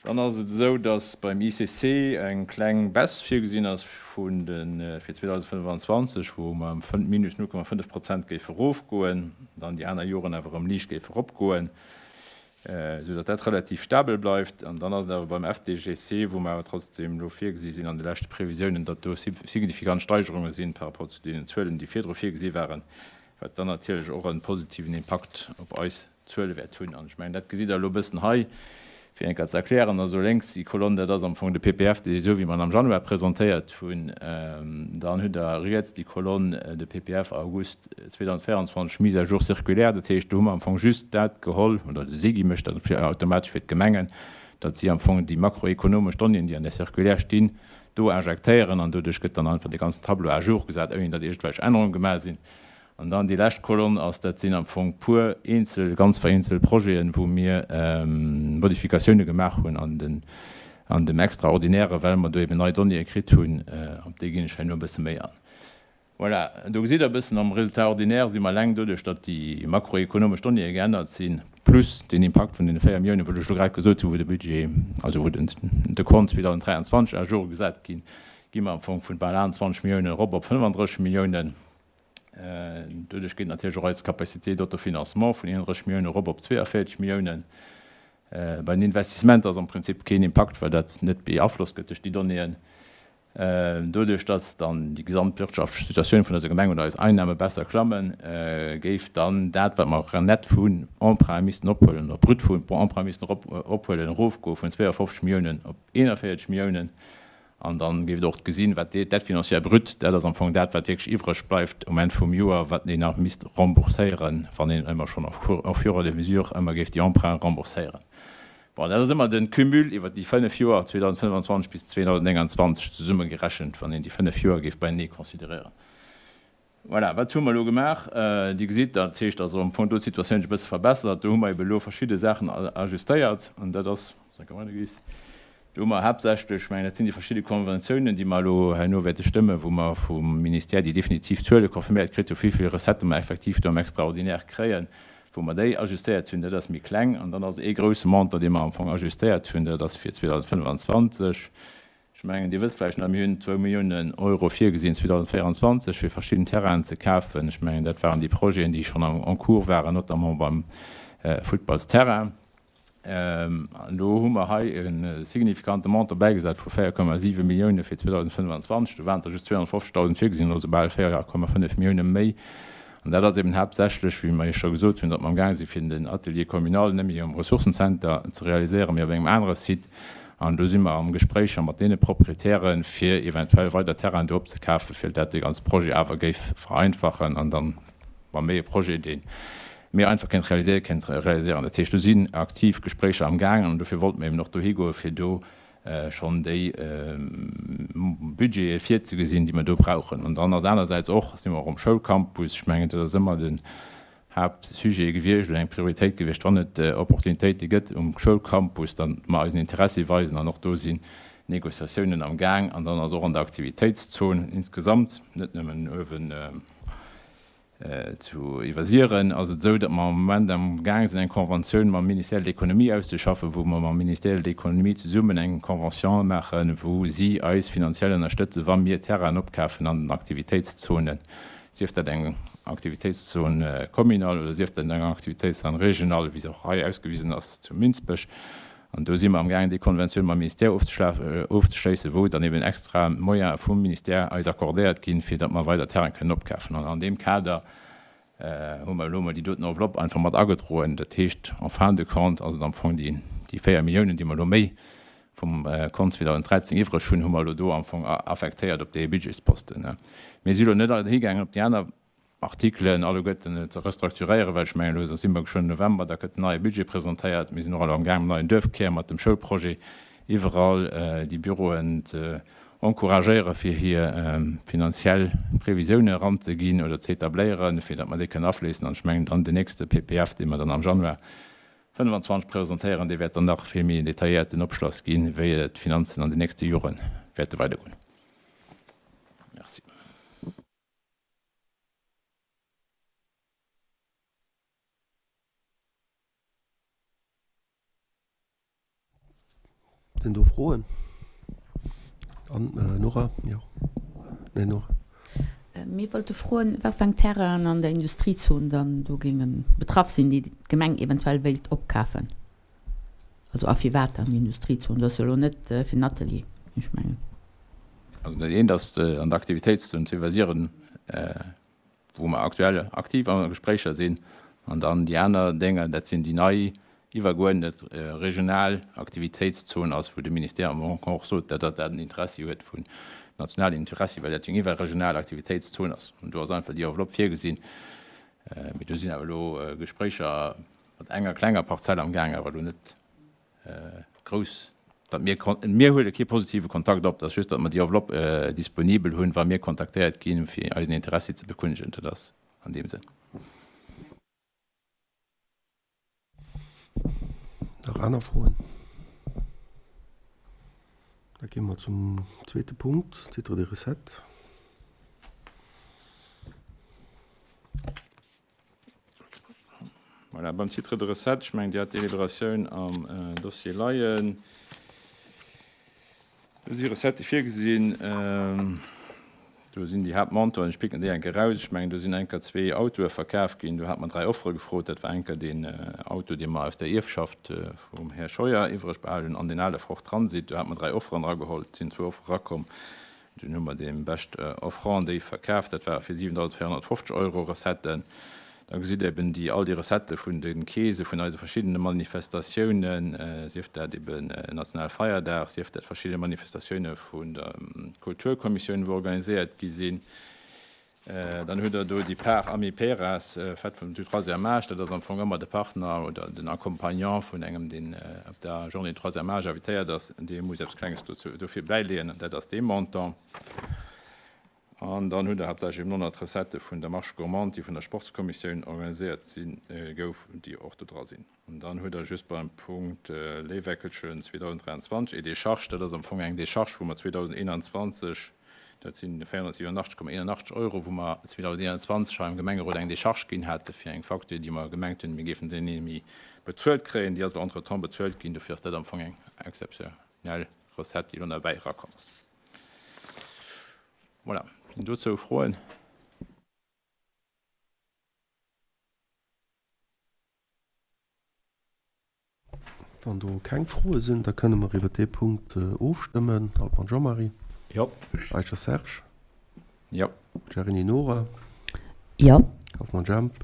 Dann ass et esou, datt beim ICC eng kleng Baisse virgesinn ass vun de fir 2025, wou mer ëm minus 0,5 Prozent géife erofgoen, dann déi aner Joren awer erëm liicht géife eropgoen, esou datt dat relativ stabel bleift. An dann ass et awer beim FDGC, wou mer awer trotzdem elo virgesi sinn an de leschte Previsiounen, datt do signifikant Steigerunge sinn par rapport zu deenen Zuelen, déi virdru virgesi waren, wat dann natierlech och e positiven Impakt op eis Zuele wäert hunn. An ech mengen, dat gesitt Der elo e bëssen hei, fir eng Kéier ze erklären. Also lénks déi Kolonn, dat ass am Fong de PPF, dee esou wéi mer en am Januar presentéiert hunn. Dann hutt Der riets déi Kolonn, de PPF August 2024, Mise à jour circulaire. Dat heescht, do hu mer am Fong just dat geholl, oder de SIGI mécht dat automatesch fir d'Gemengen, datt si am Fong déi makroekonomesch Donnéeën, déi an där Circulaire stinn, do injektéieren. An doduerch gëtt dann einfach dee ganzen Tableau à jour gesat, ouni datt iergendwelch Ännerunge gemaach sinn. An dann déi lescht Kolonn ass, dat sinn am Fong puer eenzel, ganz vereenzelt Projeten, wou mir Modifikatioune gemaach hunn an den, an dem Extraordinären, well mer do eben nei Donnéeë kritt hunn. Op déi ginn ech herno e bësse méi an. Voilà, do gesitt Der e bëssen, am Résultat ordinaire si mer eleng doduerch, datt déi makroekonomesch Donnéeë geännert sinn, plus deen Impakt vun deene 4 Milliounen, wou ech elo grad gesot hunn, wou de Budget, also wou den Dekont 2023 à jour gesat ginn, gi mer am Fong vun bal 28 Milliounen erop op 35 Milliounen. Doduerch geet natierlech och eis Capacité d'autofinancement vun 31 Milliounen erop op 42 Milliounen. Bei den Investissementer ass am Prinzip keen Impakt, well dat net beaflosst gëtt duerch déi Donnéeën. Doduerch, datt dann déi gesamtwirtschaftlech Situatioun vun eiser Gemeng oder eis Einnahme besser klammen, géif dann dat, wat mer net vun Emprunte missten ophuelen oder brut vun Emprunte missten ophuelen, erofgoe vun 52 Milliounen op 41 Milliounen. An dann géif Der och gesinn, wat déi Dette financière brute, dat ass am Fong dat, wat wierklech iwwreg bleift um Enn vum Joer, wat een nach misst rembourséieren, wann een ëmmer schonn au fur et à mesure ëmmer géif déi Emprunte rembourséieren. Bon, dat ass ëmmer de Cumul iwwert déi fënnef Joer, 2025 bis 2029 zesummegerechent, wann een déi fënnef Joer géif beienee consideréieren. Voilà, wat hu mer elo gemaach? Dir gesitt, dat heescht also am Fong do d'Situatioun sech e bësse verbessert. Do hu mer ebe elo verschidde Saachen ajustéiert an dat ass, do hu mer haaptsächlech, ech mengen, dat sinn déi verschidde Konventiounen, déi mer elo herno wäerte stëmmen, wou mer vum Ministère déi definitiv Zuele confirméiert kritt hu wéi vill Recettë mer effektiv do am Extraordinaire kréien, wou mer déi ajustéiert hunn. Dat ass méi kleng. An dann ass ee grouse Montant, dee mer am Fong ajustéiert hunn, dat ass fir 2025. Ech mengen, Dir wësst vläicht nach, mir hunn zwou Milliounen Euro virgesinn 2024, fir verschidden Terrainen ze kafen. Ech mengen, dat waren déi Projeten, déi schonn en cours waren, notamment beim Futtballsterrain. An do hu mer hei e signifikante Montant bäigesat vu 4,7 Millioune fir 2025. Do waren der just 250.000 virgesinn, also bal 4,5 Millioune méi. An dat ass eben haaptsächlech, wéi mer Iech scho gesot hunn, datt mer amgaang si fir den Atelier communal net méi um Ressourcenzenter ze realiséieren, mee op engem anere Site. An do si mer am Gespréicher mat deene Proprietären, fir eventuell weider Terrainen do opzekafen, fir dat dee ganze Projet awer géif vereinfachen an dann, wa méi e Projet, dee méi einfach kéint realiséiert, kéint realiséieren. Dat heescht, do sinn aktiv Gespréicher amgaangen an dofir wollte mer eben och dohi goen, fir do schonn déi Budgete virzegesinn, déi mer do brauchen. An dann ass anersäits och, si mer och um Schoulcampus, ech mengen, dat ass ëmmer den Haaptsujet gewiescht oder eng Prioritéit gewiescht, wann et Opportunitéite gëtt um Schoulcampus, datt mer eisen Interessi weisen an och do sinn Négociatiounen am Gaang. An dann ass och an der Aktivitéitszon insgesamt, net nëmmen uewen. Zu Iwwersiren ass et esou, datt mer am Moment am gaang sinn eng Conventioun mam Ministère de l'Économie auszeschaffen, wou mer mam Ministère de l'Économie zesummen eng Convention maachen, wou si eis finanziell ënnerstëtzen, wa mir Terrainen opkafen an den Aktivitéitszonen, sief dat eng Aktivitéitszon communale oder sief dat eng Aktivitéitszon régionale, wéi se och hei ausgewisen ass zu Minsbech. An do si mer amgaangen, déi Konventioun mam Ministère ofzeschléissen, wou dann eben extra Moyene vum Ministère eis accordéiert ginn, fir datt mer weider Terraine kënnen opkafen. An an deem Kader hu mer elo emol déi doten Enveloppe einfach mat agedroen. Dat heescht, en fin de compte ass et am Fong déi 4 Milliounen, déi mer elo méi vum Kont 2013 iwwreg hunn, hu mer elo do am Fong affektéiert op dee Budgetsposten. Mir si elo net higaangen op déi aner Artikelen alleguerten ze restructuréieren, well ech mengen, elo si mer geschwënn November, da gëtt den neie Budget presentéiert. Mir sinn och elo amgaang mam neien Duerfkär, mat dem Schoulprojet, iwwerall déi Büroen ze encouragéieren, fir hir finanziell Previsioune eranzeginn oder ze etabléieren, fir datt mer déi kënnen afléissen. An ech mengen dann den nächste PPF, dee mer dann am Januar 25 presentéieren, dee wäert dann nach vill méi en detailléierten Opschloss ginn, wéi d'Finanzen an den nächste Jore wäerte weidergoen. Merci. Sinn do Froen? An Nora, jo. Nee, Nora. Mir wollte froen, wat fir eng Terrainen an der Industriezon dann do géinge betraff sinn, déi d'Gemeng eventuell wéilt opkafen. Also a firwat dann Industriezon? Dat ass jo elo net fir den Atelier, ech mengen. Also dat eent ass an der Aktivitéitszon zu Iwwersiren, wou mer aktuell aktiv a Gespréicher sinn. An dann déi aner Dénger, dat sinn déi nei iwwergeuerdnet regional Aktivitéitszon ass, wou de Ministère am Fong och sot, datt dat en Interessi huet vun nationalen Interessi, well dat jo eng iwwerregional Aktivitéitszon ass. An do ass einfach déi Enveloppe virgesinn. Mee do sinn awer elo Gespréicher mat enger klenger Parzell am Gaang, awer elo net grouss, datt mir, mir huele kee positive Kontakt op, dat ass just, datt mer déi Enveloppe disponibel hunn, wa mir kontaktéiert ginn, fir eisen Interessi ze bekunnegen. Dat ass an deem Sënn. Nach aner Froen? Da gi mer zum zweete Punkt, Titre de recette. Voilà, beim Titre de recette, ech mengen, Dir hat d'Deliberatioun am Dossier leien. Do si Recettë virgesinn. Do sinn déi Haaptmontanten, ech picken déi eng Kéier eraus. Ech mengen, do sinn eng Kéier zwee Autoe verkaf ginn. Do hate mer dräi Offere gefrot. Dat war eng Kéier deen Auto, dee mer aus der Ierfschaft vum Här Scheuer iwwreg behalen hunn, an deen ale Ford Transit. Do hate mer dräi Offeren erageholl. Et sinn zwou Offere erakomm. Dunn hu mer deem bescht Offrant déi verkaf, dat ware fir 7.450 Euro Recetten. Da gesitt Der eben déi all déi Recettë vun de Keese vun eise verschiddene Manifestatiounen, sief dat eben nationale Feierdag, sief dat verschidde Manifestatioune vun der Kulturkommissioun, wou organiséiert gi sinn. Dann hutt Der do déi Part Amiperas, Fête vum du troisième âge, dat ass am Fong ëmmer de Partner oder den Accompagnant vun engem, deen op der Journée du troisième âge invitéiert ass, dee muss eppes Klenges dozou, dofir bäileeën, an dat ass dee Montant. An dann hutt Der haaptsächlech eben och nach d'Recettë vun der Marche gourmande, déi vun der Sportskommissioun organiséiert si gouf, déi och do dra sinn. An dann hutt Der just beim Punkt Léiweckelchen 2023 et décharge, dat ass am Fong eng Décharge, wou mer 2021, dat si 487,81 Euro, wou mer 2021 hei am Gemengerot eng Décharge ginn hate fir eng Facture, déi mer gemengt hunn, mir géifen déi ni méi bezuelt kréien. Déi ass elo entretemps bezuelt ginn. Dofir ass dat am Fong eng exzeptionell Recette, déi elo nach bäi erakomm ass. Voilà. Sinn dozou Froen? Wann do keng Froe sinn, da kënne mer iwwer dee Punkt ofstëmmen. Altmann Jean-Marie. Jo. Eicher Serge. Jo. Giarini Nora. Jo. Kauffmann Jemp.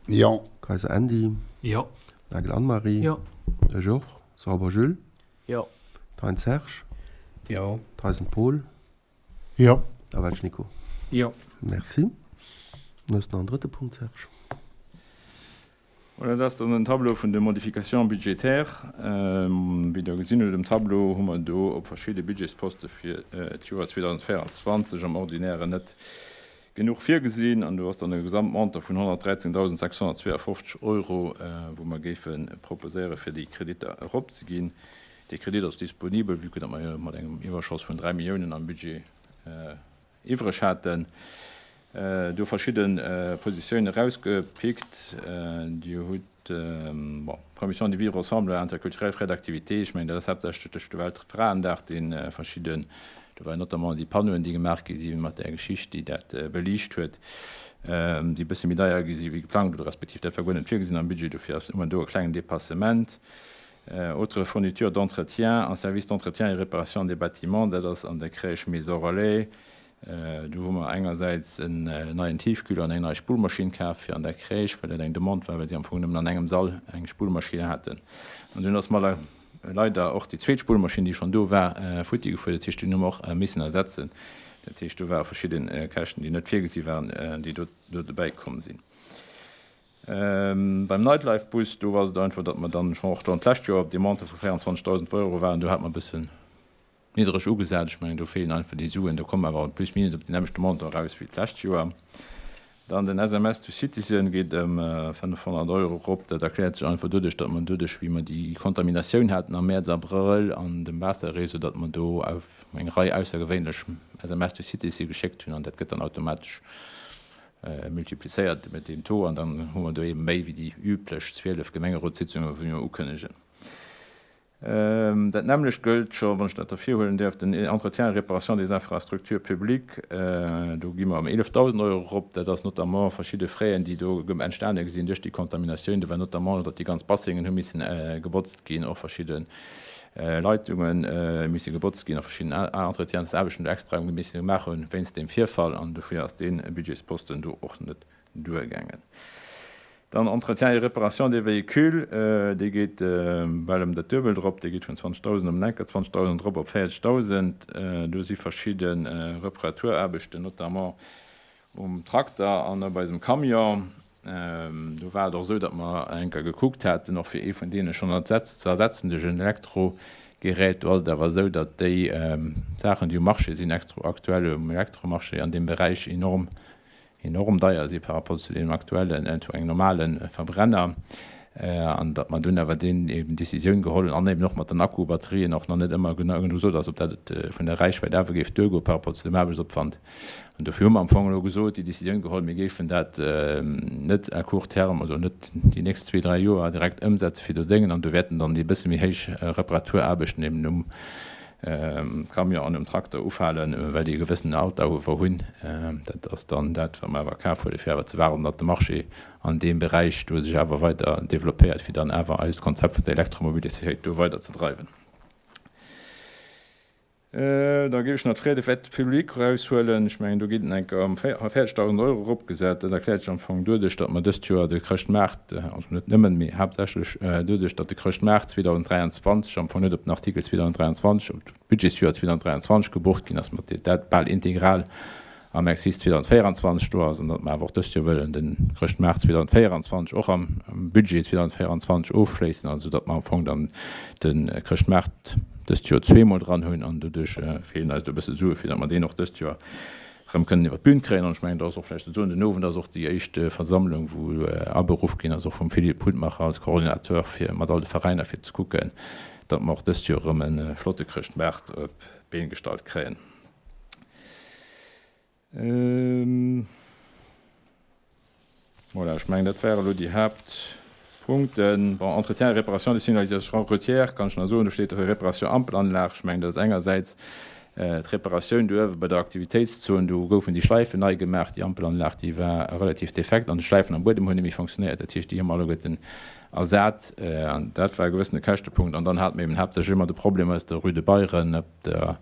Jo. Kayser Andy. Jo. Nagel Anne-Marie. Jo. Ech och. Sauber Jules. Jo. Thein Serge. Jo. Theisen Paul. Jo. A Welsch Nico. Jo. Merci. Dann hues de nach en drëtte Punkt, Serge. Voilà, dat ass dann den Tableau vun de Modifications budgétaires. Wéi Der gesinn hutt um Tableau, hu mer do op verschidde Budgetsposte fir d'Joer 2024 am Ordinären net genuch virgesinn. An do ass dann e Gesamtmontant vun 113.652 Euro, wou mer géife proposéieren, fir déi Kreditter eropzeginn. Dee Kredit ass disponibel, vue que datt mer jo mat engem Iwwerschoss vun 3 Milliounen am Budget iwwreg haten. Do verschidde Positiounen erausgepickt. Dir hutt, bon, Promotion du vivre ensemble, interculturel, frais d'activité, ech mengen, dat ass haaptsächlech duerch de Weltfraendag, dee verschidden, do waren notamment déi Panneauen, déi gemaach gi si mat där Geschicht, déi dat beliicht huet, déi e bësse méi deier gi si wéi geplangt oder respektiv dat war guer net virgesinn am Budget. Dofir ass ëmmer do e klengen Dépassement. Autres fournitures d'entretien an services d'entretien et réparation des bâtiments, dat ass an der Crèche Maison Relais. Do hu mer engersäits en neien Tiefkühler an eng nei Spullmaschinn kaf fir an der Crèche, well dat eng Demande war, well si am Fong nëmmen an engem Sall eng Spullmaschinn haten. An dunn ass mer leider och déi zweet Spullmaschinn, déi schonn do war, futti gefuer. Dat heescht, déi hu mer och missen ersetzen. Dat heescht, do ware verschidde Käschten, déi net virgesi waren, déi do dobäi komm sinn. Beim Nightlife-Bus, do ass et einfach, datt mer dann schonn och schonn d'lescht Joer op deem Montant vu 24.000 Euro waren. Do hate mer e bëssen niddereg ugesat. Ech mengen, do feelen einfach déi Suen. Do komme mer awer plus minus op deen nämmlechte Montant eraus wéi d'lescht Joer. Dann den SMS to Citizen geet ëm 500 Euro erop. Dat erkläert sech einfach doduerch, datt mer doduerch, wéi mer déi Kontaminatioun haten am Mäerz, Abrëll an dem Waasserreseau, datt mer do eng Rei aussergewéinlech SMS to Citizen geschéckt hunn an dat gëtt dann automatesch multiplizéiert mit deem Taux an dann hu mer do eebe méi wéi déi üblech 12 Gemengerotssitzungen, wou mir ukënnegen. Dat nämmlecht gëllt scho, wann ech dat ervirhuelen däerf, den Entretien et réparation des infrastructures publiques, do gi mer ëm 11.000 Euro erop. Dat ass notamment verschidde Fräen, déi do entstane sinn duerch déi Kontaminatioun. Do war notamment, datt déi ganz Bassengen hu missen gebotzt ginn, och verschidde Leitunge misse gebotzt ginn a verschidden Entretiensaarbechten do extra misse gemaach hunn wéinst deem Virfall an dofir ass dee Budgetsposten do och net duergaangen. Dann Entretien et réparation des véhicules, dee geet bal ëm dat Duebelt erop, dee geet vun 20.000 ëm enker 20.000 erop op 40.000. Do si verschidde Reparaturaarbechten, notamment Um Trakter an op eisem Camion. Do war et och esou, datt mer eng Kéier gekuckt haten, och fir ee vun deene schonn ze ersetzen duerch en Elektrogerät. Do ass et awer esou, datt déi Saachen, déi um Marché sinn, aktuell um Elektromarché an deem Beräich enorm, enorm deier si par rapport zu deem aktuellen, zu engem normale Verbrenner. An datt mer dunn awer deen eben d'Decisioun geholl hunn an eben och mat den Akkubatterien och nach net ëmmer genau gesot ass, ob dat vun der Räichwäit awer géif duergoe par rapport zu dem Aarbechtsopwand. An dofir hu mer am Fong elo gesot, déi Décisioun geholl, mir géifen dat net à court terme oder net déi nächst zwee, dräi Joer direkt ëmsetze fir do Déngen. An do wäerten dann déi e bësse méi héich Reparaturaarbechten eben um Camion an um Trakter ufalen, well déi e gewëssenen Alter awer hunn. Dat ass dann dat, wat mer awer a Kaf huelen, fir awer ze waarden, datt de Marché an deem Beräich do sech awer weider développéiert, fir dann awer eist Konzept vun der Elektromobilitéit do weider ze dreiwen. Da géif ech nach d'Frais de fête publique eraushuelen. Ech mengen, do ginn et enker ëm 40.000 Euro eropgesat. Dat erkläert sech am Fong doduerch, datt mer dëst Joer de Chrëschtmaart, also net nëmmen, mee haaptsächlech doduerch, datt de Chrëschtmaart 2023 am Fong net op den Artikel 2023, op d'Budgetsjoer 2023 gebucht ginn ass, mä dat bal integral am Exercice 2024 do ass an datt mer awer och dëst Joer wëllen de Chrëschtmaart 2024 och am Budget 2024 ofschléissen, also datt mer am Fong dann de Chrëschtmaart dëst Joer zweemol dran hunn an doduerch feelen eis do e bësse Sue fir datt mer deen och dëst Joer erëm kënnen iwwer d'Bün kréien. An ech mengen, do ass och vläicht ze soen, den Owend ass och déi éischt Versammlung, wou aberuff ginn ass, och vum Philippe Hutmacher als Coordinateur fir mat all de Veräiner fir ze kucken, datt mer och dëst Joer erëm e flotte Chrëschtmaart op d'Been gestallt kréien. Voilà, ech mengen, dat ware elo déi Haaptpunkten. Bon, Entretien et réparation des signalisations routières, kann ech nach soen, do steet Réparation Ampelanlag. Ech mengen, dat ass engersäits d'Reparatioun do uewe bei der Aktivitéitszon, do goufen déi Schläifen nei gemaach. Déi Ampelanlag, déi war relativ defekt an d'Schläifen am Buedem hunn net méi fonctionnéiert. Dat heescht, déi hu mer alleguerten ersat an dat war e gewëssene Käschtepunkt. An dann hate mer eben haaptsächlech ëmmer de Problem aus der Rue de Beyren op der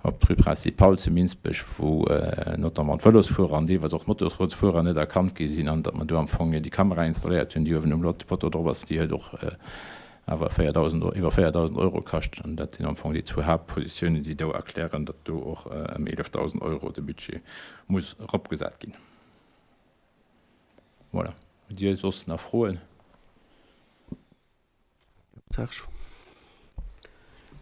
op d'Rue Principale zu Minsbech, wou notamment d'Vëlosfuerer an deelweis och d'Motorrodsfuerer net erkannt gi sinn an datt mer do am Fong déi Kamera installéiert hunn, déi uewen um Potto drop ass, déi huet och awer 4.000, iwwer 4.000 Euro kascht. An dat sinn am Fong déi zwou Haaptpositiounen, déi do erklären, datt do och ëm 11.000 Euro de Budget muss eropgesat ginn. Voilà. Hutt Dir soss nach Froen? Serge.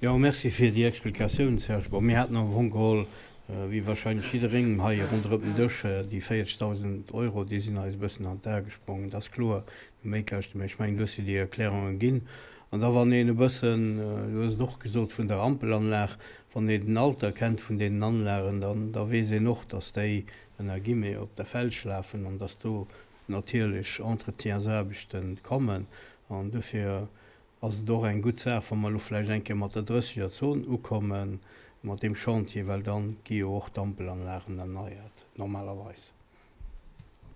Jo, merci fir déi Explikatioun, Serge. Bon, mir haten am Fong geholl, wéi wahrscheinlech jidderengem hei ronderëm den Dësch, déi 40.000 Euro, déi sinn eis e bëssen an d'Ae gesprongen, dat ass kloer, déi Méikäschten. Mä ech mengen, du hues jo déi Erklärungen ginn. An da wann een e bëssen, du hues et och gesot vun der Ampelanlag, wann een den Alter kennt vun deenen Anlagen, dann da weess een och, dass déi ënner guillemets op der Felsch lafen an dass do natierlech Entretiensaarbechte kommen. An dofir ass et och eng gutt Saach, wa mer elo vläicht eng Kéier mat der drësseger Zon ukomme mat deem Chantier, well da gi jo och d'Ampelanlagen erneiert normalerweis.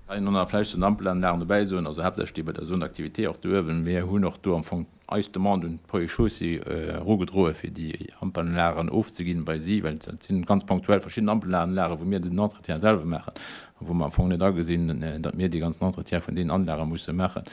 Kann een och nach vläicht zu den Ampelanlagen dobäi soen, also haaptsächlech déi bei der Zone d'activité och do uewen, mir hunn och do am Fong eis Demande un d'Ponts et Chaussées erugedroe fir déi Ampelanlagen ofzeginn bei si, well dat si ganz ponktuell verschidden Ampelanlagen, wou mir den Entretien selwer maachen a wou mer am Fong net agesinn, datt mir dee ganzen Entretien vun deenen Anlage musse maachen.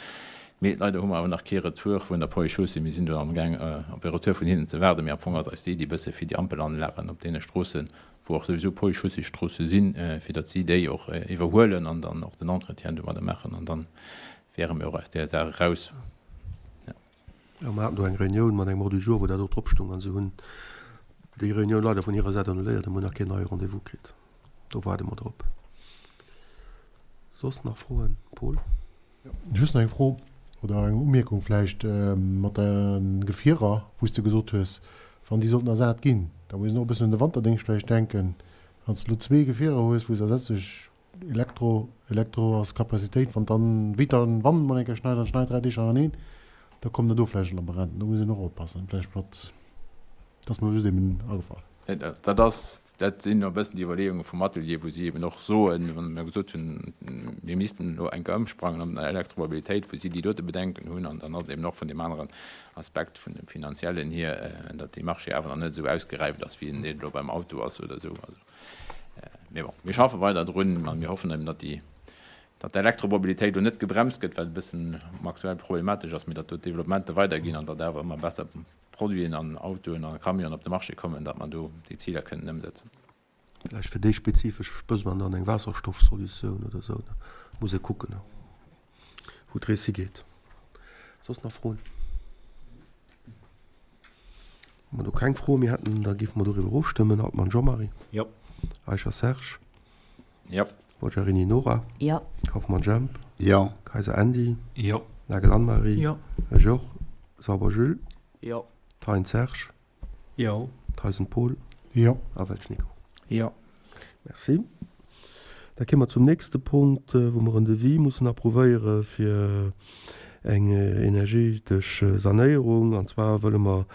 Mee leider hu mer awer nach kee Retour vun der Ponts et Chaussées. Mir sinn do amgaang op e Retour vun hinnen ze waarden. Mee am Fong ass eis déi Iddi bësse fir déi Ampelanlagen op deene Stroossen, wou och souwisou Ponts et Chaussées-Stroosse sinn, fir datt si déi och iwwerhuelen an dann och den Entretien domadder maachen. An da wäre mir och aus där Saach eraus. Jo. Jo, mer haten do eng Reunioun mat engem Ordre du jour, wou dat och drop stoung. A se hunn déi Reunioun leider vun hirer Säit annuléiert a mir hunn nach keen neie Rendez-vous kritt. Do waarde mer drop. Soss nach Froen? Paul? Just nach eng Fro oder eng Umierkung vläicht, mat de Gefierer, wou s de gesot hues, wann déi sollten ersat ginn, da muss een och e bëssen un de Wanterdéngscht vläicht denken. Wann s de elo zwee Gefierer hues, wou s ersetzlech Elektro, Elektro ass Capacitéit, wann dann, wéi dann, wann et mol eng Kéier schneit an et schneit 3 Deeg hannereen, da kommen der do vläicht Labyrinthen. Do muss een och oppassen. Vläicht mat, dat ass mer just eben agefall. Dat ass Dat sinn e bëssen déi Iwwerleeunge vum Atelier, wou si eben och soen, wa mir gesot hunn, mir missten elo eng Kéier ëmsprangen op Elektromobilitéit, wou si déi dote Bedenken hunn. An dann ass et eben och vun deem aneren Aspekt, vun dem finanziellen hier, datt dee Marché awer nach net esou ausgeräift ass, wéi en elo beim Auto ass oder esou. Also, mee bon, mir schaffe weider drun a mir hoffen eben, datt déi, datt d'Elektromobilitéit elo net gebremst gëtt, wat e bëssen aktuell problematesch ass, mee datt do d'Developpementer weiderginn an datt awer ëmmer besser Produiten an Autoen a Camionen op de Marché kommen, datt mer do déi Ziler kënnen ëmsetzen. Vläicht fir déi spezifesch Besoinen dann eng Waasserstoffsolutioun oder esou. Muss ee kucken, wou d'Rees higeet. Soss nach Froen? Wa mer do keng Froe méi hätten, da géife mer doriwwer ofstëmmen. Altmann Jean-Marie? Jo. Eicher Serge? Jo. Mogherini Nora? Jo. Kauffmann Jemp? Jo. Kayser Andy? Jo. Nagel Anne-Marie? Jo. Ech och. Sauber Jules? Jo. Thein Serge? Jo. Theisen Paul? Jo. A Welsch Nico? Jo. Merci. Da kéime mer zum nächste Punkt, wou mer en Devis mussen approuvéiere fir eng energetesch Sanéierung. An zwar wëlle mer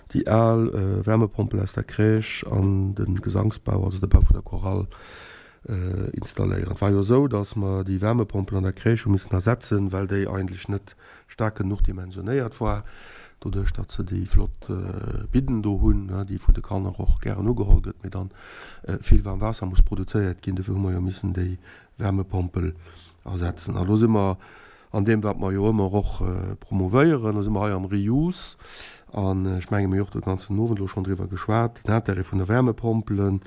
déi al Wärmepompel aus der Crèche an de Gesangsbau, also de Bau vun der Chorale, installéieren. Et war jo esou, datt mer déi Wärmepompel an der Crèche hu missen ersetzen, well déi eigentlech net staark genuch dimensionéiert war, doduerch datt se déi flott Bidden do hunn, déi vun de Kanner och gären ugeholl gëtt, mee dann vill waarm Waasser muss produzéiert ginn. Dofir hu mer jo missen déi Wärmepompel ersetzen. A lo si mer an deem, wat mer jo ëmmer och promouvéieren, lo si mer hei am Reuse. An ech menge mir hu och de ganzen Owend elo schonn driwwer geschwat, den Intérêt vun de Wärmepompelen.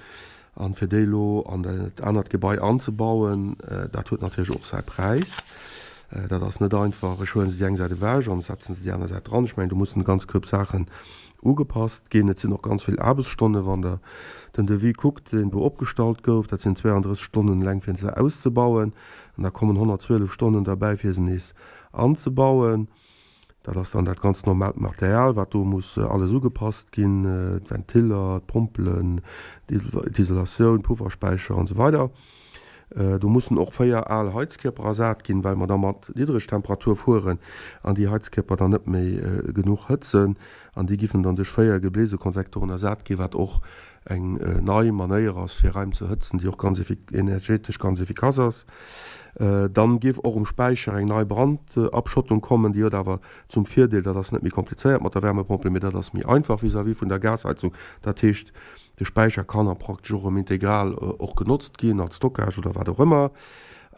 An fir déi elo an dat anert Gebai anzebauen, dat huet natierlech och säi Präis. Dat ass net einfach, ech huelen se déi eng Säit ewech an setzen se déi aner Säit dran. Ech mengen, do mussen e ganz Koup Saachen ugepasst ginn. Et sinn och ganz vill Aarbechtsstonnen, wann Der den Devis kuckt, deen do opgestallt gouf. Dat sinn 32 Stonnen eleng fir se auszebauen. An da kommen 112 Stonnen derbäi, fir se nees anzebauen. Dat ass dann dat ganz normaalt Material, wat do muss alles ugepasst ginn, d'Ventiller, d'Pompelen, d'Isolatioun, d'Pufferspäicher an esou weider. Do mussen och 4 al Heizkierper ersat ginn, well mer da mat Niddregtemperatur fueren an déi Heizkierper dann net méi genuch hëtzen. An déi giffen dann duerch 4 Gebläsekonvektoren ersat ginn, wat och eng nei Manéier ass fir Raim ze hëtzen, déi och ganz energetesch ganz efficace ass. Dann géif och um Späicher eng nei Brandabschottung kommen, déi huet awer zum Virdeel, dat ass net méi komplizéiert mat der Wärmepompel, mee dat ass méi einfach vis-à-vis vun der Gasheizung. Dat heescht, de Späicher kann a praktesch och erëm integral och genotzt ginn als Stockage oder wat och ëmmer.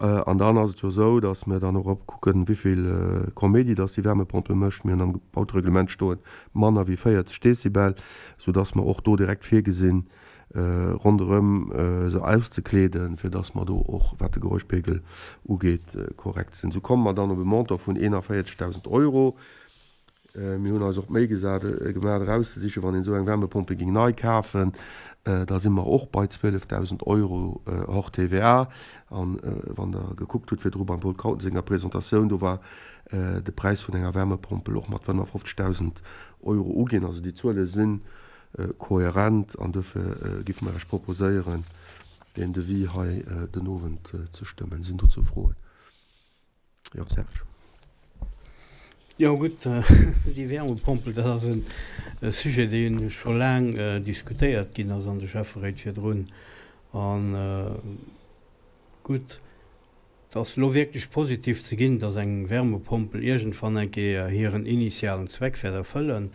An dann ass et jo esou, datt mir dann och kucken, wéivill Comédie datt déi Wärmepompel mécht. Mir hunn am Bautereglement stoen, manner wéi 40 Dezibel, soudatt mer och do direkt virgesinn, ronderëm se auszekleeden, fir datt mer do och, wat de Geräuschpegel ugeet, korrekt sinn. Esou komme mer dann op e Montant vun 41.000 Euro. Mir hunn eis och d'Méi gesat, gemaach erauszesichen, wann een esou eng Wärmepompe géing nei kafen, da si mer och bei 12.000 Euro hors TVA. An wann Der gekuckt hutt virdru beim Paul Kauthen senger Presentatioun, do war. de Präis vun enger Wärmepompel och mat 55.000 Euro uginn. Also déi Zuele si kohärent an duerfir géife mer Iech proposéieren, deen Devis hei den Owend ze stëmmen. Sinn dozou Froen? Jo, Serge. Jo, gutt, déi Wärmepompel, dat ass e Sujet, dee scho laang diskutéiert ginn ass an de Schäfferéit virdrun. A gutt, et ass elo wierklech positiv ze ginn, datt eng Wärmepompel iergendwann eng Kéier hiren initialen Zweck wäert erfëllen.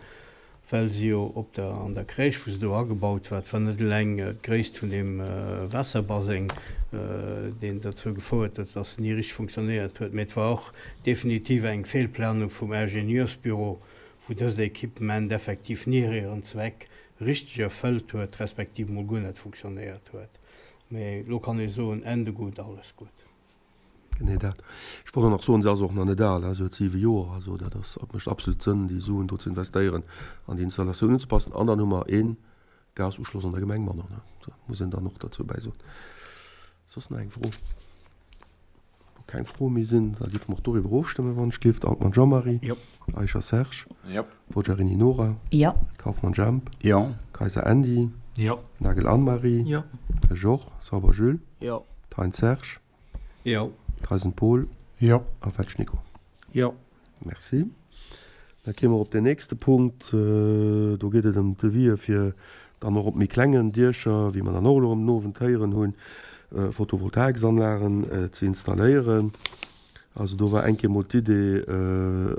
well se jo op der, an der Crèche, wou se do agebaut war, et war net eleng d'Gréisst vun deem Waasserbaseng, deen dozou gefouert huet, dass se ni richteg funktionéiert huet, mä et war och definitiv eng Feelplanung vum Ingenieursbüro, wou dëst Equipement effektiv ni hiren Zweck richteg erfëllt huet, respektiv mol guer net funktionéiert huet. Mä elo kann ee soen, Ende gut, alles gut. Genee dat. Ech wollt och nach soen, se ass och nach net al, se huet siwe Joer. Also dat ass, mécht absolut Sënn, déi Suen do ze investéieren an déi Installatioun unzepassen. An dann hu mer ee Gasuschloss an der Gemeng manner, ne? Dat muss een dann och derzou bäisoen. Soss nach eng Fro? Wa keng Froe méi sinn, da géife mer och doriwwer ofstëmmen, wann ech dierft. Altmann Jean-Marie. Jo. Eicher Serge. Jo. Forgiarini Nora. Jo. Kauffmann Jemp. Jo. Kayser Andy. Jo. Nagel Anne-Marie. Jo. Georges. Sauber Jules. Jo. Thein Serge. Jo. Theisen Paul. Jo. A Welsch Nico. Jo. Merci. Da kéime mer op deen nächste Punkt. Do geet et ëm d'Devisë fir dann och op méi klengen Diecher, wéi mer dann och elo erëm den Owend héieren hunn, Photovoltaiksanlagen ze installéieren. Also do war eng Kéier mol d'Idee,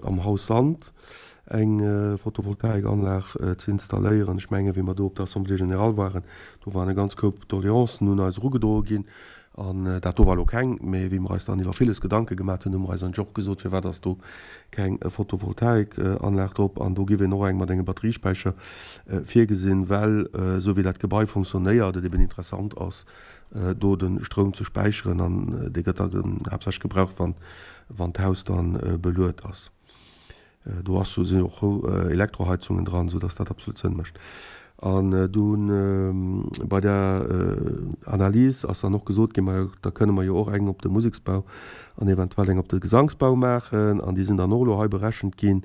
am Haus Sand eng Photovoltaikanlag ze installéieren. Ech mengen, wéi mer do op der Assemblée générale waren, do waren e ganz Koup Doleancen un eis erugedroe ginn. An dat do war elo keng, mee wéi mer eis dann iwwer villes Gedanke gemat hunn, hu mer eis eigentlech och gesot, firwat ass do keng Photovoltaikanlag drop? An do géif een och eng mat engem Batteriespäicher virgesinn, well esou wéi dat Gebai fonctionnéiert, et eben interessant ass, do de Stroum ze späicheren an dee gëtt dann haaptsächlech gebraucht, wann wann d'Haus dann beluet ass. Do ass sinn och Elektroheizungen dran, esou datt dat absolut Sënn mécht. An dunn bei der Analys ass dann och gesot ginn, majo da kënne mer jo och eng op de Museksbau an eventuell eng op de Gesangsbau maachen an déi sinn dann och elo hei berechent ginn.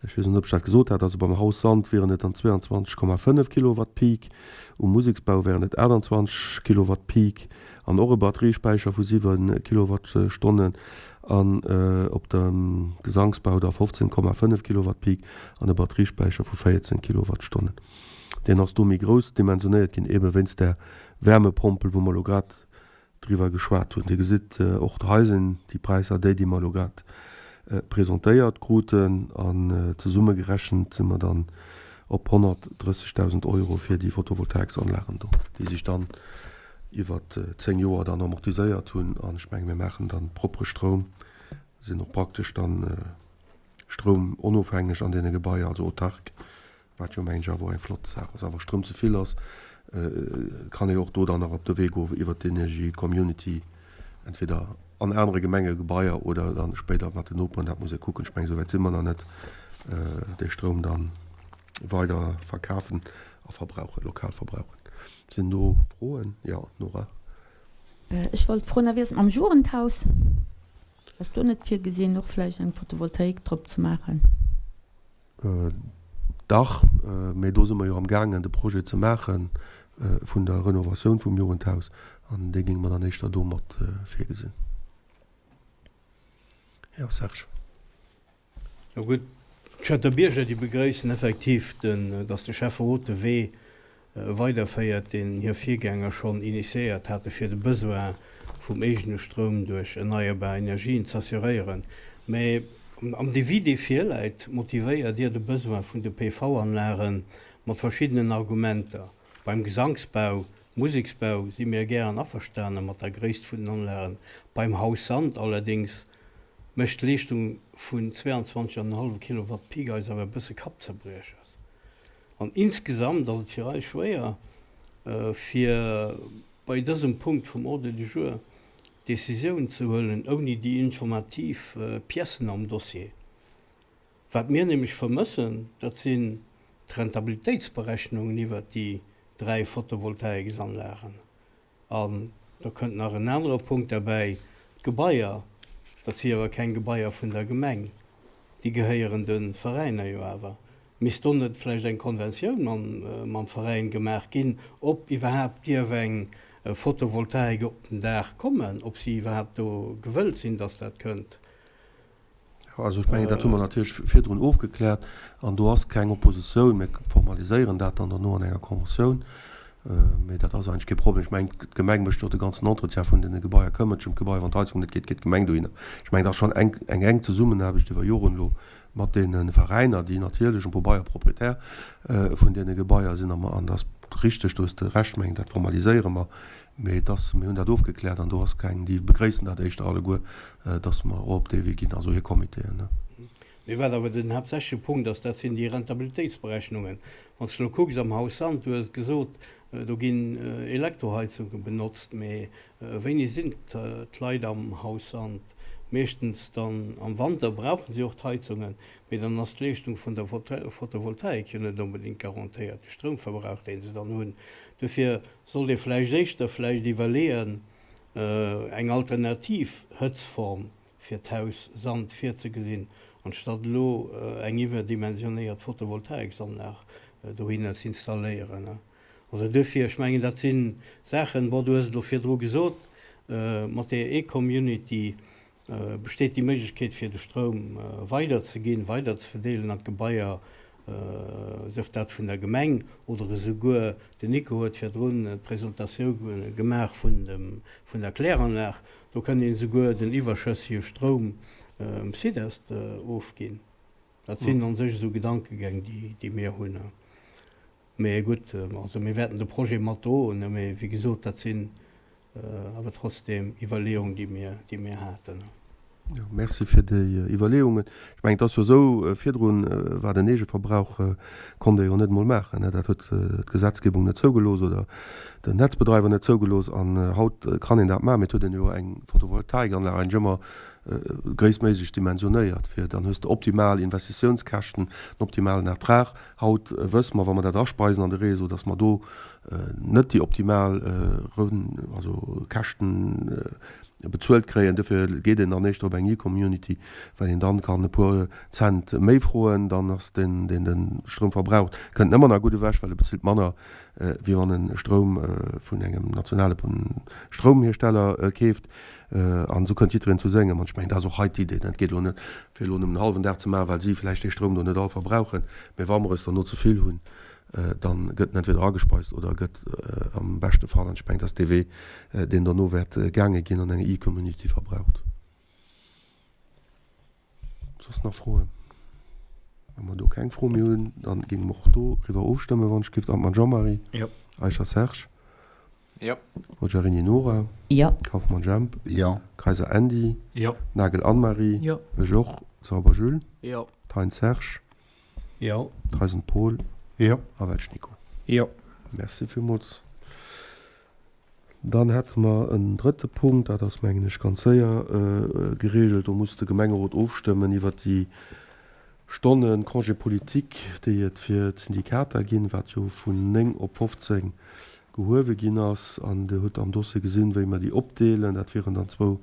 Ech weess net, ob ech dat gesot hat. Also beim Haus Sand wieren et dann 22,5 Kilowatt Peak, um Museksbau wären et 28 Kilowatt Peak an och e Batteriespäicher vu 7 Kilowattstonnen an op dem Gesangsbau da 15,5 Kilowatt Peak an e Batteriespäicher vu 14 Kilowattstonnen. Deen ass do méi grouss dimensionéiert ginn, eebe wéinst där Wärmepompel, wou mer elo grad driwwer geschwat hunn. Dir gesitt, och hei sinn déi Präisser déi, déi mer elo grad presentéiert kruten. An zesummegerechent si mer dann op 130.000 Euro fir déi Photovoltaiksanlagen do, déi sech dann iwwer 10 Joer dann amortiséiert hunn. An ech menge mir maachen dann propere Stroum, sinn och praktesch dann stroumonofhängeg an deene Gebaier, also autark. Wat jo mengen ech awer och eng flott Saach ass. A wa Stroum ze vill ass, kann ee jo och do dann nach op de Wee goen iwwert d'Energie Community, entweder an anere Gemengegebaier oder dann spéider mat den Noperen. Dat muss ee kucken. Ech mengen, esou wäit si mer nach net, dee Stroum da weider verkafen a verbrauchen, lokal verbrauchen. Sinn do Froen? Jo, Nora. Ech wollt froen, a wéi ass et mam Jugendhaus? Ass do net virgesinn, och vläicht eng Photovoltaik drop ze maachen? Dach, mee do si mer jo am gaangen de Projet ze maache vun der Renovatioun vum Jugendhaus an dee géinge mer dann éischter do mat virgesinn. Jo, Serge. Jo gutt, d'Stater Bierger déi begréissen effektiv, datt de Schäfferot de Wee weiderféiert, deen hir Virgänger schonn initiéiert hate fir de Besoin vum eegene Stroum duerch erneierbar Energien z'assuréieren. Mä am Devis, dee virläit, motivéiert Dir de Besoin vun de PV-Anlage mat verschiddenen Argumenter. Beim Gesangsbau, Museksbau si mir gären averstane mat der Gréisst vun den Anlagen. Beim Haus Sand allerdéngs mécht d'Leeschtung vun 22,5 Kilowatt Peak eis awer e bësse Kappzerbrieches. An insgesamt ass et fir eis schwéier, fir bei dësem Punkt vum Ordre du jour Décisioun ze huelen, ouni déi informativ Piècen am Dossier. Wat mir nämlech vermëssen, dat sinn d'Rentabilitéitsberechnungen iwwert déi dräi Photovoltaiksanlagen. An da kënnt nach en anere Punkt derbäi, d'Gebaier, dat si awer keng Gebaier vun der Gemeng. Déi gehéieren de Veräiner jo awer. Misst do net vläicht eng Konventioun mam Veräin gemaach ginn, ob iwwerhaapt dierf eng Photovoltaik op den Daach kommen, ob si iwwerhaapt do gewëllt sinn, dass dat kënnt? Jo, also ech mengen, dat hu mer natierlech virdrun ofgekläert an do ass keng Oppositioun. Mir formaliséieren dat dann dono an enger Conventioun, mee dat ass eigentlech kee Problem. Ech mengen, d'Gemeng mécht jo och de ganzen Entretien vun deene Gebaier, këmmert sech ëm d'Gebaier. Wann d'Heizung net geet, geet d'Gemeng dohinner. Ech mengen, dat ass schonn eng enk Zesummenaarbecht iwwer Joren elo mat deene Veräiner, déi natierlech um Pobeier Proprietär vun deene Gebaier sinn. An dat ass richteg, do hues de Recht, mengen, dat formaliséiere mer. Mee et ass, mir hunn dat ofgekläert an do ass keng, déi begréissen dat éischter alleguer, dass mer och op dee Wee ginn, also hir Comitéen. Mee wat awer den haaptsächleche Punkt ass, dat sinn déi Rentabilitéitsberechnungen. Wann s de elo kucks am Haus Sand, du hues et gesot, do ginn Elektroheizunge benotzt, mee Wéini sinn d'Leit am Haushalt? Meeschtens dann am Wanter brauchen si och d'Heizungen, mee dann ass d'Leeschtung vun der Photovoltaik jo net onbedéngt garantéiert, de Stroumverbrauch deen se dann hunn. Dofir sollt ee vläicht éischter vläicht iwwerleeën, eng alternativ Hëtzform fir d'Haus Sand virzegesinn, anstatt elo eng iwwerdimensionéiert Photovoltaiksanlag dohinner z'installéieren. Also duerfir, ech mengen, dat si Saachen, bon, du hues et elo virdru gesot, mat der E-Community besteet déi Méiglechkeet, fir de Stroum weiderzeginn, weiderzeverdeelen an d'Gebaier, sief dat vun der Gemeng oder esouguer, den Nico huet virdrun d'Presentatioun gemaach vun dem, vun der Kläranlag, do kënnt een esouguer den iwwerschëssege Stroum um Sidest ofginn. Dat sinn a sech esou Gedankegäng, déi mir hunn. Mee gutt, also mir wäerten de Projet mat droen, mee wéi gesot, dat sinn awer trotzdeem Iwwerleeungen, déi mir, déi mir haten. Jo, merci fir déi Iwwerleeungen. Ech mengen, et ass jo esou, virdrun war den Eegeverbrauch, konnt ee jo net emol maachen, dat huet d'Gesetzgebung net zougelooss oder den Netzbedreiwer net zougelooss. An haut kann een dat maachen, mee et huet een jo eng Photovoltaikanlag eigentlech ëmmer gréisstméiglech dimensionéiert, fir dann hues de optimal Investitiounskäschten, en optimalen Ertrag. Haut wësse mer, wa mer dat aspeisen an de Réseau, dass mer do net déi optimal also Käschten bezuelt kréien. Dofir geet een dann éischter op eng E-Community, well een dann kann e puer Cent méi froen, dann ass deen, deen de Stroum verbraucht, kënnt ëmmer nach gutt ewech, well e bezilt manner, wéi wann e Stroum vun engem nationale Stroumhiersteller keeft. An esou kënnt jiddwereen zu sengem. An ech mengen, dat ass och hei d'Idee. Et geet elo net, fir elo nëmmen en hallwen Dag ze maachen, well si vläicht dee Stroum do net all verbrauchen. Mä wa mer es dann no ze vill hunn, da gëtt en entweder agespeist oder e gëtt am beschte Fall, an ech mengen, dat ass dee Wee, deen dono wäert gaange ginn, an enger E-Community verbraucht. Soss nach Froen? Wa mer do keng Fro méi hunn, da géinge mer och doriwwer ofstëmmen, wann ech giff. Amtmann Jean-Marie? Jo. Eicher Serge? Jo. Mogherini Nora? Jo. Kauffmann Jemp? Jo. Kayser Andy? Jo. Nagel Anne-Marie? Jo. Ech och. Sauber Jules? Jo. Thein Serge? Jo. Theisen Paul? Jo. A Welsch Nico? Jo. Merci villmools. Dann hätte mer en drëtte Punkt, dat ass, mengen ech, ganz séier geregelt. Do muss de Gemengerot ofstëmmen iwwert déi Stonne Congé politique, déi et fir d'Syndikater ginn, wat jo vun 9 op 15 gehuewe ginn ass. An Dir hutt am Dossier gesinn, wéi mer déi opdeelen. Dat wieren dann zwou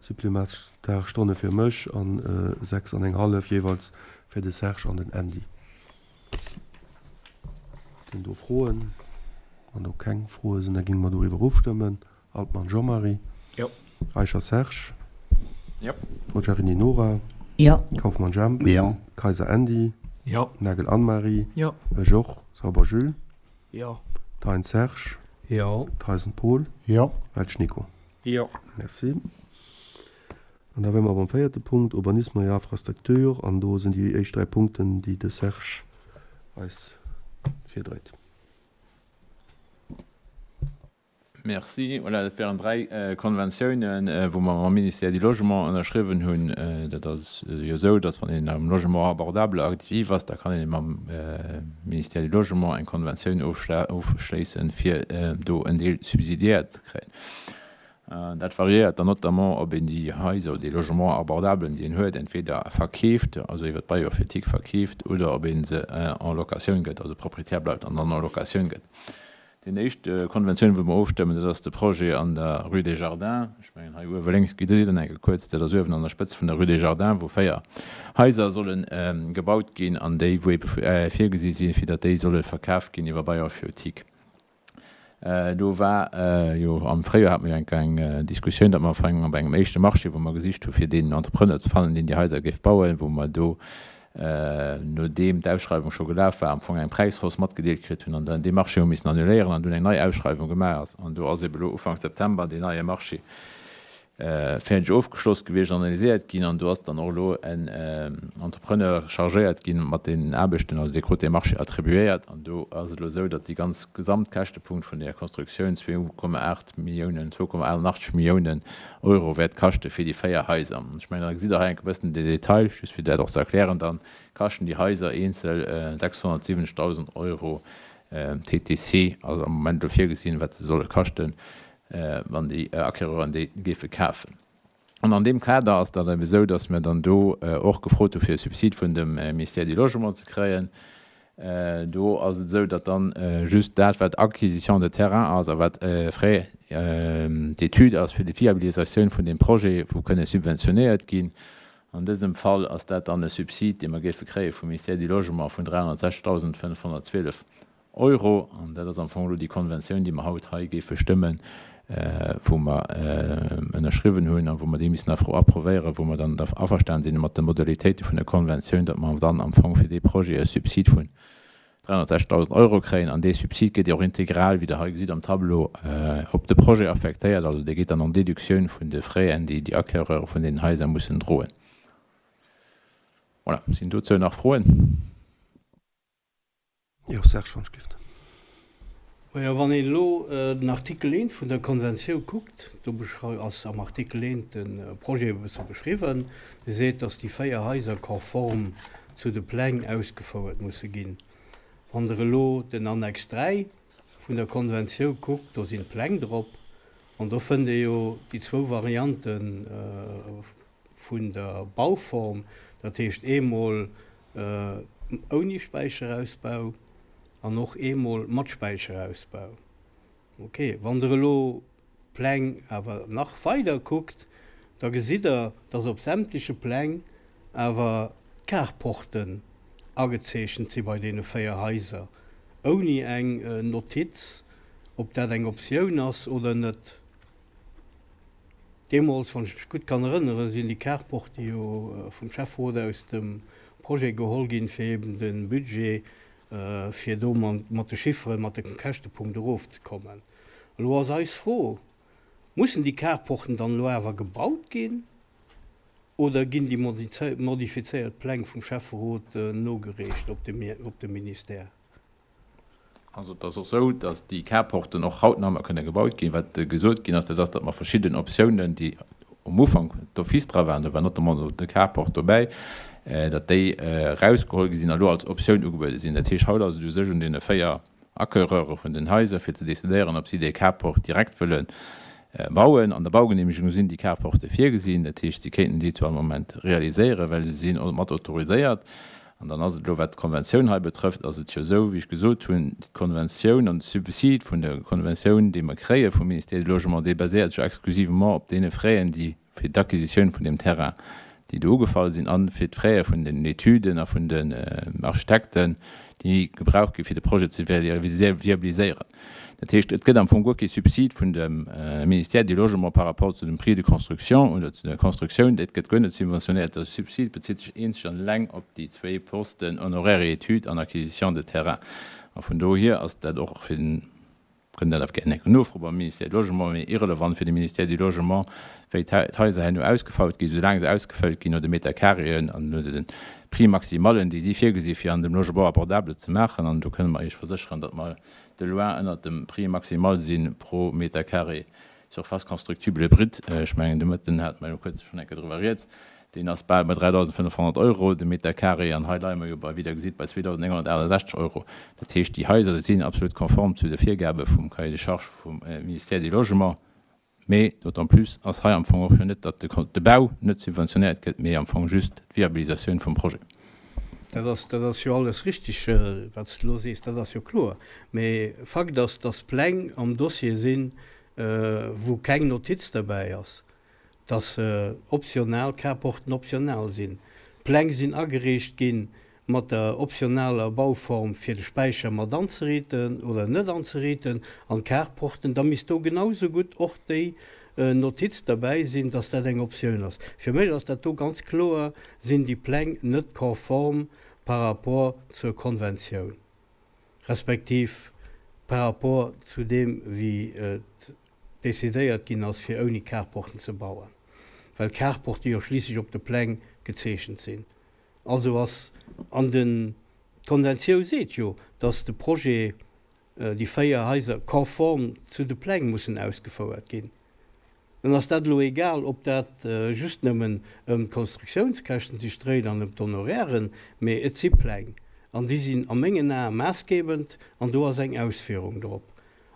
supplémentaire Stonne fir mech a 6 an eng hallef jeeweils fir de Serge an den Andy. Sinn do Froen? Wann do keng Froe sinn, da géinge mer doriwwer ofstëmmen. Altmann Jean-Marie. Jo. Eicher Serge. Jo. Mogherini Nora. Jo. Kauffmann Jemp. Jo. Kayser Andy. Jo. Nagel Anne-Marie. Jo. Ech och. Sauber Jules. Jo. Thein Serge. Jo. Theisen Paul. Jo. Welsch Nico. Jo. Merci. An da wäre mer beim véierte Punkt, Urbanisme et Infrastructure. An do sinn déi éischt dräi Punkten, déi de Serge eis virdréit. Merci. Voilà, dat wären dräi Konventiounen, wou mer mam Ministère du Logement ënnerschriwwen hunn. Dat ass jo esou, datt wann een am Logement abordable aktiv ass, da kann ee mam Ministère du Logement eng Konventioun ofschléissen, fir do en Deel subsidiéiert ze kréien. Dat variéiert dann notamment, ob een déi Haiser oder déi Logements abordablen, déi een huet, entweder verkeeft, also iwwer d'Bailleurs phytique verkeeft, oder ob ee se en locatioun gëtt, also Proprietär bleift an dann en locatioun gëtt. Déi éischt Konventioun, wou mer ofstëmmen, dat ass de Projet an der Rue des Jardins. Ech mengen, hei uewe lénks gitt Dir dann eng Kéier kuerz. Dat ass uewen an der Spëtz vun der Rue des Jardins, wou 4 Haiser solle gebaut ginn an déi, wou ebe virgesi sinn, fir datt déi solle verkaf ginn iwwer Bail emphytique. Do war jo am Fréijoer hate mer jo eng Kéier eng Diskussioun, datt mer bei engem éischte Marché, wou mer gesicht hu fir deen Entrepreneur ze fannen, deen déi Haiser géif bauen, wou mer do nodeem d'Ausschreiwung scho gelaf war, am Fong eng Präishausse matgedeelt kritt hunn an dann dee Marché hu missen annuléieren an dunn eng nei Ausschreiwung gemaach ass. An do ass ebe lo Ufank September deen neie Marché fäerdeg ofgeschloss gewiescht, analyséiert ginn an do ass dann och elo en Entrepreneur chargéiert ginn mat deenen Aarbechten, also dee krut dee Marché attribuéiert an do ass et elo esou, datt déi ganz Gesamtkäschtepunkt vun där Constructioun 2,8 Milliounen, 2,88 Milliounen Euro wäert kaschte fir déi 4 Haiser. Ech mengen, da gesitt Der hei enk e bëssen den Detail, just fir dat och ze erklären, da kaschten déi Haiser eenzel 670.000 Euro TTC, also am Moment elo virgesinn, wat se solle kaschten, wann déi Acquéreuren déi géife kafen. An an deem Kader ass dat ebe sou, datt mir dann do och gefrot hu fir e Subsid vun dem Ministère du Logement ze kréien. Do ass et esou, datt dann just dat, wat Acquisition de terrain ass a wat Frais d'études ass fir déi Viabilisatioun vun deem Projet, wou kënne subventionéiert ginn. An dësem Fall ass dat dann e Subsid, dee mer géife kréie vum Ministère du Logement vun 360.512 Euro, an dat ass am Fong elo déi Konventioun, déi mer haut hei géife stëmmen, wou mer ënnerschriwwen hunn a wou mer déi missen approvéieren, wou mer dann averstanen sinn mat de Modalitéite vun der Konventioun, datt mer dann am Fong fir dee Projet e Subsid vun 360.000 Euro kréien. An dee Subsid gëtt och integral, wéi Der hei gesitt am Tableau, op de Projet affektéiert. Also dee geet dann en Déductioun vun de Fraisen, déi déi Acquéreure vun deenen Haiser mussen droen. Voilà. Sinn dozou nach Froen? Jo, Serge, wann ech gift. Majo, wann een elo den Artikel eent vun der Konventioun kuckt, do ass am Artikel eent de Projet e bësse beschriwwen. Dee seet, dass déi 4 Haiser konform zu de Pläng ausgefouert musse ginn. Wann Der elo den Annex 3 vun der Konventioun kuckt, do sinn d'Pläng drop an do fënnt ee jo déi zwou Varianten vun der Bauform, dat heescht eemol ouni Späicherausbau an och eemol mat Späicherausbau. Ok, wann Der elo d'Pläng awer nach weider kuckt, da gesitt Der, dass op sämtleche Pläng awer d'Carporten agezeechent si bei deene 4 Haiser, ouni eng Notiz, ob dat eng Optioun ass oder net. Deemools, wann ech mech gutt kann erënneren, sinn déi Carporte jo vum Schäfferot aus dem Projet geholl ginn, fir eben de Budget, fir do mat de Chifferen, mat dem Käschtepunkt erofzekommen. Elo ass eis Fro, Mussen déi Carporten dann elo awer gebaut ginn oder ginn déi modifizéiert Pläng vum Schäfferot nogereecht op de Ministère? Also et ass och esou, datt déi Carporten och haut nach ëmmer kënne gebaut ginn. Wat gesot ginn ass, dat ass, datt mer verschidden Optiounen, déi um Ufank d'office dra waren, do war notamment och de Carport dobäi, datt déi erausgeholl gi sinn a lo als Optioun ugebuede sinn. Dat heescht, haut ass et u sech un deene 4 Acquéreure vun den Haiser, fir ze decidéieren, ob si dee Carport direkt wëlle bauen. An der Baugeneemegung sinn déi Carporte virgesinn. Dat heescht, si kéinten déi zu all Moment realiséieren, well se si mat autoriséiert. An dann ass et elo, wat d'Konventioun hei betrëfft, ass et jo esou, wéi ech gesot hunn, d'Konventioun an de Subsid vun der Konventioun, dee mer kréie vum Ministère du Logement, dee baséiert sech exclusivement op deene Fräen, déi fir d'Acquisitioun vun deem Terrain, déi do ugefall sinn, a fir d'Fraie vun den Etüden a vun den Architekten, déi gebraucht gi fir de Projet ze viabiliséieren. Dat heescht, et gëtt am Fong guer kee Subsid vun dem Ministère du Logement par rapport zu dem Prix de construction oder zu der Constructioun. Dat gëtt guer net subventionéiert. De Subsid bezitt sech eenzeg an eleng op déi zwéi Posten Honoraires et études an Acquisition de terrain. A vun dohier ass dat och fir den, kënnt dat awer gär enke nofroe beim Ministère du Logement, mee irrelevant fir de Ministère du Logement, wéi d'Haiser herno ausgefaut ginn, soulaang se ausgefëllt ginn no de Meterkareeën an no de Prix maximalen, déi si virgesi fir an dem Logement abordable ze maachen. An do kënne mer Iech versécheren, datt mer de loin ënnert dem Prix maximal si pro Meter carré surface constructible brute. Ech mengen, de Mëtten hate mer jo kuerz schonn eng Kéier driwwer rieds. Deen ass bal bei 3.500 Euro de Meter carré an hei leie mer jo bei, wéi Der gesitt, bei 2.968 Euro. Dat heescht, déi Haiser sinn absolut konform zu de Virgabe vum Cahier des charges vum Ministère du Logement. Mee d'autant plus ass hei am Fong och jo net, datt de Bau net subventionéiert gëtt, mee am Fong just d'Viabilisatioun vum Projet. Dat ass, dat ass jo alles richtig, wat s de elo sees, dat ass jo kloer. Mee Fakt ass, dass Pläng am Dossier sinn, wou keng Notiz derbäi ass, dass se optional, Carporten optional sinn. D'Pläng sinn agereecht gi mat der optionaler Bauform fir de Späicher mat anzeriiten oder net anzeriiten an d'Carporten, da misst do genau sou gutt och déi Notiz derbäi sinn, dass dat eng Optioun ass. Fir mech ass dat do ganz kloer, sinn déi Pläng net konform par rapport zur Konventioun, respektiv par rapport zu deem wéi et decidéiert ginn ass fir ouni Carporten ze bauen, well d'Carporte jo schliisslech op de Pläng gezeechent sinn. Also ass, an den, d'Konventiou seet jo, dass de Projet, déi 4 Haiser konform zu de Pläng mussen ausgefouert ginn. Dann ass dat elo egal, ob dat just nëmmen ëm d'Konstruktiounskäschten sech dréit an ëm d'Honorairen, mee et si Pläng an déi sinn a mengen Ae maassgebend an do ass eng Ausfierung drop.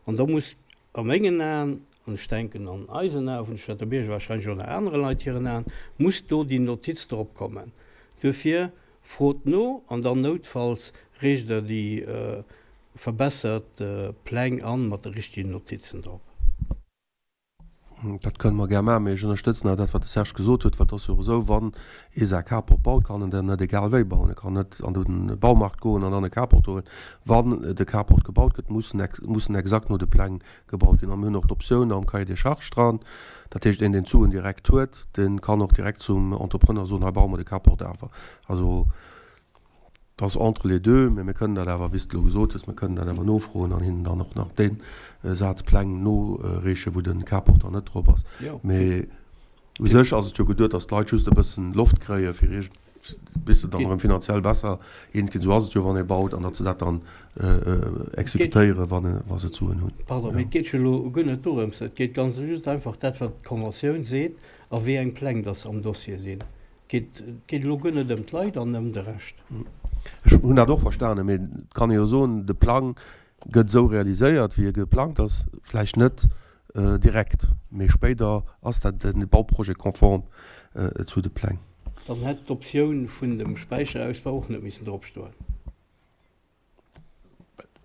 An da muss a mengen Aen, an ech denken an eisen Ae vun de Stater Bierger, wahrscheinlech och nach anere Leit hiren Aen, muss do déi Notiz drop kommen. Duerfir frot no an dann noutfalls reecht Der déi verbessert Pläng an mat de richtigen Notizen drop. Dat kënne mer gär maachen, mee ech ënnerstëtzen awer dat, wat de Serge gesot huet, well et ass jo och esou, wann ee säi Carport baut, kann en den net egal wéi bauen. E kann net an de Baumarkt goen an dann e Carport huelen. Wann de Carport gebaut gëtt, muss en muss en exakt no de Pläng gebaut ginn. A mir hunn och d'Optioun am Cahier des charges dran. Dat heescht, een, deen d'Suen direkt huet, dee kann och direkt zum Entrepreneur soen, hei baue mer de Carport awer. Also Et ass entre les deux, mä mir kënnen dat awer, wéi s de elo gesot hues, mir kënnen dat awer nofroen an hinnen dann och nach dee Saz Pläng noreechen, wou de Carport dann net drop ass. Mee u sech ass et jo geduet, datt d'Leit just e bëssen Loft kréie fir iergend, bis se dann erëm finanziell besser eens ginn, esou ass et jo wann ee baut, an datt se dat dann exekutéieren, wa se d'Suen hunn. Pardon, mee et geet jo elo guer net dorëms. Et geet ganz just einfach dat, wat d'Conventioun seet a wéi eng Pläng datt am Dossier sinn. Et geet elo guer net ëm d'Leit an ëm de Rescht. Ech hunn dat och verstanen, mee et kann ee jo soen, de Plang gëtt esou realiséiert, wéi e geplangt ass, vläicht net direkt, mee spéider ass dat de Bauprojet konform zu de Pläng. Dann hätt d'Optioun vun dem Späicherausbau och net missen dropstoen.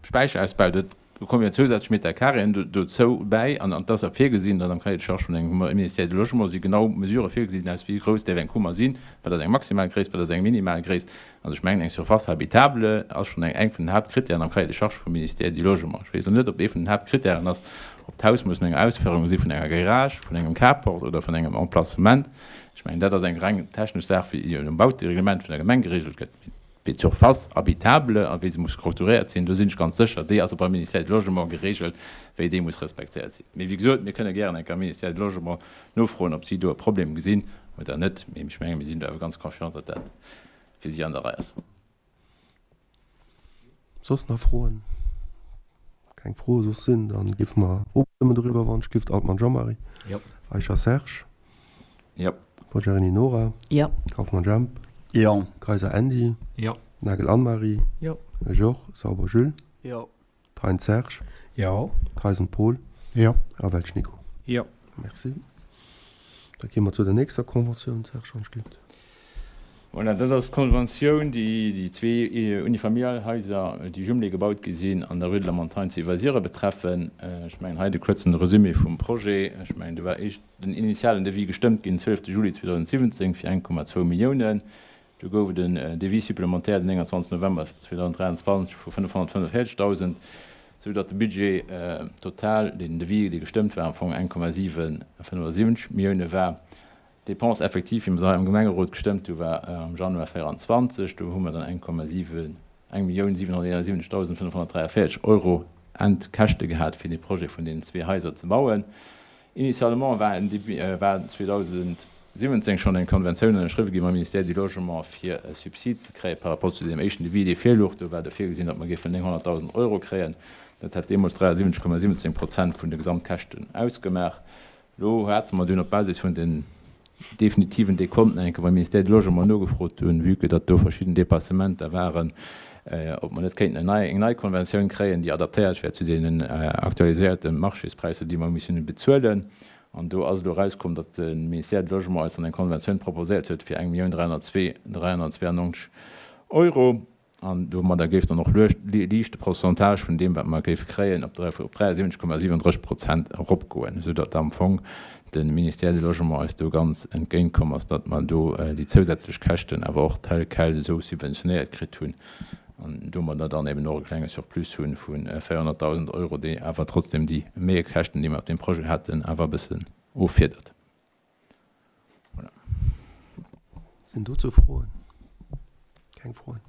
Späicherausbau, dat do komme jo zousätzlech Metercarréen dozou bäi an et ass och virgesinn, datt am Cahier de charges vun engem Ministère du Logement si genau Mesurë virgesi sinn, aus wéi grouss däerf eng Kummer sinn, wat ass eng maximal Gréisst, wat ass eng minimal Gréisst. Also ech mengen, eng Surface habitable ass schonn eng eng vun den Haaptkritären am Cahier de charges vum Ministère du Logement. Ech weess elo net, ob ee vun den Haaptkritären ass, ob d'Haus muss no enger Ausféierung si vun enger Garage, vun engem Carport oder vun engem Emplacement. Ech mengen, dat ass eng reng technesch Saach, wéi um Bautereglement vun der Gemeng geregelt gëtt. Wéi d'Surface habitable a wéi se muss strukturéiert sinn, do sinn ech ganz sécher, déi ass och beim Ministère du Logement geregelt, wéi déi muss respektéiert sinn. Mee wéi gesot, mir kënne gären eng Kéier am Ministère du Logement nofroen, ob si do e Problem gesinn oder net. Mee ech menge mir sinn do awer ganz confiant, datt dat fir si an der Rei ass. Soss nach Froen? Keng Froe soss sinn, dann géife mer ofstëmmen doriwwer, wann ech gift. Altmann Jean-Marie. Jo. Eicher Serge. Jo. Poggiarini Nora. Jo. Kauffmann Jemp. Jo. Kayser Andy. Jo. Nagel Anne-Marie. Jo. Joch Sauber Jules. Jo. Thein Serge. Jo. Theisen Paul. Jo. A Welsch Nico. Jo. Merci. Da gi mer zu der nächster Conventioun, Serge, wann ech gift. Voilà, dat ass d'Konventioun, déi déi zwee Unifamilialhaiser, déi jumelé gebaut gi sinn, an der Rue de la Montagne zu Iwwersiren betreffen. Ech mengen, hei de kuerzen Resumé vum Projet. Ech mengen, do war éischt den initialen Devis gestëmmt ginn den 12 Juli 2017 fir 1,2 Milliounen. Du gouf et en Devis supplémentaire den 29 November 2023 vu 545.000, esou datt de Budget total, deen Devis, dee gestëmmt war, am Fong 1,775 Millioune war. D'Dépense effective, wéi mer se hei am Gemengerot gestëmmt hu, war am Januar 24. Do hu mer dann 1,7, 1.771.543 Euro Endkäschte gehat, fir dee Projet vun deenen zwee Haiser ze bauen. Initialement war en Début, war 2017 schonn eng Konventioun ënnerschriwwe gi mam Ministère du Logement, fir e Subsid ze kréie par rapport zu deem éischten Devis, dee virluch. Do war do virgesinn, datt mer géifen 900.000 Euro kréien. Dat hätt deemools 73,17 Prozent vun de Gesamtkäschten ausgemaach. Elo hate mer dunn op Basis vun den definitiven Dekonten eng Kéier beim Ministère du Logement nogefrot hunn, vue que datt do verschidden Dépassementer waren, ob mer net kéinten eng nei, eng nei Konventioun kréien, déi adaptéiert wär zu deenen aktualiséierte Marchéspräisser, déi mer missen bezuelen. An do ass elo erauskomm, datt de Ministère du Logement eis dann eng Konventioun proposéiert huet fir 1.302.392. Euro. An domadder géif dann och liicht de Pourcentage vun deem, wat mer géife kréien, op 73,37 Prozent eropgoen, esou datt am Fong de Ministère du Logement eis do ganz entgéintkomm ass, datt mer do déi zousätzlech Käschten awer och tel quel esou subventionéiert kritt hunn an domadder dann eben och e klenge Surplus hu vu 400.000 Euro, déi awer trotzdem déi Méikäschten, déi mer op deem Projet haten, awer e bëssen offiedert. Voilà. Sinn dozou Froen? Keng Froen.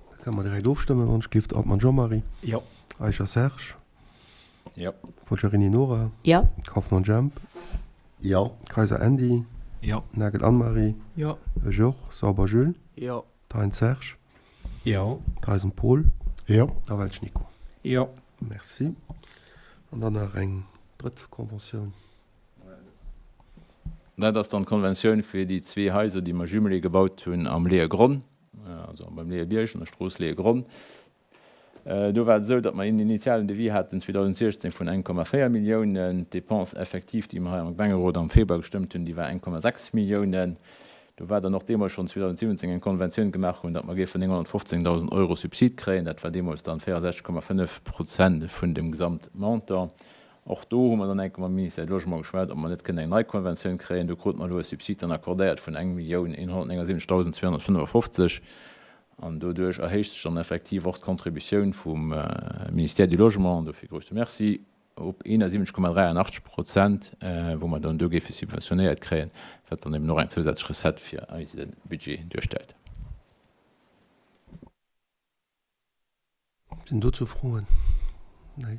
Da kënne mer direkt ofstëmmen, wann ech gift. Altmann Jean-Marie. Jo. Eicher Serge. Jo. Forgiarini Nora. Jo. Kauffmann Jemp. Jo. Kayser Andy. Jo. Nagel Anne-Marie. Jo. Georges Sauber Jules. Jo. Thein Serge. Jo. Theisen Paul. Jo. A Welsch Nico. Jo. Merci. An dann nach eng drëtt Conventioun. Dat ass dann d'Konventioun fir déi zwee Haiser, déi mer jumelé gebaut hunn am Leeëgronn, also beim Leeëbierg an der Strooss Leeëgronn. Do war et esou, datt mer een initialen Devis haten 2016 vun 1,4 Milliounen. D'Dépense effective, déi mer hei am Gemengerot am Februar gestëmmt hunn, déi war 1,6 Milliounen. Do war dann och deemools schonn 2017 eng Konventioun gemaach hunn, datt mer géifen 915.000 Euro Subsid kréien. Dat war deemools dann 64,5 Prozent vun dem Gesamtmontant. Och do hu mer dann eng Kéier mam Ministère du Logement geschwat, ob mer net kënnen eng nei Konventioun kréien. Do krute mer elo e Subsid dann accordéiert vun 1.179.255. An doduerch erhéicht sech dann effektiv och d'Contributioun vum Ministère du Logement, an dofir grousse Merci, op 71,83 Prozent, wou mer dann do géife subventionéiert kréien, wat dann eben och eng zousätzlech Recette fir eise Budget duerstellt. Sinn dozou Froen? Nee.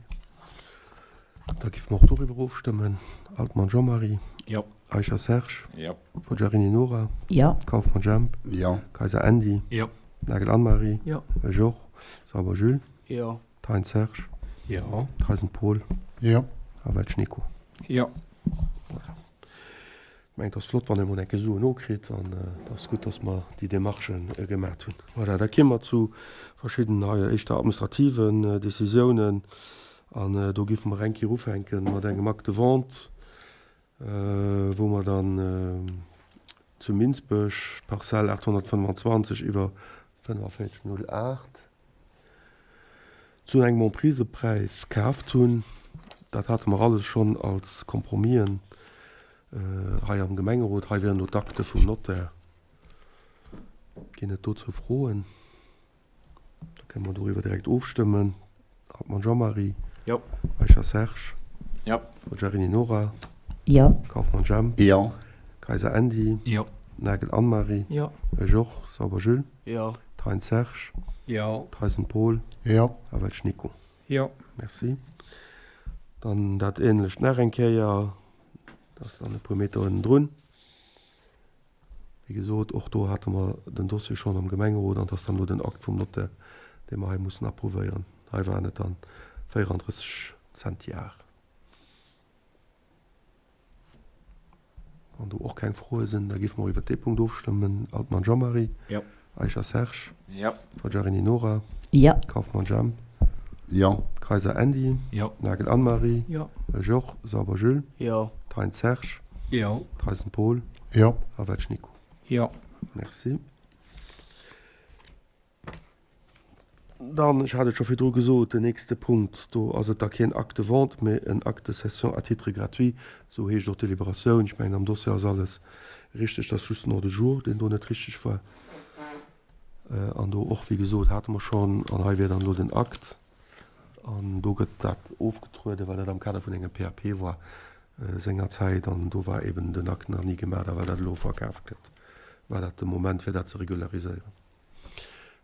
Da géife mer och doriwwer ofstëmmen. Altmann Jean-Marie. Jo. Eicher Serge. Jo. Forgiarini Nora. Jo. Kauffmann Jemp. Jo. Kayser Andy. Jo. Nagel Anne-Marie. Jo. Georges. Sauber Jules. Jo. Thein Serge. Jo. Theisen Paul. Jo. A Welsch Nico. Jo. Voilà. Ech mengen, et ass flott, wann ee mol eng Kéier Suen nokritt, an et ass gutt, dass mer déi Démarchë gemat hunn. Voilà, da kéime mer zu verschidden hei éischter administrativen Décisiounen. An do géife mer eng Kéier ufänke mat engem Acte de vente, wou mer dann zu Minsbech d'Parzell 825 iwwer 45,08 zu engem Emprisepräis kaaft hunn. Dat hate mer alles schonn als Compromisen hei am Gemengerot. Hei wieren elo d'Akte vum Notaire. Ginn et dozou Froen? Da kënne mer doriwwer direkt ofstëmmen. Hartmann Jean-Marie. Jo. Eicher Serge. Jo. Forgiarini Nora. Jo. Kauffmann Jemp. Jo. Kayser Andy. Jo. Nagel Anne-Marie. Jo. Georges Sauber Jules. Jo. Thein Serge. Jo. Theisen Paul. Jo. A Welsch Nico. Jo. Merci. Dann dat Ähnlecht nach eng Kéier. Dat ass dann e puer Meter ënnendrun. Wéi gesot, och do hate mer den Dossier schonn am Gemengerot an et ass dann elo den Akt vum Notaire, dee mer hei mussen approuvéieren. Hei waren et dann 34 Centiar. Wann do och keng Froe sinn, da géife mer och iwwert dee Punkt ofstëmmen. Altmann Jean-Marie. Jo. Eicher Serge. Jo. Forgiarini Nora. Jo. Kauffmann Jemp. Jo. Kayser Andy. Jo. Nagel Anne-Marie. Jo. Georges Sauber Jules. Jo. Thein Serge. Jo. Theisen Paul. Jo. A Welsch Nico. Jo. Merci. Dann, ech hat et scho virdru gesot, den nächste Punkt, do ass et da keen Acte de vente, mee en Acte de cession à titre gratuit, esou heescht och d'Deliberatioun. Ech mengen, am Dossier ass alles richteg, et ass just den Ordre du jour, deen do net richteg war. An do och, wéi gesot, hate mer schonn, an hei wier dann elo den Akt, an do gëtt dat ofgetrueden, well dat am Kader vun engem PAP war sengerzäit, an do war eben den Akt nach ni gemaach, a well dat elo verkaaft gëtt, war dat de Moment, fir dat ze regulariséieren.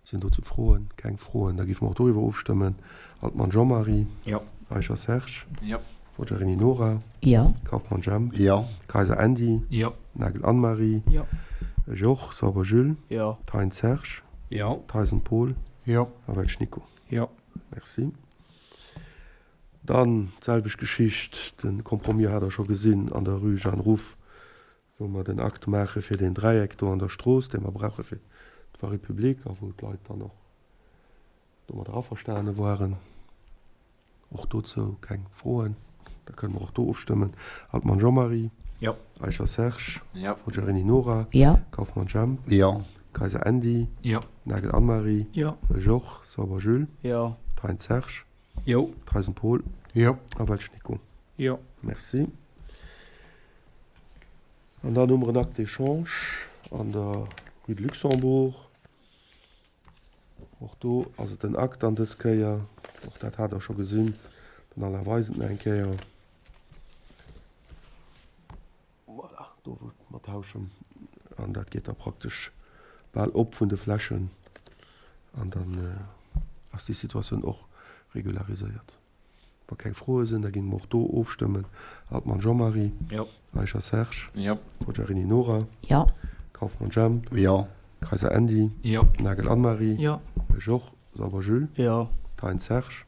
Sinn dozou Froen? Keng Froen. Da géife mer och doriwwer ofstëmmen. Altmann Jean-Marie. Jo. Eicher Serge. Jo. Forgiarini Nora. Jo. Kauffmann Jemp. Jo. Kayser Andy. Jo. Nagel Anne-Marie. Jo. Georges Sauber Jules. Jo. Thein Serge. Jo. Theisen Paul. Jo. A Welsch Nico. Jo. Merci. Dann d'selwecht Geschicht, de Compromis hat Der scho gesinn an der Rue Jeanne Ruff. wou mer den Akt maache fir deen Dräieck do an der Strooss, dee mer brauche fir d'Voirie publique a wou d'Leit dann och domadder averstane waren. Och dozou keng Froen. Da kënne mer och do ofstëmmen. Altmann Jean-Marie. Jo. Eicher Serge. Jo. Forgiarini Nora. Jo. Kauffmann Jemp. Jo. Kayser Andy. Jo. Nagel Anne-Marie. Jo. Georges Sauber Jules. Jo. Thein Serge. Jo. Theisen Paul. Jo. A Welsch Nico. Jo. Merci. An dann hu mer en Acte d'échange an der Rue de Luxembourg. Och do ass et en Akt an dës Kéier. Och dat hat Der scho gesinn. Den Alain weist et nach eng Kéier. Voilà, do wou mer tauschen. An dat geet da praktesch bal op vun de Flächen. An dann ass déi Situatioun och regulariséiert. Wa keng Froe sinn, da géinge mer och do ofstëmmen. Altmann Jean-Marie. Jo. Eicher Serge. Jo. Forgiarini Nora. Jo. Kauffmann Jemp. Jo. Kayser Andy. Jo. Nagel Anne-Marie. Jo. Georges Sauber Jules. Jo. Thein Serge.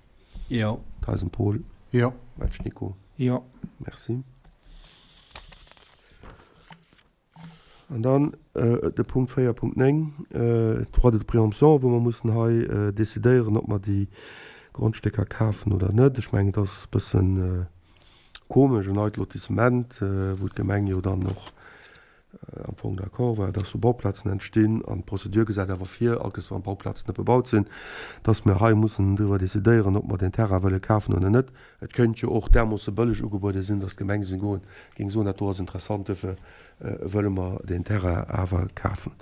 Jo. Theisen Paul. Jo. Welsch Nico. Jo. Merci. An dann de Punkt 4.9, Droit de préemption, wou mer mussen hei decidéieren, ob mer déi Grondstécker kafen oder net. Ech mengen, et ass e bësse komesch, en neit Lotissement, wou d'Gemeng jo dann och am Fong d'accord war, dass do Bauplazen entstinn. An d'Prozedur gesäit awer vir, allkes wann d'Bauplazen net bebaut sinn, dass mer hei mussen driwwer decidéieren, ob mer deen Terrain wëlle kafen oder net. Et kéint jo och därmoosse bëlleg ugebuede sinn, dass d'Gemeng seng goen géing soen, dat do ass interessant, duerfir wëlle mer deen Terrain awer kafen.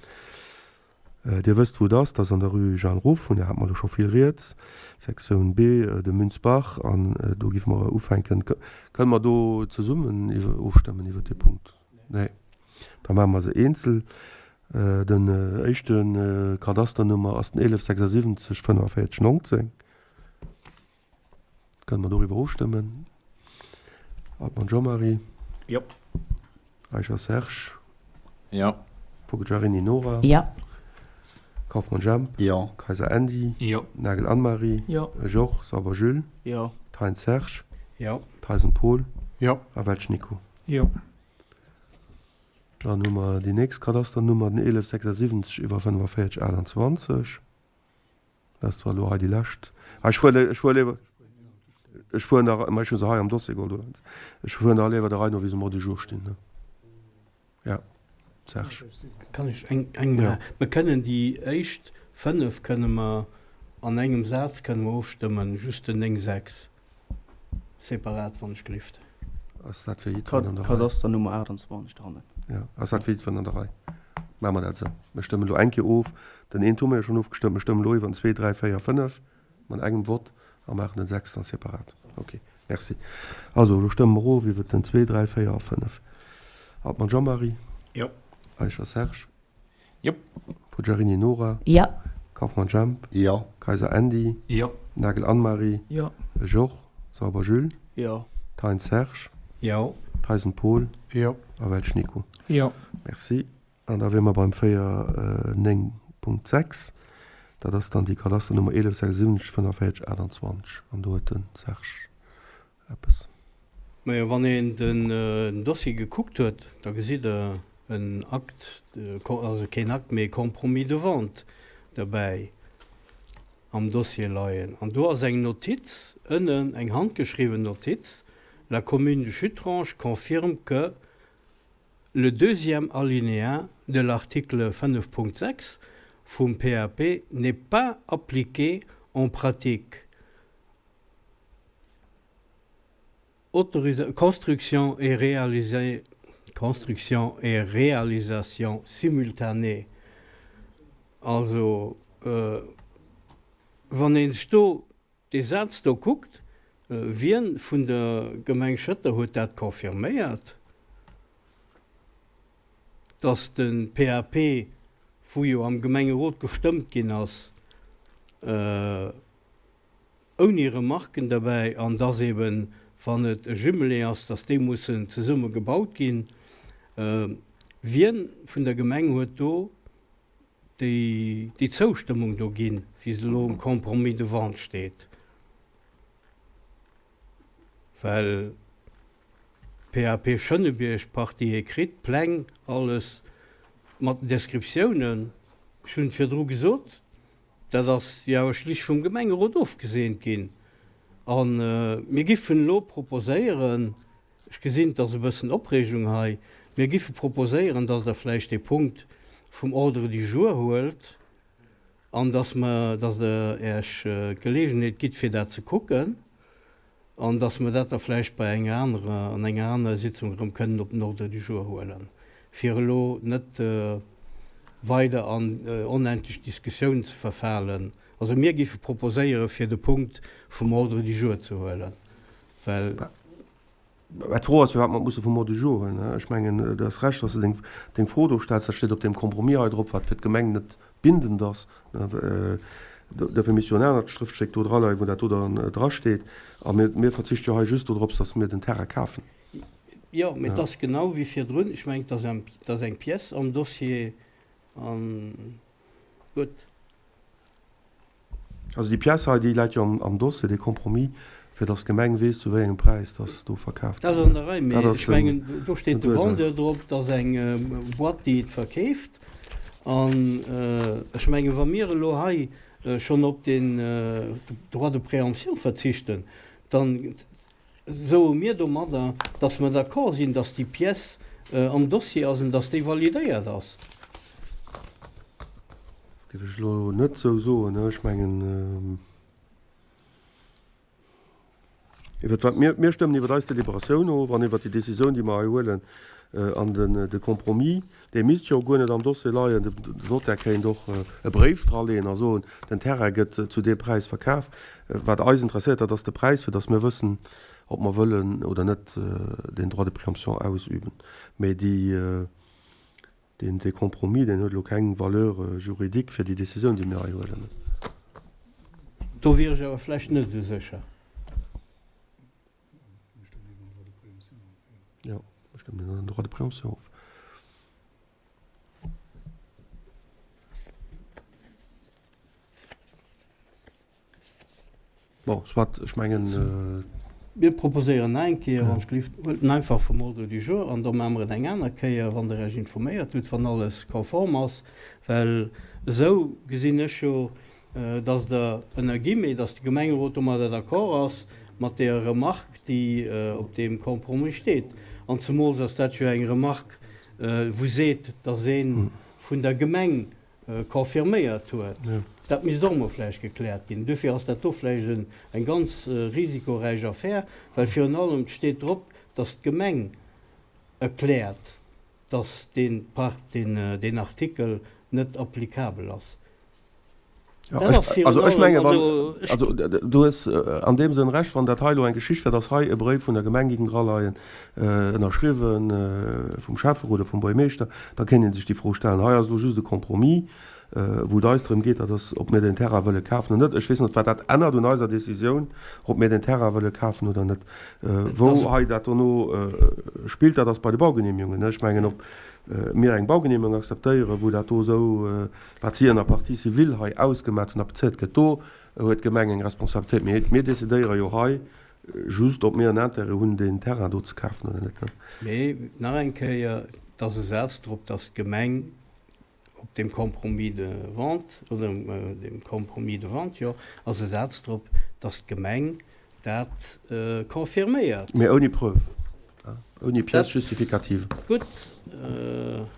Dir wësst, wou et ass, dat ass an der Rue Jeanne Ruff, vun där hate mer elo scho vill rieds, Sektioun B, de Münzbach. An do géife mer ufänken. Kënne mer do zesummen ofstëmmen iwwert dee Punkt? Nee. Da maache mer se eenzel. Den éischte Kadasternummer ass den 11 76 45 19. Kënne mer doriwwer ofstëmmen? Altmann Jean-Marie. Jo. Eicher Serge. Jo. Fogeljarini Nora. Jo. Kauffmann Jemp. Jo. Kayser Andy. Jo. Nagel Anne-Marie. Jo. Georges Sauber Jules. Jo. Thein Serge. Jo. Theisen Paul. Jo. A Welsch Nico. Jo. Dann hu mer déi nächst Kadasternummer, den 1176 iwwer 45 28. Dat ass zwar elo hei déi lescht. Ah, ech fuer, ech fuer léiwer, ech fuer nach, mä ech hu se hei am Dossier geholl, oder? Ech fueren da léiwer der Rei no, wéi se um Ordre du jour stinn, ne? Ja, Serge. Kann ech eng, eng Ja. Mer kënnen déi éischt fënnef kënne mer an engem Saz kënne mer ofstëmmen, just den 9, 6 separat, wann ech gelift. Ass dat fir jiddwereen an der Rei? Kadasternummer 28 dohannen. Ja, ass dat fir jiddwereen an der Rei? Maache mer dat esou. Mir stëmmen elo eng Kéier of. Den eent hu mer jo schonn ofgestëmmt. Mir stëmmen elo iwwer den 2, 3, 4, 5 mat engem Vott a maachen den 6 dann separat. Okay, merci. Also, elo stëmme mer of iwwer den 2, 3, 4 a 5. Altmann Jean-Marie. Jo. Eicher Serge. Jop. Forgiarini Nora. Jo. Kauffmann Jemp. Jo. Kayser Andy. Jo. Nagel Anne-Marie. Jo. Georges Sauber Jules. Jo. Thein Serge. Jo. Theisen Paul. Jo. A Welsch Nico. Jo. Merci. An da wiere mer beim 4, 9.6. Dat ass dann déi Kadasternummer 11 76 45 28. An do huet de Serge eppes. Majo, wann een den Dossier gekuckt huet, da gesitt Der en Acte, also keen Acte, mee e Compromis de vente derbäi am Dossier leien. An do ass eng Notiz ënnen, eng handgeschriwwen Notiz, La commune de Schuttrange confirme que le deuxième alinéa de l'article 5.6 vum PAP n'est pas appliqué en pratique. Construction et réalisé, construction et réalisation simultanée. Also, wann ee sech do dee Saz do kuckt, wien vun der Gemeng Schëtter huet dat confirméiert, dass de PAP, wou jo am Gemengerot gestëmmt ginn ass, ouni Remarken derbäi, an dass eben, wann et e Jumelé ass, dass déi mussen zesumme gebaut ginn. Wien vun der Gemeng huet do déi déi Zoustëmmung do ginn, wéi se elo um Compromis de vente steet? Well PAP Schënnebierg, Partie écrite, Pläng, alles mat den Descriptiounen, ech hunn et virdru gesot, Dat ass jo awer schlicht vum Gemengerot ofgeseent ginn. A mir giffen elo proposéieren, ech gesinn, et ass e bëssen Opreegung hei, mir giffe proposéieren, dass Der vläicht dee Punkt. vum Ordre du jour huelt an dass mer, dass Der Äech d'Gelegenheet gitt fir dat ze kucken an dass mer dat da vläicht bei enger anerer, an enger anerer Sitzung erëm kënnen op den Ordre du jour huelen, fir elo net weider an onendlech Diskussiounen ze verfalen. Also mir géife proposéiere fir de Punkt vum Ordre du jour ze huelen, well. Mä d'Fro ass, firwat mer et musse vum Ordre du jour huelen. Ech mengen, du has Recht, dass de deng, deng Fro do stells. Dat steet op deem Compromis hei drop, wat fir d'Gemeng net bindend ass. Dofir misst jo en anert Schrëftstéck do draleien, wou dat do dann drasteet. A mir, mir verzichte jo hei just dodrops, dass mir den Terrain kafen. Jo, mä et ass genau wéi virdrun. Ech mengen, et ass eng, et ass eng Pièce am Dossier an gutt. Also déi Pièce hei, déi läit jo am Dossier, dee Compromis, fir datt d'Gemeng weess, zu wéi engem Präis datt do verkaaft Dat ass an der Rei, mee ech mengen, do steet de Vendeur drop, dat ass eng Boîte, déi et verkeeft. An ech mengen, wa mir elo hei schonn op den Droit de préemption verzichten, dann soe mir domadder, dass mer d'accord sinn, dass déi Pièce am Dossier ass an dass déi validéiert ass. Géif ech elo net esou soen. Ech mengen, iwwert wat mir, mir stëmmen iwwert eis Deliberatioun of an iwwert déi Décisioun, déi mer hei huelen, an den, de Compromis, dee misst jo guer net am Dossier leien. De Notaire kéint och e Bréif draleeën a soen, den Terrain gëtt zu deem Präis verkaf. Wat eis interesséiert, dat ass de Präis, fir datt mir wëssen, ob mer wëllen oder net deen Droit de préemption ausüben. Mee déi, deen, dee Compromis, deen huet elo keng Valeur juridique fir déi Décisioun, déi mir hei huelen. Do wier ech awer vläicht net esou sécher. Jo, mir stëmmen iwwer den Droit de préemption of. Bon, soit, ech mengen. Mir proposéieren nach eng Kéier, wann ech gelift, huelt en einfach vum Ordre du jour an da maache mer et eng aner Kéier, wann Der Iech informéiert hutt, wann alles konform ass. Well esou gesinn ech jo, dass Der ënner Guillemets, dass de Gemengerot domadder d'accord ass mat deeër Remarque, déi op deem Compromis steet. An zemools ass dat jo eng Remarque, wou seet, dass ee vun der Gemeng confirméiert huet. Dat misst och emol vläicht gekläert ginn. Duerfir ass dat do vläicht eng ganz risikoräich Affär, well virun allem et steet drop, dass d'Gemeng erkläert, dass dee Part, deen Artikel net applicabel ass. Dat ass virun allem, also ech mengen, wann, also du hues an deem Sënn Recht, wann dat hei elo eng Geschicht wär, dass hei e Bréif vun der Gemeng géing draleien, ënnerschriwwen vum Schäfferot oder vum Buergermeeschter, da kéint ee sech déi Fro stellen. Hei ass elo just e Compromis, wou et eis drëm geet, dat ass, ob mir den Terrain wëlle kafen oder net. Ech weess net, wat dat ännert un eiser Décisioun, ob mir den Terrain wëlle kafen oder net. Wou hei dat dono spillt, dat ass bei de Baugenehmigungen. Ech mengen, ob mir eng Baugenehmigung akzeptéieren, wou dat do esou, wat si ënner Partie civile hei ausgemat hunn, applizéiert gëtt, do huet d'Gemeng eng Responsabilitéit. Mee mir decidéiere jo hei just, ob mir en Intérêt hunn, deen Terrain do ze kafen oder net. Mee nach eng Kéier, et ass e Saz drop, dass d'Gemeng op deem Compromis de vente, oder deem Compromis de vente, jo, ass e Saz drop, dass d'Gemeng dat confirméiert. Mee ouni Preuve, ouni Pièce justificative. Gutt.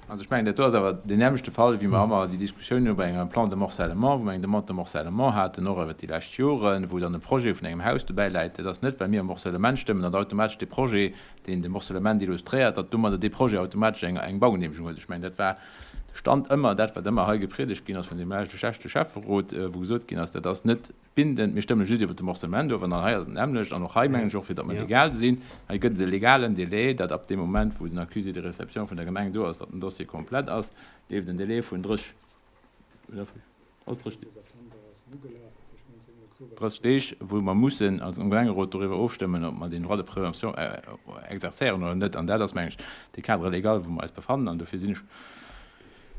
Also ech mengen, dat do ass awer deen nämmlechte Fall, wéi mer ëmmer déi Diskussioun hu bei engem Plan de morcellement, wou mer eng Demande de morcellement haten, och iwwert déi lescht Joren, wou dann e Projet vun engem Haus dobäi läit. Dat ass net, well mir e Morcellement stëmmen, datt automatesch dee Projet, deen de Morcellement illustréiert, datt domadder dee Projet automatesch eng eng Baugenehmegung huet. Ech mengen, dat war de Stand ëmmer, dat wat ëmmer hei gepriedegt ginn ass vun deem leschte Schäfferot, wou gesot ginn ass, dat ass net Bindend, mir stëmme just iwwert de Morcellement of an dann hei ass et d'nämmlecht. An och hei mengen ech och, fir datt mer legal sinn, hei gëtt et e legalen Délai, datt ab deem Moment, wou den Accusé de réception vun der Gemeng do ass, datt den Dossier komplett ass, leeft en Délai vun 30, oder ass 30 Deeg? 30 Deeg, wou mer mussen als Gemengerot doriwwer ofstëmmen, ob mer deen Droit de préemption exerzéieren oder net. An dat ass, mengen ech, de Cadre légal, wou mer eis befannen. An dofir sinn ech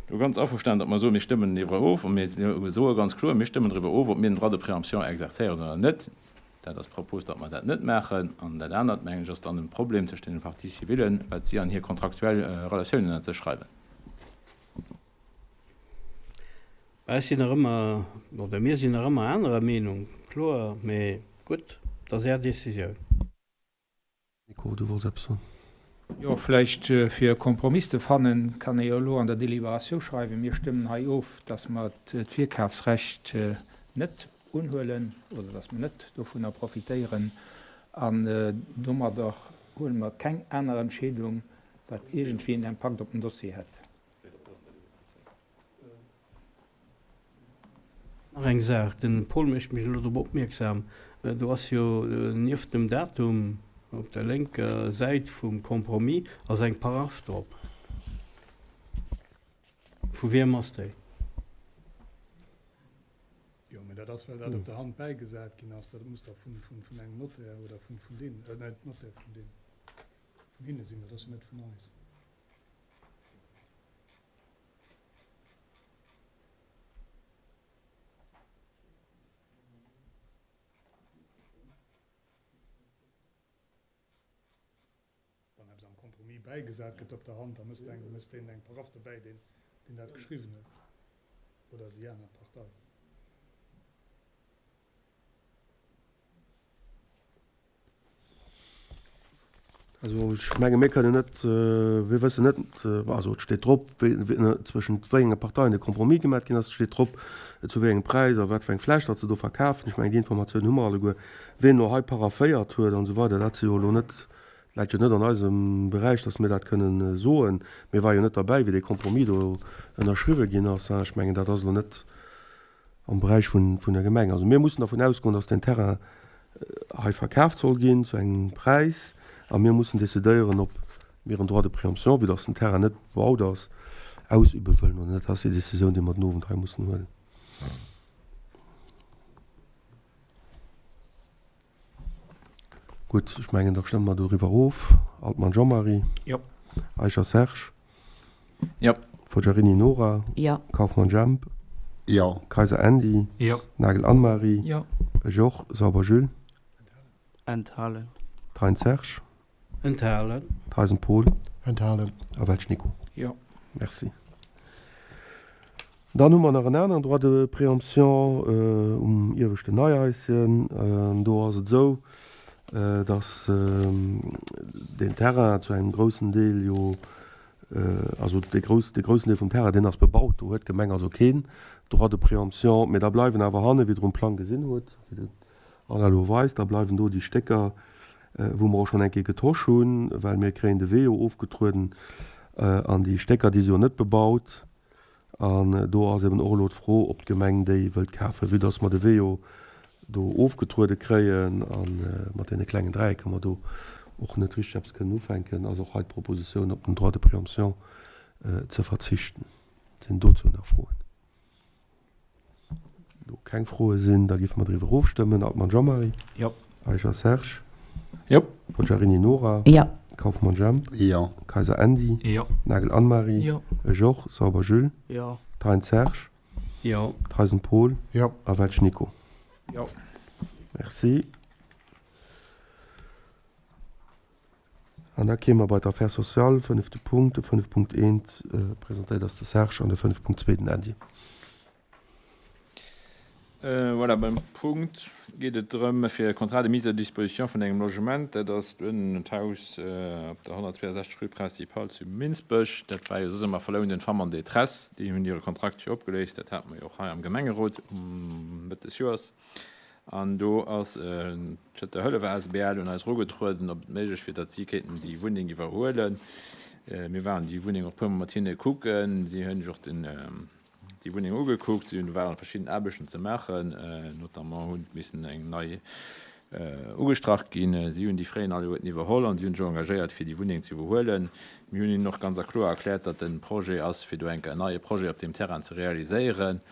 do ganz averstanen, datt mer soen, mir stëmmen driwwer of, a mir soe ganz kloer, mir stëmmen driwwer of, ob mir den Droit de préemption exerzéieren oder net. Dat ass d'Propos, datt mer dat net maachen. An dat anert, mengen ech, ass dann e Problem tëscht deene Parties civiles, wat si an hir kontraktuell Relatiounen ënnert sech schreiwen. Ech sinn nach ëmmer, oder mir sinn nach ëmmer anerer Meenung, kloer, mee gutt, dat ass Är Décisioun. Nico, du wollts eppes soen? Jo, vläicht fir e Kompromiss ze fannen, kann ee jo elo an der Deliberatioun schreiwen, mir stëmmen hei of, dass mer d'Virkafsrecht net unhuelen oder dass mer net dovunner profitéieren an domadder huele mer keng aner Entscheedung, wat iergendwéi en Impakt op den Dossier hätt. Nach eng Saach, de Paul mécht mech elo drop opmierksam, do ass jo nieft dem Datum op der lénker Säit vum Compromis ass eng Paraph drop. Vu wiem ass déi? Jo, mä dat ass, well dat op der Hand bäigesat ginn ass. Dat muss da vun engem Notaire oder vun deenen, net Notaire, vun deenen, vun hinne sinn. Dat ass jo net vun eis. Wann eppes am Compromis bäigesat gëtt op der Hand, da mësst eng, mësst deen eng Paraph dobäi, deen, deen dat geschriwwen huet, oder déi aner Partei. Also ech menge mir kënnen net, mir wëssen net, also et steet drop, zwëschent wéi enge Parteien de Compromis gemat ginn ass, et steet drop, zu wéi engem Präis a wat fir eng Fläch datt se do verkafen. Ech mengen déi Informatiounen hu mer alleguer. Ween elo hei parafféiert huet an esou weider, dat si jo elo net, läit jo net an eisem Beräich, datt mir dat kënnen soen. Mir ware jo net derbäi, wéi dee Compromis do ënnerschriwwe ginn ass. Ech mengen dat ass elo net am Beräich vun der Gemeng. Also mir mussen dervun ausgoen, dass deen Terrain hei verkaaft soll ginn zu engem Präis a mir mussen decidéieren, ob mir en Droit de préemption, vue dass den Terrain net bebaut ass, ausübe wëllen oder net. Dat ass déi Décisioun, déi mer den Owend hei mussen huelen. Gutt, ech mengen, da stëmme mer doriwwer of. Altmann Jean-Marie. Jo. Eicher Serge. Jo. Forgiarini Nora. Jo. Kauffmann Jemp. Jo. Kayser Andy. Jo. Nagel Anne-Marie. Jo. Ech och. Sauber Jules. Enthalen. Thein Serge. Enthalen. Theisen Paul. Enthalen. A Welsch Nico. Jo. Merci. Dann hu mer nach en aneren Droit de préemption um ieweschten Neihaischen. Do ass et esou, dass deen Terrain zu engem groussen Deel jo, also dee grouss, dee groussen Deel vum Terrain, deen ass bebaut. Do huet d'Gemeng also keen Droit de préemption. Mee da bleiwen awer hanne, wéi Der um Plang gesinn hutt, wéi den Alain elo weist, da bleiwen do déi Stécker, wou mer och schonn eng Kéier getosch hunn, well mir kréien de Wee jo ofgetrueden an déi Stécker, déi si jo net bebaut. An do ass eben och elo d'Fro, ob d'Gemeng déi wëllt kafen, vue dass mer de Wee jo do ofgetruede kréien a mat deene klengen Dräiecker mer do och net richteg eppes kënnen ufänken, ass och hei d'Propositioun, op den Droit de préemption ze verzichten. Sinn dozou nach Froen? Do keng Froe sinn, da géife mer driwwer ofstëmmen. Altmann Jean-Marie. Jo. Eicher Serge. Jo. Poggiarini Nora. Jo. Kauffmann Jemp. Jo. Kayser Andy. Jo. Nagel Anne-Marie. Jo. Ech och. Sauber Jules. Jo. Thein Serge. Jo. Theisen Paul. Jo. A Welsch Nico. Jo. Merci. An da kéime mer bei d'Affaires sociales, fënnefte Punkt. De 5.1 presentéiert ass de Serge an de 5.2 den Andy. Voilà, beim Punkt geet et drëm, fir e Contrat de mise à disposition vun engem Logement, dat ass den d'Haus op der 162 rue Principale zu Minsbech. Dat war jo soss ëmmer verlount un d'Femmes en détresse. Déi hunn hire Kontrakt jo opgeléist. Dat hate mer jo och hei am Gemengerot um Mëtt des Joers. An do ass d'Schëtter Hëllef asbl un eis erugetrueden, ob et méiglech wier, datt si kéinten déi Wunneng iwwerhuelen. Mir waren déi Wunneng och e puermol mat hinne kucken. Si hunn sech och den, déi Wunneng ugekuckt. Do waren verschidden Aarbechten ze maachen, notamment hunn missen eng nei ugestrach ginn. Si hunn déi Frais alleguerten iwwerholl an si hunn sech och engagéiert, fir déi Wunneng ze iwwerhuelen. Mir hunn hinnen och ganz a kloer erkläert, datt de Projet ass, fir do enk en neie Projet op deem Terrain ze realiséieren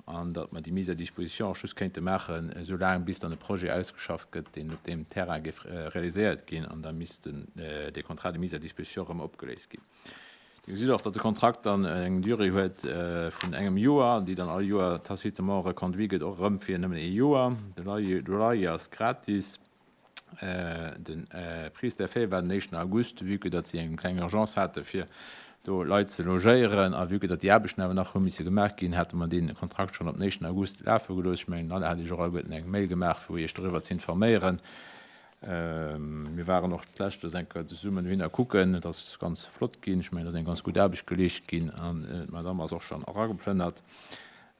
an datt mer déi Mise à disposition och just kéinte maachen, esou laang bis dann e Projet ausgeschafft gëtt, deen op deem Terrain géif realiséiert ginn, an da misst dee Contrat de mise à disposition erëm opgeléist ginn. Dir gesitt och, datt de Kontrakt dann eng Durée huet vun engem Joer, déi dann all Joer tacitement reconduit gëtt, och erëm fir nëmmen ee Joer. De Loyer ass gratis. Den Prise d'effet war den éischten August, vue que datt si eng kleng Urgence hate fir do Leit ze logéieren a vue que datt déi Aarbechten awer nach hu misse gemaach ginn, hate mer dee Kontrakt schonn op den éischten August lafe gelooss. Ech mengen, Nalla hat Iech och alleguerten eng Mail gemaach, fir Iech doriwwer ze informéieren. Mir waren och d'lescht eng Kéier zesummen dohinner kucken. Et ass ganz flott ginn. Ech mengen, do ass eng ganz gutt Aarbecht geleescht ginn an d'Madame ass och schonn erageplënnert.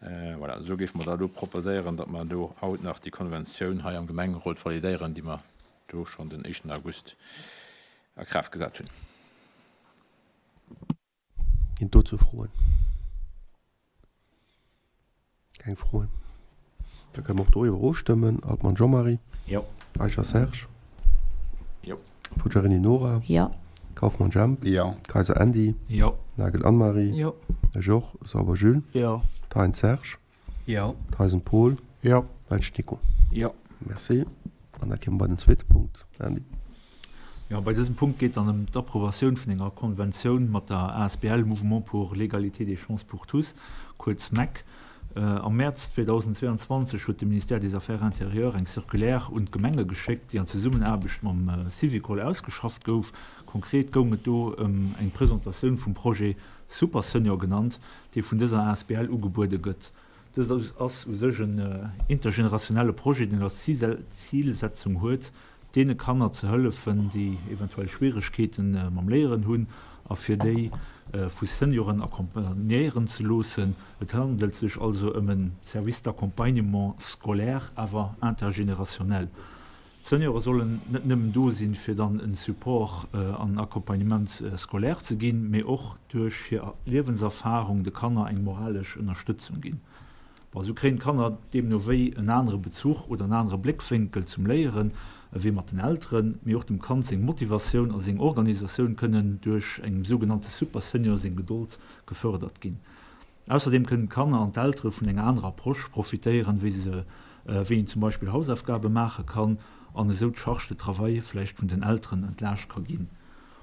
Voilà, esou géife mer da elo proposéieren, datt mer elo haut nach déi Konventioun hei am Gemengerot validéieren, déi mer do schonn den éischten August a Kraaft gesat hunn. Ginn et dozou Froen? Keng Froen. Da kënne mer och doriwwer ofstëmmen. Altmann Jean-Marie. Jo. Eicher Serge. Jo. Poggiarini Nora. Jo. Kauffmann Jemp. Jo. Kayser Andy. Jo. Nagel Anne-Marie. Jo. Ech och. Sauber Jules. Jo. Thein Serge. Jo. Theisen Paul. Jo. Welsch Nico. Jo. Merci. An da kéime mer bei den zweete Punkt. Andy. Jo, bei dësem Punkt geet dann ëm d'Approbatioun vun enger Konventioun mat der asbl Mouvement pour l'égalité des chances pour tous, kuerz mec. Am Mäerz 2022 huet de Ministère des Affaires intérieures eng Circulaire un d'Gemenge geschéckt, déi an Zesummenaarbecht mam Syvicol ausgeschafft gouf. Konkret goung et do ëm eng Presentatioun vum Projet Super Senior genannt, dee vun dëser asbl ugebuede gëtt. Dëst ass u sech en intergenerationelle Projet, deen als Zilsetzung huet, deene Kanner ze hëllefen, déi eventuell Schwieregkeete mam Léieren hunn a fir déi vu Senioren accompagnéieren ze loossen. Et handelt sech also ëm e Service d'accompagnement scolaire, awer intergénérationnel. D'Seniore sollen net nëmmen do sinn, fir dann e Support an Accompagnement scolaire ze ginn, mee och duerch hir Liewenserfarung de Kanner eng moralesch Ënnerstëtzung ginn. Bon, esou kréien d'Kanner deemno wéi en anere Bezuch oder en anere Bléckwénkel zum Léieren ewéi mat den Elteren, mee och dem Kand seng Motivatioun a seng Organisatioun kënnen duerch engem sougenannte Super Senior seng Gedold gefërdert ginn. Ausserdeem kënnen d'Kanner an d'Eltere vun enger anerer Approche profitéieren, wéi se, wéi een zum Beispill Hausaufgabe maache kann an esou d'Charge de travail vläicht vun den Elteren entlaascht ka ginn.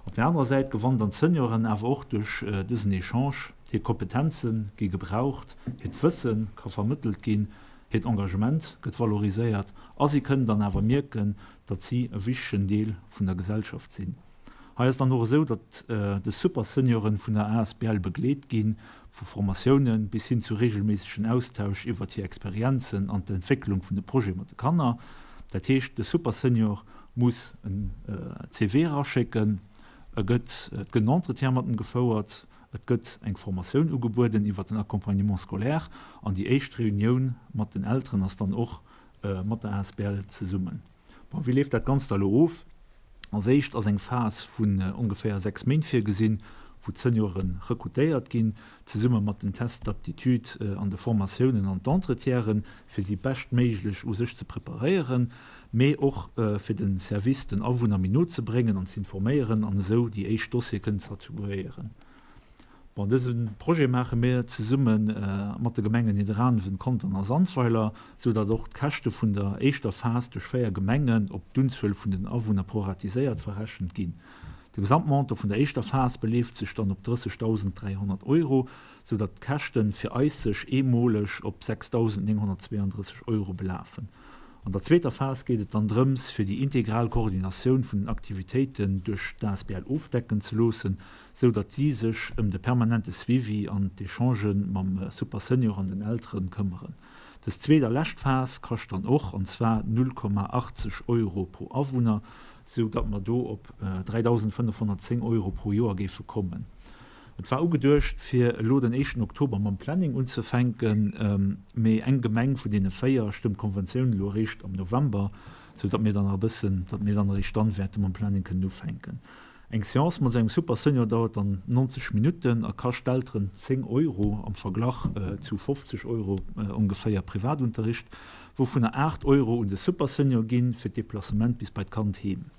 Op der anerer Säit gewannen dann d'Senioren awer och duerch dësen Echange. Hir Kompetenze gi gebraucht, hiert Wësse ka vermëttelt ginn, hiert Engagement gëtt valoriséiert a si kënnen dann awer mierken, datt si e wichtegen Deel vun der Gesellschaft sinn. Hei ass dann och esou, datt des Super-Senioren vun der asbl begleet ginn, vu Formatioune bis hin zu reegelméissegen Austausch iwwert hir Experienzen an d'Entwécklung vun de Projete mat de Kanner. Dat heescht, de Super-Senior muss en CV eraschécken, e gëtt, et gëtt en Entretien mat em gefouert, et gëtt eng Formatioun ugebueden iwwert den Accompagnement scolaire an déi éischt Reunioun mat den Elteren ass dann och mat der asbl zesummen. Bon, wéi leeft dat Ganzt da elo of? Als éischt ass eng Phas vun ongeféier 6 Méint virgesinn, wou d'Seniore rekrutéiert ginn, zesumme mat den Tests d'aptitude an de Formatiounen an d'Entretieren, fir si beschtméiglech u sech ze preparéieren, mee och fir de Service den Awunner méi no ze bréngen an z'informéieren an esou déi éischt Dossiere kënnen ze attribuéieren. Bon, dëse Projet maache mir zesumme mat de Gemengen Nidderaanwen, Contern a Sandweiler, esou datt och d'Käschte vun der éischter Phas duerch 4 Gemengen op d'Unzuel vun den Awunner proratiséiert verrechent ginn. De Gesamtmontant vun der éischter Phas beleeft sech dann op 30.300 Euro, sou datt d'Käschte fir eis sech eemoleg op 6.932 Euro belafen. An der zweeter Phas geet et dann drëms, fir déi integral Koordinatioun vun den Aktivitéiten duerch d'asbl ofdecken ze loossen, sou datt si sech ëm de permanente Suivi an d'Echangë mam Super Senior an den Eltere këmmeren. Dës zweet a lescht Phas kascht dann och, an zwar 0,80 Euro pro Awunner, sou datt mer do op 3.510 Euro pro Joer géife kommen. Et war ugeduecht, fir elo den éischten Oktober mam Planning unzefänken, mee eng Gemeng vun deene 4 stëmmt d'Konventioun elo eréischt am November, sou datt mir dann nach e bëssen, datt mir dann eréischt dann wäerte mam Planning kënnen ufänken. Eng Seance mat esou engem Super Senior dauert dann 90 Minutten a kascht d'Elteren 10 Euro, am Verglach zu 50 Euro ongeféier Privatunterricht, wouvunner 8 Euro un de Super Senior ginn, fir d'Deplacement bis bei d'Kand heem.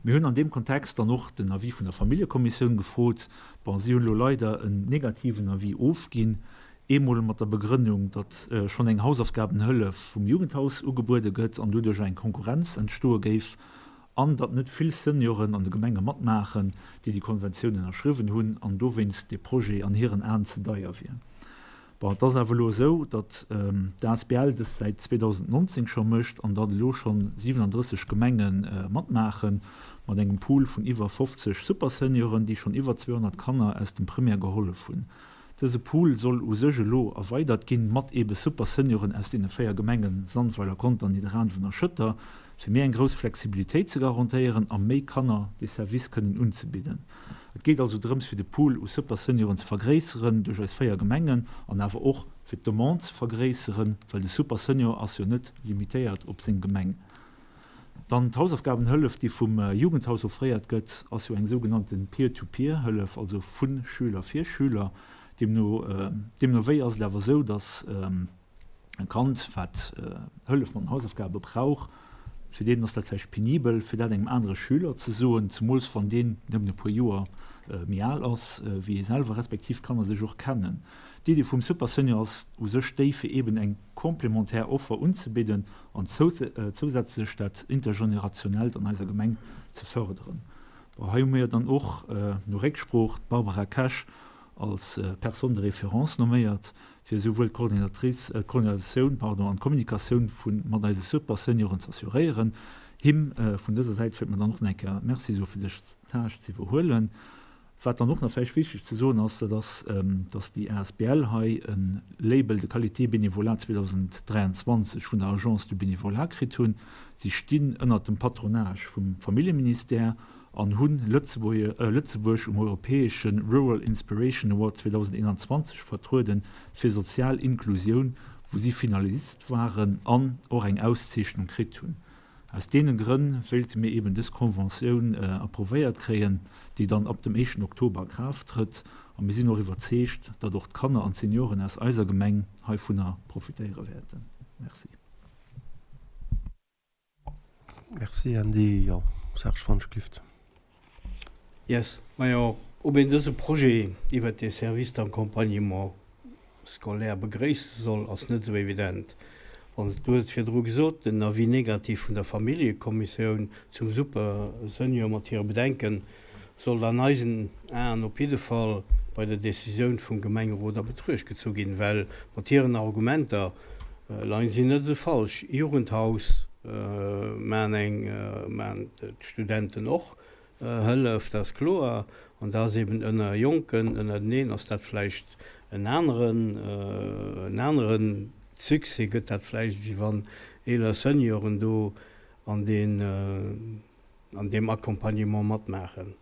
Mir hunn an deem Kontext dann och den Avis vun der Familljekommissioun gefrot. Bon, si hunn elo leider en negativen Avis ofginn, eemol mat der Begrënnung, datt schonn eng Hausaufgabenhëllef vum Jugendhaus ugebuede gëtt an doduercher eng Konkurrenz entstoe géif, an datt net vill Senioren an de Gemenge matmaachen, déi déi Konventioun ënnerschriwwen hunn, an dowéinst dee Projet an hiren Aen ze deier wier. Bon, et ass awer elo esou, datt d'ASBL dës säit 2019 scho mécht an datt elo scho 37 Gemenge matmaachen, mat engem Pool vun iwwer 50 Supersenioren, déi schonn iwwer 200 Kanner aus dem Primaire gehollef hunn. Dëse Pool soll u sech elo erweidert ginn, mat eebe Supersenioren aus deene 4 Gemengen Sandweiler, Conter, Nidderaanwen a Schëtter, Fir méi eng grouss Flexibilitéit ze garantéieren a méi Kanner dee Service kënnen unzebidden. Et geet also drëms fir de Pool u Super-Senioren ze vergréisseren duerch eis 4 Gemengen an awer och fir d'Demande ze vergréisseren, well de Super-Senior ass jo net limitéiert op seng Gemeng. Dann d'Hausaufgabenhëllef, déi vum Jugendhaus offréiert gëtt, ass jo eng sougenannte Peer-to-Peer-Hëllef, also vu Schüler fir Schüler. Deemno, deemno wéi ass et awer esou, dass E Kand, wat Hëllef mat den Hausaufgabe brauch, fir deen ass dat vläicht penibel, fir dat engem anere Schüler ze soen, zemools wann deen nëmmen e puer Joer méi al ass wéi ee selwer, respektiv d'Kanner sech och kennen. D'Iddi vum Super Senior ass u sech déi, fir eeben eng complémentaire Offer unzebidden an zousätzlech dat Intergenerationellt an eiser Gemeng ze fërderen. Bon, hei hu mir dann och no Récksprooch d'Barbara Kesch als Personne de référence nomméiert, fir esouwuel d'Coordinatrice, d'Koordinatioun, pardon, an d'Kommunikatioun vu mat eise Super-Senioren ze assuréieren. Him vun dëser Säit wëllt mer dann och nach eng Kéier Merci soe fir dës Tâche ze iwwerhuelen. Wat dann och nach vläicht wichteg ze soen ass, dat ass, dass déi asbl hei e Label de qualité bénévolat 2023 vun der Agence du bénévolat kritt hunn. Si stinn ënnert dem Patronage vum Familljeministère an hunn Lëtzebuerg um europäesche Rural Inspiration Award 2021 vertrueden fir sozial Inklusioun, wou si Finalist waren an och eng Auszeechnung kritt hunn. Aus deene Grënn wéilte mir eben dës Conventioun approvéiert kréien, déi dann ab dem éischten Oktober a Kraaft trëtt. A mir sinn och iwwerzeegt, datt och d'Kanner an d'Senioren aus eiser Gemeng heivunner profitéiere wäerten. Merci. Merci Andy, jo Serge wann ech glift. Yes, majo, ob een dëse Projet iwwert dee Service d'accompagnement scolaire begréisse soll, ass net esou evident. Wann, du hues et virdru gesot, den Avis négatif vun der Familljekommissioun zum Super-Senior mat hire Bedenken sollt an eisen Aen op jidde Fall bei der Decisioun vum Gemengerot a Betruecht gezu ginn, well mat hiren Argumenter leien si net esou falsch. Jugendhaus maan eng, maan d'Studenten och Hëllef, dat ass kloer, an da ass eben ënner Jonken ënnerteneen ass dat vläicht en aneren, en anere Succès gëtt dat vläicht, wéi wann eeler Senioren do an deen, an deem Accompagnement matmaachen.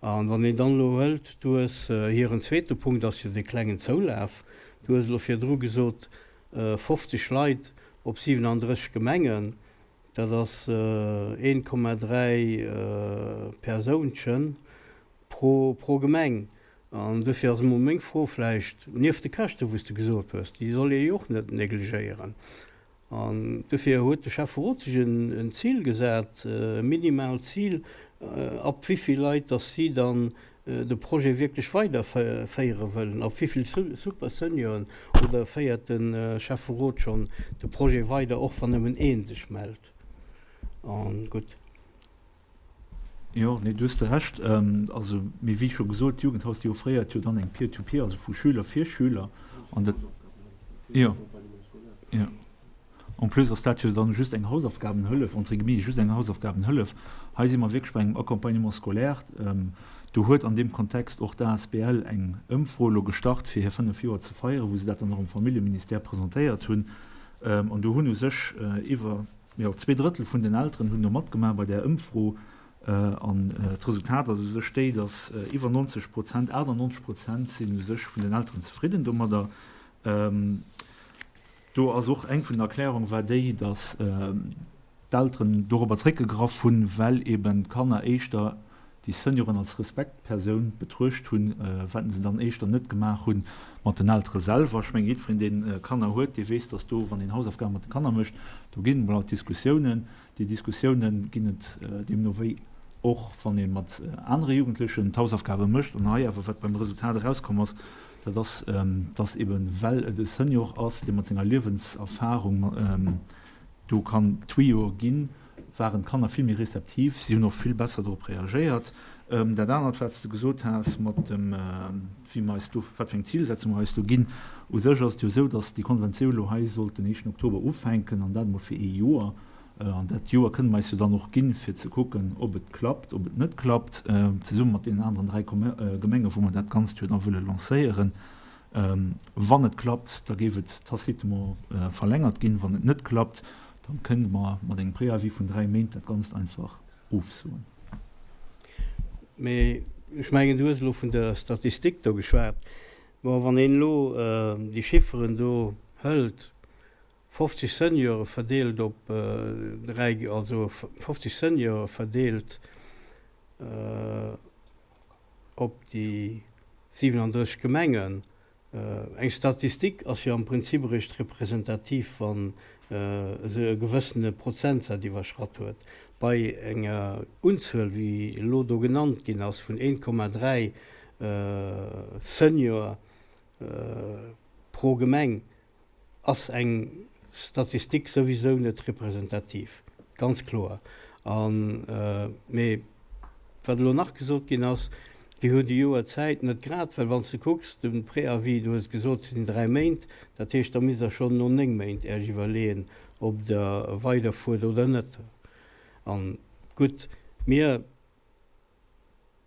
A wann een dann elo hëlt, du hues hiren zweete Punkt ass jo dee klengen Zoulaf, du hues elo virdru gesot 50 Leit op 37 Gemengen, dat ass 1,3 Persounchen pro pro Gemeng. An duerfir ass emol meng Fro vläicht, nieft de Käschte wou s de gesot hues, déi soll ee jo och net negligéieren, An dofir huet de Schäfferot sech en Zil gesat, e minimaalt Zil, ab wéivill Leit dass si dann de Projet wierklech weiderféiere wëllen, ab wéivill Super-Senioren. Oder féiert de Schäfferot schonn de Projet weider, och wann nëmmen ee sech mellt? An gutt. Jo, nee, do hues de Recht. Also, mee wéi scho gesot, d'Jugendhaus, déi offréiert jo dann eng Peer-to-peer, also vu Schüler fir Schüler. An dat, jo, jo. En plus ass dat jo dann just eng Hausaufgabenhëllef, entre guillemets, just eng Hausaufgabenhëllef. Hei si mer wierklech bei engem Accompagnement scolaire. Do huet an deem Kontext och d'ASBL eng Ëmfro elo gestart, fir hir 5 Joer ze feieren, wou se dat dann och am Familljeministère presentéiert hunn. An do hunn u sech iwwer, Jo, zweedrëttel vun den Elteren hunn do matgemaach bei där Ëmfro. An d'Resultat ass u sech déi, datt iwwer 90 Prozent, 98 Prozent sinn u sech vun den Elteren zefridden domadder. Do ass och eng vun den Erklärung war déi, datt d'Elteren dorobber zréckgegraff hunn, well eben d'Kanner éischter déi Senioren als Respektpersoun betruecht hunn, wat se dann éischter net gemaach hunn mat den Eltere selwer. Ech mengen, jiddwereen, dee Kanner huet, dee weess, dass do, wann een Hausaufgabe mat de Kanner mécht, do ginn et mol alt Diskussiounen. Déi Diskussiounen ginn et deemno wéi och, wann ee mat anere Jugendlechen d'Hausaufgabe mécht. An hei awer, wat beim Resultat erauskomm ass, dat ass, dass eeben, well et e Senior ass, dee mat senger Liewenserfahrung do kann Tuyau ginn, waren d'Kanner vill méi rezeptiv, si hunn och vill besser drop reagéiert. Dat anert, wat s de gesot has mat dem, wéi mer eis do, wat fir eng Zilsetzung mer eis do ginn, u sech ass et jo esou, datt déi Konventioun elo hei sollt den éischten Oktober ufänken an dat emol fir ee Joer. An dat Joer kënne mer eis jo dann och ginn, fir ze kucken, ob et klappt, ob et net klappt, zesumme mat deenen aneren 3 Gemengen, wou mer dat Ganzt jo da wëlle lancéieren. Wann et klappt, da géif et tacitement verlängert ginn. Wann et net klappt, Da kënne mer mat engem Préavis vun 3 Méint dat Ganzt einfach ofsoen. Mee ech mengen, du hues elo vun der Statistik do geschwat. Bon, wann een elo déi Chifferen do hëlt, 50 Seniore verdeelt op 3, also 50 Seniore verdeelt op déi 37 Gemengen, Eng Statistik ass jo am Prinzip eréischt representativ, wa se e gewëssene Prozentsaz iwwerschratt huet. Bei enger Unzuel, wéi elo do genannt ginn ass, vun 1,3 Senior pro Gemeng, ass eng Statistik souwisou net representativ, ganz kloer. An, mee wat elo nach gesot ginn ass, Dir hutt e Joer Zäit, net grad, well wann s de kucks, de Préavis, du hues gesot, sinn 3 Méint, dat heescht, da misst Der schonn no 9 Méint Äech iwwerleeën, ob Der weiderfuert oder net. An gutt, mir.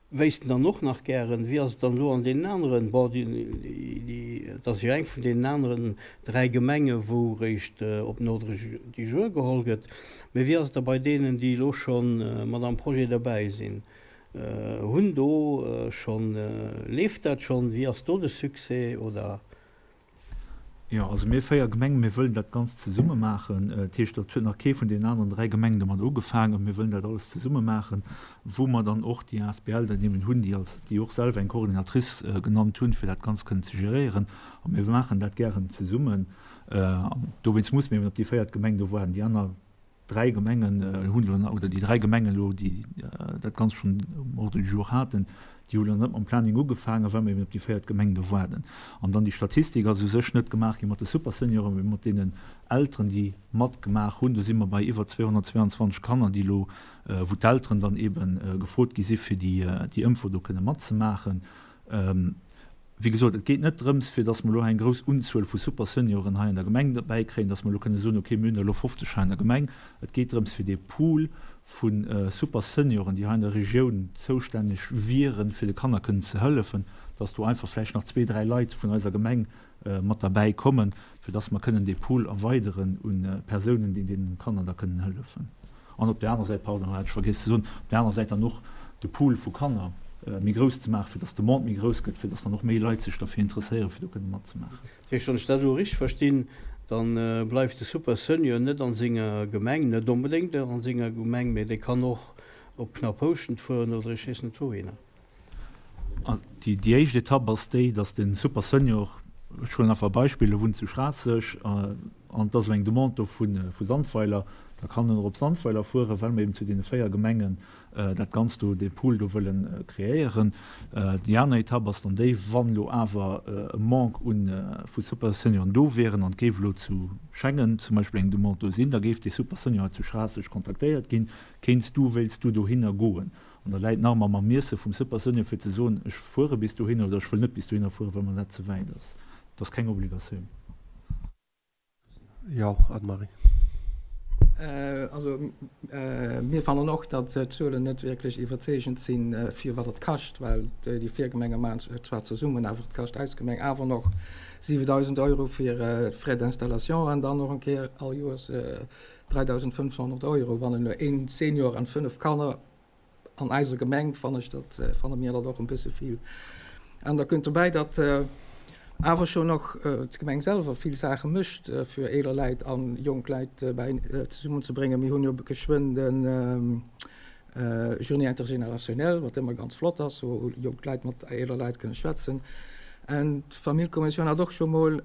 Wéissten dann och nach gären, wéi ass et dann elo an deenen aneren, bon, déi, déi, et ass jo eng vun deenen aneren 3 Gemenge wou réischt op den Ordre du jour geholl gëtt, mä wéi ass et da bei deenen, déi elo scho mat am Projet derbäi sinn? Hunn do schonn, leeft dat schonn, wéi ass do de Succès oder? Jo, also mir 4 Gemengen, mir wëllen dat Ganzt zesumme maachen. Dat heescht, dat huet nach kee vun deenen aneren 3 Gemengen domat ugefaangen. Mir wëllen dat alles zesumme maachen, wou mer dann och déi asbl dann eben hunn, déi als, déi och selwer eng Coordinatrice genannt hunn, fir dat Ganzt kënnen ze geréieren. A mir maachen dat gären zesummen. An dowéinst musse mir eben op déi véiert Gemeng do waarden. Déi aner 3 Gemengen hunn elo, oder déi 3 Gemengen elo, déi dat Ganzt schonn um Ordre du jour haten, déi hu elo net mam Planning ugefaangen, well mer eben op déi véiert Gemeng do waarden. An dann déi Statistik ass u sech net gemaach gi mat de Supersenioren, mee mat deenen Elteren, déi matgemaach hunn. Do si mer bei iwwer 222 Kanner, déi elo, wou d'Elteren dann ebe gefrot gi si fir déi Ëmfro do kënne matzemaachen. Wéi gesot, et geet net drëms, fir datt mer elo hei eng grouss Unzuel vu Supersenioren hei an der Gemeng derbäi kréien, datt mer elo kënne soen, okay, mir hunn der elo 50 hei an der Gemeng. Et geet drëms, fir dee Pool vu Supersenioren, déi hei an der Regioun zoustänneg wieren, fir de Kanner kënnen ze hëllefen, datt do einfach vläicht nach zwee, dräi Leit vun eiser Gemeng mat derbäi kommen, fir datt mer kënnen dee Pool erweideren u Persounen, déi deenen Kanner da kënnen hëllefen. An op där anerer Säit, pardon, hat ech vergiess ze soen, op där anerer Säit dann och de Pool vu Kanner méi grouss ze maachen, fir datt d'Demande méi grouss gëtt, fir datt dann och méi Leit sech derfir interesséieren, fir do kënne matzemaachen. Dat heescht, wann ech dat elo richteg verstinn, da bleift de Super Senior net an senger Gemeng, net onbedéngt an senger Gemeng, mee dee kann och op Knapphouschent fueren oder ech weess net wouhinner. Déi éischt Etapp ass déi, datt de Super Senior, ech huelen einfach e Beispill, e wunnt zu Schraasseg an et ass elo eng Demande do vu Sandweiler, da kann en och op Sandweiler fueren, well mer eben zu deene 4 Gemengen dat Ganzt do, dee Pool do wëlle kreéieren. Déi aner Etapp ass dann déi, wann elo awer e Manque u vu Super Senioren do wieren an et géif elo zu Schengen zum Beispill eng Demande do sinn, da géif dee Super Senior hei zu Schraasseg kontaktéiert ginn, Kéints du, wéilts du dohinner goen? An da läit nach ëmmer mam Miesse vum Super Senior fir ze soen, ech fuere bis dohinner oder ech wëll net bis dohinner fueren, well mer dat ze wäit ass. Et ass keng Obligatioun. Jo, Anne-Marie. Also mir fannen och, datt d'Zuelen net wierklech iwwerzeegend sinn, fir wat et kascht, well déi 4 Gemenge maachen et zwar zesummen, awer et kascht eis Gemeng awer nach 7.000 Euro fir d'Frais d'installation an dann och eng Kéier all Joers 3.500 Euro, wann en een Senior an 5 Kanner an eiser Gemeng, fanne ech dat, fanne mir dat och en bësse vill. An da kënnt dobäi, datt awer schon och d'Gemeng selwer vill Saache mécht, fir eeler Läit an jonk Läit bäi zesummen ze bréngen. Mir hunn jo geschwënn den Journée intergénérationnelle, wat ëmmer ganz flott ass, wou jonk Leit mat eeler Leit kënne schwätzen. An d'Familljekommissioun hat och scho mol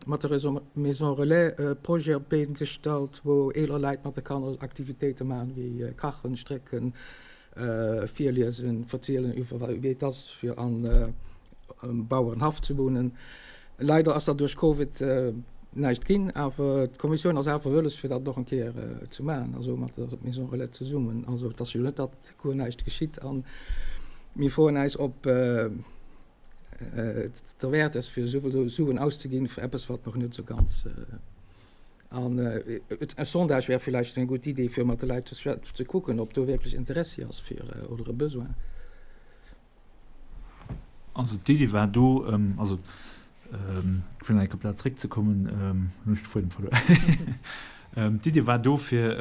mat der Maison Relais e Projet op d'Been gestallt, wou eeler Leit mat de Kanner Aktivitéite maachen, wéi kachen, strécken, virliesen, verzielen iwwer wéi et ass fir an Bauerenhaff ze wunnen. Leider ass dat duerch Covid näischt ginn, awer d'Kommissioun ass awer wëlles fir dat och eng Kéier ze maachen, also mat der Maison Relais zesummen. Also et ass jo net, datt guer näischt geschitt a mir froen äis, ob et derwäert ass fir esou Suen auszeginn fir eppes wat nach net esou ganz an e Sondage wär villäicht eng gutt Idee fir mat de Leit ze kucken, ob do wierklech Interessi ass fir oder e Besoin. Also d'Iddi war do, also fir nach eng Kéier op dat zréckzekommen, elo hunn ech de Fuedem verluer. D'Idee war do, fir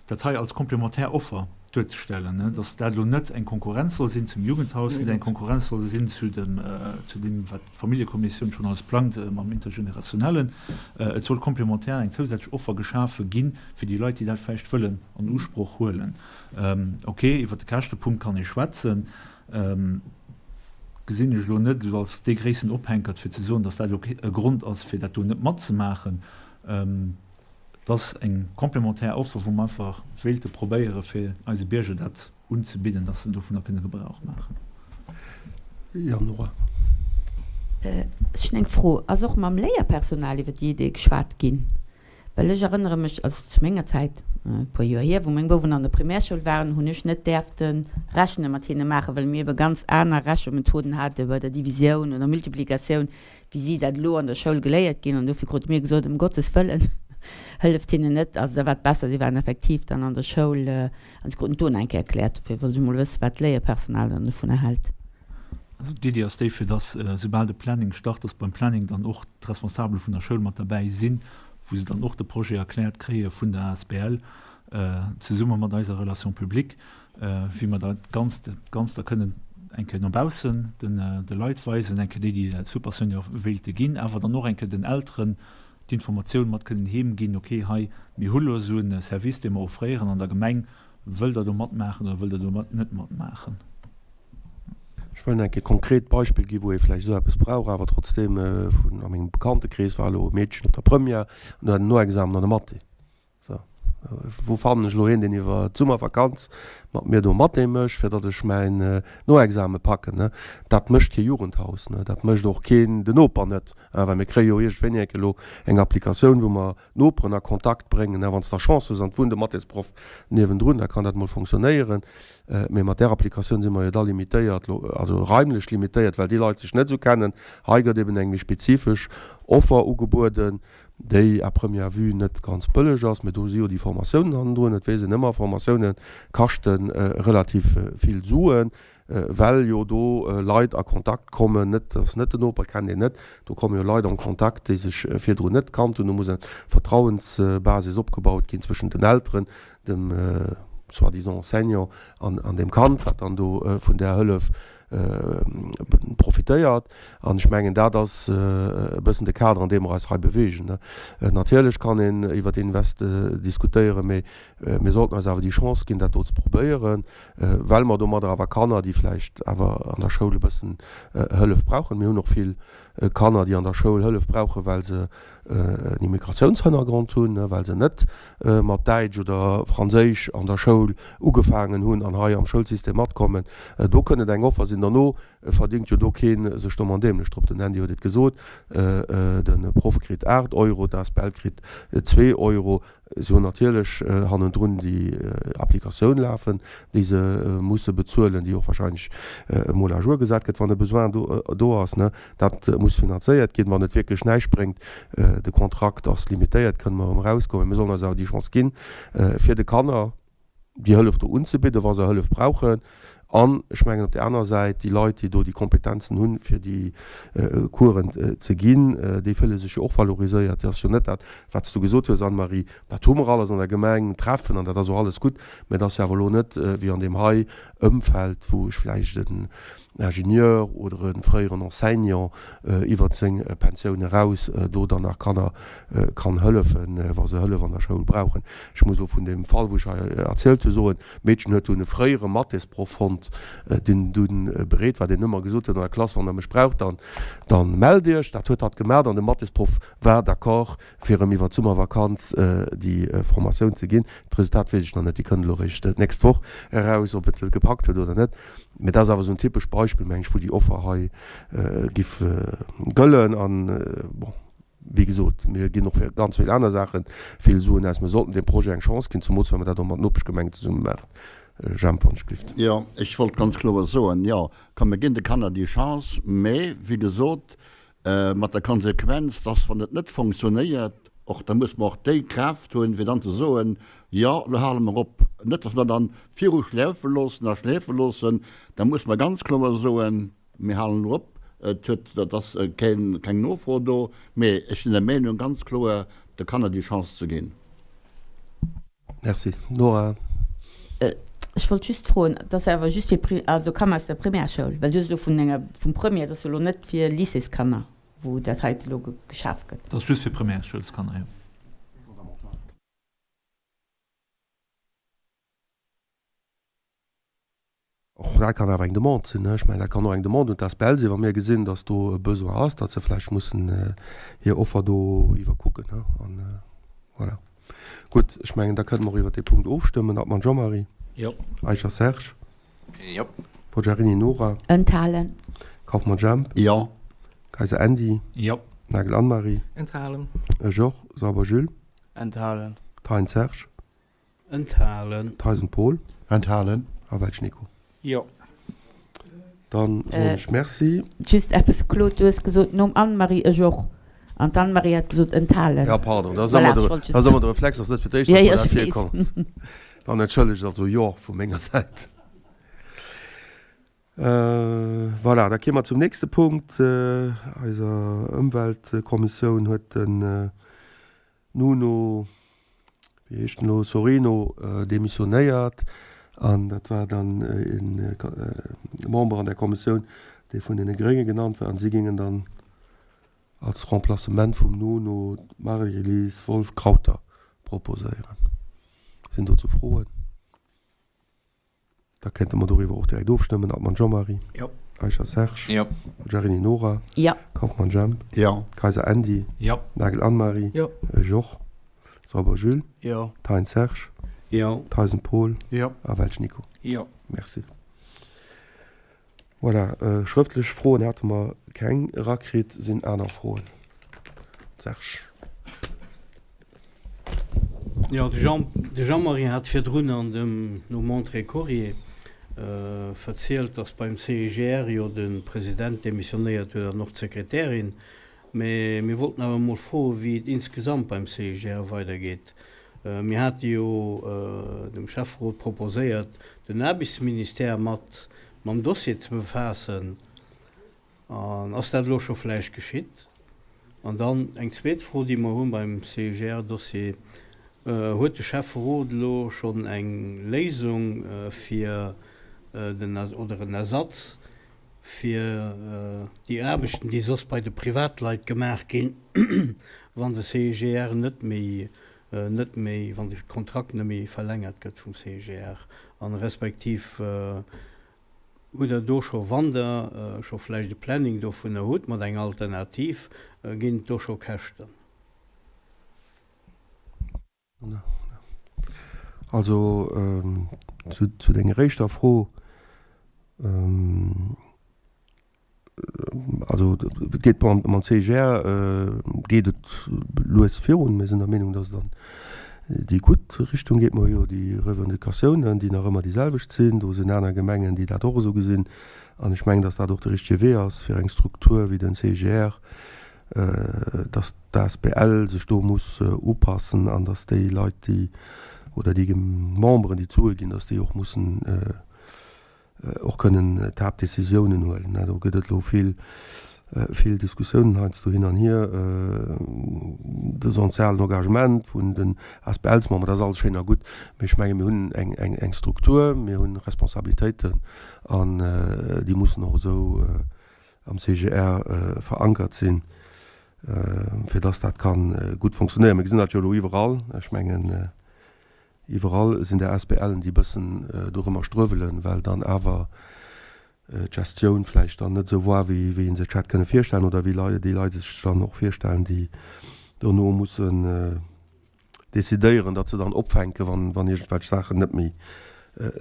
dat hei als complémentaire Offer duerzestellen, dass dat elo net eng Konkurrenz soll sinn zum Jugendhaus, net eng Konkurrenz soll sinn zu dem, zu deem, wat d'Familljekommissioun schonn alles plangt mam Intergenerationellen. Et soll complémentaire eng zousätzlech Offer geschafe ginn, fir déi Leit, déi dat vläicht wëllen an Usproch huelen. Ok, iwwert de Käschtepunkt kann ee schwätzen. Gesinn ech elo net esou als dee gréissten Ophänkert, fir ze soen, dass dat elo e Grond ass, fir dat do net matzemaachen. Et ass eng complémentaire Offer, wou mer einfach wéilte probéieren, fir eise Bierger dat unzebidden, dass se dovunner kënne Gebrauch maachen. Jo, Nora. Ech hunn eng Fro. Ass och mam Léierpersonal iwwer déi Idee geschwat ginn? Well ech erënnere mech, also zu menger Zäit, e puer Joer hier, wou meng Bouwen an der Primärschoul waren, hunn ech net däerfte Rechne mat hinne maachen, well mir ebe ganz aner Rechemethoden hate bei der Divisioun oder Multiplikatioun, wéi si dat elo an der Schoul geléiert ginn. An dofir krute mir gesot, ëm Gottes Wëllen, hëlleft hinnen net. Also da war et besser, si waren effektiv dann an der Schoul an si kruten d'Dona eng Kéier erkläert. Dofir wollt ech emol wëssen, wat d'Léierpersonal dann dovunner hält. Also d'Iddi ass déi, fir dass soubal de Planning start, dass beim Planning dann och d'Responsabele vun der Schoul mat derbäi sinn, wou se dann och de Projet erkläert kréie vun der asbl zesumme mat eiser Relation publique, wéi mer dat Ganzt, dat Ganzt da kënnen eng Kéier no baussen den de Leit weisen, eng Kéier déi, déi Super Senior wéilte ginn, awer dann och eng Kéier den Elteren d'Informatioun mat kënnen heem ginn, okay, hei, mir hu lo esou e Service, dee mer offréieren an der Gemeng, wëllt Der do matmaachen oder wëllt Der do net matmaachen? Ech wëll nach eng Kéier e konkret Beispill ginn, wou ee vläicht esou eppes brauch, awer trotzdeem vun a mengem Bekanntekrees war elo e Meedchen op der Première an huet en Noexamen an der Mathé. Sou, wou fannen ech elo een, deen iwwer d'Summervakanz mat mir do Mathé mécht, fir datt ech mäin Noexame packen, ne? Dat mécht kee Jugendhaus, ne? Dat mécht och keen, den Noper net, well mir kréie jo iergendwéini eng Kéier elo eng Applikatioun, wou mer d'Noperen a Kontakt bréngen. Wann s de Chance hues an et wunnt e Mathésproff niewendrun, da kann dat mol fonctionnéieren. Mee mat där Applikatioun si mer jo da limitéiert, also raimlech limitéiert, well déi Leit sech net esou kennen. Hei gëtt eben eng méi spezifesch Offer ugebueden, déi à première vue net ganz bëlleg ass. Mee do si jo déi Formatiounen hannendrun. Et weess een ëmmer, Formatioune kaschte relativ vill Suen. well jo do Leit a Kontakt kommen, net, ass net den Noper, kennt een net, do komme jo Leit en Kontakt, déi sech virdrun net kannt hunn, do muss eng Vertrauensbasis opgebaut ginn zwëschent den Elteren, dem soi-disant Enseignant an an dem Kand, wat dann do vun där Hëllef profitéiert. An ech mengen, dat ass e bëssen de Kader, an deem mer eis hei bewegen. Natierlech kann een iwwer den Invest diskutéieren, mee mir sollten eis awer déi Chance ginn, dat do ze probéieren. well mer domadder awer Kanner, déi vläicht awer an der Schoul e bëssen Hëllef brauchen, mir hunn och vill Kanner, déi an der Schoul Hëllef brauchen, well se en Immigratiounshënnergrond hunn, well se net mat Däitsch oder Franséisch an der Schoul ugefaangen hunn an hei am Schoulsystem matkommen, do kënnt et eng Offer sinn. Derno verdingt jo do kee sech domm an dämlech drop. Den Andy huet et gesot, de Proff kritt 8 Euro, d'Asbl kritt zwee Euro. Si hunn natierlech hannendrun déi Applikatioun lafen, déi se musse bezuelen, déi och wahrscheinlech emol à jour gesat gëtt, wann e Besoin do ass. Dat muss finanzéiert ginn. Wann et wierklech näischt bréngt, de Kontrakt ass limitéiert, kënne mer erëm erauskommen. Mir sollen eis awer déi Chance ginn, fir de Kanner déi Hëllef do unzebidden, wa se Hëllef brauchen. An ech mengen op där aner Säit, déi Leit, déi do déi Kompetenzen hunn, fir déi Coursen ze ginn, déi fille sech jo och valoriséiert. Dat ass jo net dat, wat s du gesot hues, Anne-Marie, dat hu mer alles an der Gemeng, Treffen, an dat ass och alles gutt, mä et ass jo awer elo net wéi an deem hei Ëmfeld, wou ech vläicht en Ingenieur oder e fréieren Enseignant iwwert seng Pensioun eraus do dann nach Kanner kann hëllefen, wa se Hëllef an der Schoul brauchen. Ech muss elo vun deem Fall, wou ech hei erzielt hu, soen, d'Meedchen huet dunn e fréiere Mathésproff fonnt, deen dunn bereet war, deen ëmmer gesot huet an der Klass, Wann Der mech braucht, dann, dann mellt Iech. Dat huet hatt gemaach an de Mathésproff war d'accord, fir erëm iwwer d'Summervakanz déi Formatioun ze ginn. D'Resultat weess ech nach net, déi kënnt elo eréischt d'nächst Woch eraus, ob et gepackt huet oder net. Mee dat ass awer esou en typescht Beispill, meng ech, wou déi Offer hei giff gëllen. An, bon, wéi gesot, mir ginn och fir ganz vill aner Saache vill Suen aus. Mir sollten deem Projet eng Chance ginn, zumools well mer dat och mat Nopeschgemengen zesumme maachen. Jemp, wann ech glift. Jo, ech wollt ganz kloer soen, jo, komm, mir ginn de Kanner déi Chance, mee, wéi gesot, Mat der Konsequenz, dass, wann et net fonctionnéiert, och da muss mer och déi Kraaft hunn, fir dann ze soen, Jo, elo hale mer op. Net, dass mer dann viru schläfe loossen a schläfe loossen. Da muss mer ganz kloer soen, Mir halen elo op, et huet, et ass keng Nofro do. Mee ech sinn der Meenung, ganz kloer de Kanner déi Chance ze ginn. Merci. Nora. Ech wollt just froen, et ass awer just fir Pri, also Kanner aus der Primärschoul, well du hues elo vun enger, vum Premier, et ass jo elo net fir Lycéeskanner, wou dat heite elo geschaf gëtt. Et ass just fir Primärschoulskanner, jo. Och dat kann awer eng Demande sinn. Ech mengen, dat kann och eng Demande un d'ASBL sinn, wa mir gesinn, datt do e Besoin ass, datt se vläicht mussen hir Offer do iwwerkucken. An voilà. Gutt, ech mengen, da kënne mer och iwwert dee Punkt ofstëmmen. Hartmann Jean-Marie? Jo. Eicher Serge? Jo. Forgiarini Nora? Enthalen. Kauffmann Jemp? Jo. Kayser Andy? Jo. Nagel Anne-Marie? Enthalen. Ech och. Sauber Jules? Enthalen. Thein Serge? Enthalen. Theisen Paul. Enthalen. A Welsch Nico. Jo. Dann soen ech Merci. Just eppes, Claude, du hues gesot nom Anne-Marie ech och, an d'Anne-Marie hat gesot enthalen. Ja, pardon, dat ass ëmmer de, dat ass ëmmer de Reflex, ass net fir d'éischt, datt mer dat virkomm ass. Dann entschëllegt also, jo vu menger Säit. Voilà, da kéime mer zum nächste Punkt. Eiser Ëmweltkommissioun huet den Nuno, wéi heescht en elo, Sorino demissionéiert an dat war dann e Member an där Kommissioun, dee vun deene Grénge genannt war an si géingen dann als Remplacement vum Nuno d'Marie-Lise Wolff-Krauter proposéieren. Sinn dozou Froen? Da kéinte mer doriwwer och direkt ofstëmmen. Altmann Jean-Marie. Jo. Eicher Serge. Jo. Giarini Nora. Jo. Kauffmann Jemp. Jo. Kayser Andy. Jo. Nagel Anne-Marie. Jo. Joch. Sauber Jules. Jo. Thein Serge. Jo. Theisen Paul. Jo. A Welsch Nico. Jo. Merci. Voilà, schrëftlech Froen hate mer keng erakritt. Sinn aner Froen? Serge. Jo, de Jean, de Jean-Marie hat virdrun an dem nom Entrée Courrier verzielt, datt beim CIGR jo de President demissionéiert huet an och d'Sekretärin. Mä mir wollten awer emol froen, wéi et insgesamt beim CIGR weidergeet. Mir hate jo dem Schäfferot proposéiert, den Aarbechtsministère mat mam Dossier ze befaassen. An ass dat elo scho vläicht geschitt? An dann eng zweet Fro, déi mer hu beim CIGR-Dossier, Huet de Schäfferot elo schonn eng Léisung fir den, oder en Ersatz fir déi Aarbechten, déi soss bei de Privatleit gemaach ginn, wann de CIGR net méi, net méi, wann de Kontrakt net méi verlängert gëtt vum CIGR an respektiv Hutt Der do scho, wann Der scho vläicht e Planning dovunner hutt mat enger Alternativ, ginn et do scho Käschten? Also zu denger éischter Fro. Also et geet mam CIGR geet et lues virun. Mir sinn der Meenung, datt et an déi gutt Richtung geet. Mer hu jo déi Revendicatiounen, déi nach ëmmer déi selwecht sinn. Do sinn aner Gemengen, déi dat och esou gesinn. An ech mengen, datt dat och de richtege Wee ass fir eng Struktur wéi den CIGR, datt d'ASBL sech do muss upassen an datt déi Leit, déi oder déi Memberen, déi d'Sue ginn, datt déi och mussen och kënnen d'Haaptdécisiounen huelen. Do gëtt et elo vill, vill Diskussiounen heiansdo hin an hier. De sozialen Engagement vun den Asbls-Memberen, dat ass alles schéin a gutt, mee ech menge mir hunn eng, eng, eng Struktur, mir hu Responsabilitéiten an déi mussen och esou am CGR verankert sinn, fir dass dat ka gutt funktionéieren. Mir gesinn dat jo elo iwwerall. Ech mengen, Iwwerall sinn der ASBLen, déi e bëssen dorëmmer struewelen, well dann awer d'Gestioun vläicht dann net esou war, wéi ee sech hätt kënne virstellen oder wéi déi Leit sech dann och virstellen, déi dono mussen decidéieren, datt se dann opfänken, wann iergendwelch Saachen net méi,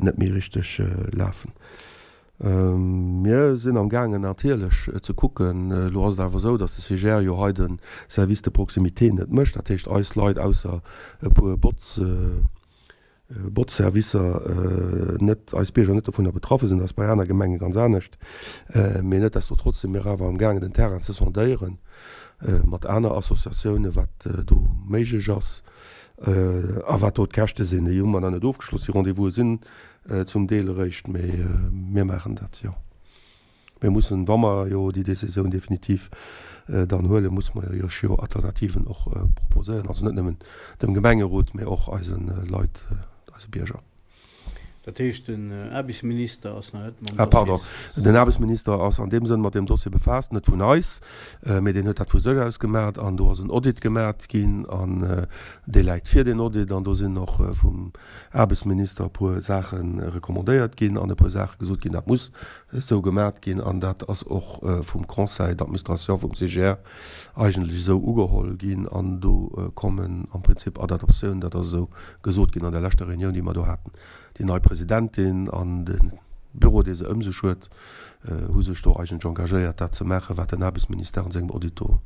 net méi richteg lafen. Mir sinn am gaangen natierlech ze kucken. Elo ass et awer esou, datt de CGR jo hei de Service de proximité net mécht. Dat heescht, eis Leit, ausser e puer Botz, Botzservicer, net, eis Bierger net dovunner betraffe sinn. Dat ass bei aner Gemenge ganz anescht. Mee netdestotrotz si mir awer am gaangen den Terrain ze sondéieren mat aner Associatiounen, wat do méiglech ass a wat do d'Käschte sinn. Déi hu mer nach net ofgeschloss. Déi Rendez-vouse sinn Zum Deel eréischt, mee mir maachen dat, jo. Mir mussen, wa mer jo déi Décisioun definitiv dann huelen, musse mer Iech jo Alternativen och proposéieren, also net nëmmen dem Gemengerot, mee och eise Leit, eise Bierger. Dat heescht, den Aarbechtsminister ass nach net mam Dossier. Ah, pardon. Den Aarbechtsminister ass an deem Sënn mat deem Dossier befaasst, net vun eis, mee deen huet dat vu sech aus gemat an do ass en Audit gemat ginn an dee läit vir, deen Audit, an do sinn och vum Aarbechtsminister e puer Saache recommandéiert ginn an e puer Saache gesot ginn, dat muss esou gemat ginn an dat ass och vum Conseil d'administration vum CGR eigentlech esou ugeholl ginn an do kommen am Prinzip ad adoptioun, dat ass esou gesot ginn an der leschter Reunioun, déi mer do haten, déi nei Presidentin an de Büro, dee se ëm sech huet, hu sech do eigentlech engagéiert, dat ze maachen, wat den Aarbechtsministère an sengem Audit do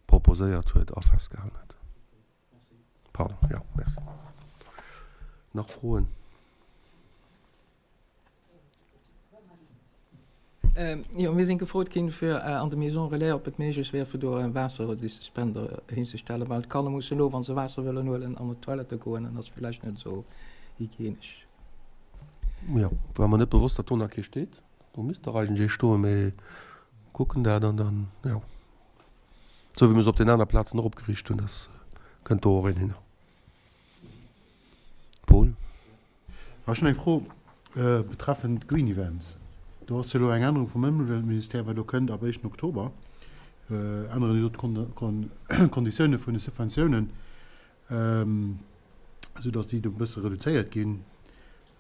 proposéiert huet a festgehalen huet. Pardon, jo, merci. Nach Froen? Jo, mir sinn gefrot ginn, fir an de Maisons Relais, ob et méiglech wär, fir do e Waasserspender hinzestellen, well d'Kanner mussen elo, wa se Waasser wëllen huelen, an d'Toilette goen, an dat ass villäicht net esou hygienesch. Jo, war mer net bewosst, datt do nach kee steet. Do misst dach eigentlech ee stoen, mee kucken dat an dann, jo, esou wéi mir se op den aner Plazen och opgeriicht hunn, dass kënnt do och een hinner. Paul. Ech hunn eng Fro betreffend d'Green Events. Do ass jo elo eng Ännerung vum Ëmweltministère, wat elo kënnt ab éischten Oktober, änneren déi do d'Konditioune vun de Subventiounen, esou datt déi do e bësse reduzéiert ginn.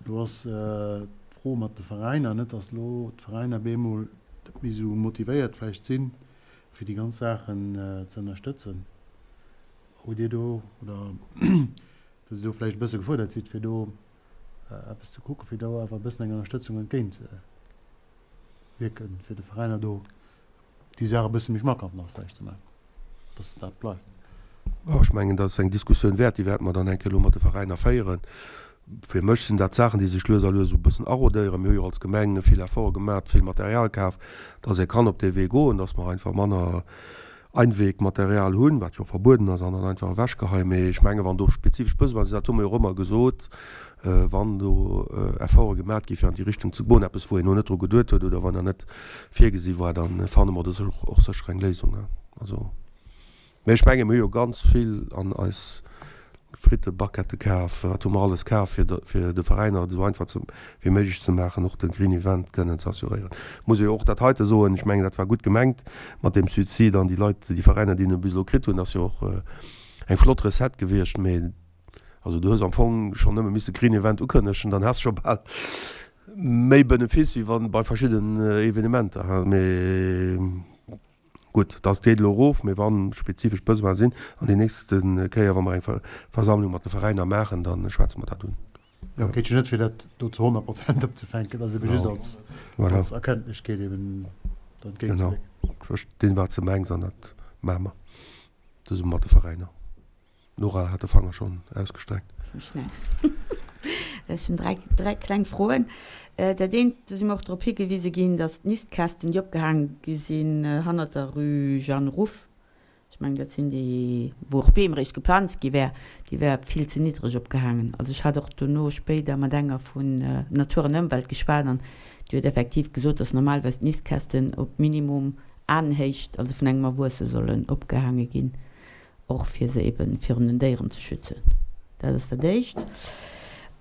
Elo ass d'Fro mat de Veräiner, net datt elo d'Veräiner bemol net méi esou motivéiert vläicht sinn, fir déi ganz Saachen ze ënnerstëtzen. Hutt Dir do, oder datt Dir do vläicht e bësse gefuerdert sidd, fir do eppes ze kucken, fir do awer e bëssen eng Ënnerstëtzung entgéint ze wierken, fir de Veräiner do déi Saach e bësse méi schmackhaft nach vläicht ze maachen, datt dat bleift? Jo, ech mengen, dat ass eng Diskussioun wäert, déi wäerte mer dann eng Kéier elo mat de Veräiner féieren. Fir mech sinn dat Saachen, déi sech lues a lues esou e bëssen arodéieren. Mir hu jo als Gemeng vill Efforte gemaach, vill Material kaf, datt ee kann op dee Wee goen, datt mer einfach manner Einwegmaterial hunn, wat jo och verbueden ass, an dann einfach ewechgeheien. Mee ech mengen, wann do spezifesch Besoine sinn, dat hu mer jo och ëmmer gesot, wann do Efforte gemat gi fir an déi Richtung ze goen, eppes wou een elo net dru geduet huet oder wou nach net virgesi war, da fanne mer do och sécher eng Léisung. Also. Mee ech menge mir hu jo ganz vill an eis Fritte-Baquette kaf, wat hu mer alles kaf, fir fir de Veräiner et esou einfach ze wéi méiglech ze maachen, och de Green Event kënnen ze assuréieren. Muss ee jo och dat heite soen, ech mengen dat war gutt gemengt mat deem Subsid an déi Leit, déi Veräiner, déi en bis elo kritt hunn, ass jo och eng flott Recette gewiescht. Mee also du hues am Fong schonn nëmme misse Green Event ukënnegen, dann has scho bal méi Benefice wéi wann bei verschidden Evenementer. Mee. Gutt, dat geet elo erof, mee wa spezifesch Besoine sinn, an déi nächste Kéier, wa mer eng Versammlung mat de Veräiner maachen, da schwätze mer dat un. Jo, et geet jo net, fir dat do zu 100 Prozent opzefänken, dat ass ebe just als Erkenntniskeet eben do entgéintzewierken. Genau, ech verstinn, wat s de mengs, an dat maache mer zesumme mat de Veräiner. D'Nora hat de Fanger schonn ausgestreckt. Schnell. Ech hunn 3 kleng Froen. Dat eent, do si mer och drop higewise ginn, datt d'Nistkästen, déi opgehaang gi sinn hannert der Rue Jeanne Ruff, ech mengen dat sinn déi, wou och d'Beem eréischt geplanzt gi wär, déi wär vill ze niddreg opgehaangen. Also ech hat och dono spéider mat enger vun Natur an Ëmwelt geschwat an déi huet effektiv gesot, datt normalerweis d'Nistkästen op minimum Aenhéicht, also vun engem Erwuesse sollen opgehaange ginn. Och fir se eben virun den Déieren ze schützen. Dat ass dat Éischt.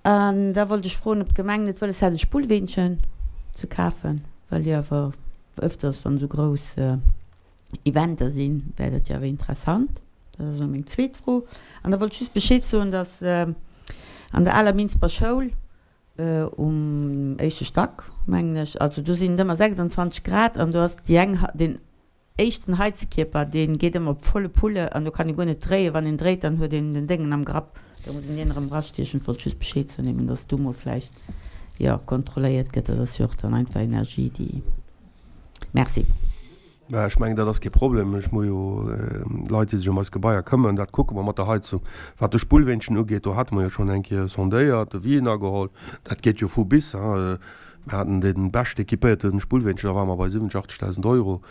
An da wollt ech froen, ob d'Gemeng net wëlles hätt, e Spullweenchen ze kafen, well jo awer ëfters, wann esou grouss Eventer sinn, wär dat jo awer interessant. Dat ass elo meng zweet Fro. An da wollt ech just Bescheed soen, dass an der aler Minsber Schoul um éischte Stack, mengen ech, also do sinn et ëmmer 26 Grad an do ass déi eng, deen Éischten Heizkierper, deen geet ëmmer op volle Pulle an do kann ee guer net dréien. Wann een dréit, dann huet een den Déngen am Grapp, da muss een deen erëm erastiechen. Wollt just Bescheed soen, eben dass do mol vläicht, jo, kontrolléiert gëtt. Dat ass jo och dann einfach Energie, déi. Merci. Mä ech mengen, dat ass kee Problem. Ech hu jo Leit, déi sech ëm eis Gebaier këmmeren. Dat kucke mer mat der Heizung. Wat de Spullwénchen ugeet, do hate mer jo schonn eng Kéier sondéiert, Devisen ageholl. Dat geet jo vu bis. Mir haten dee bescht équipéierte Spullwénchen, da ware mer bei 70, 80.000 Euro.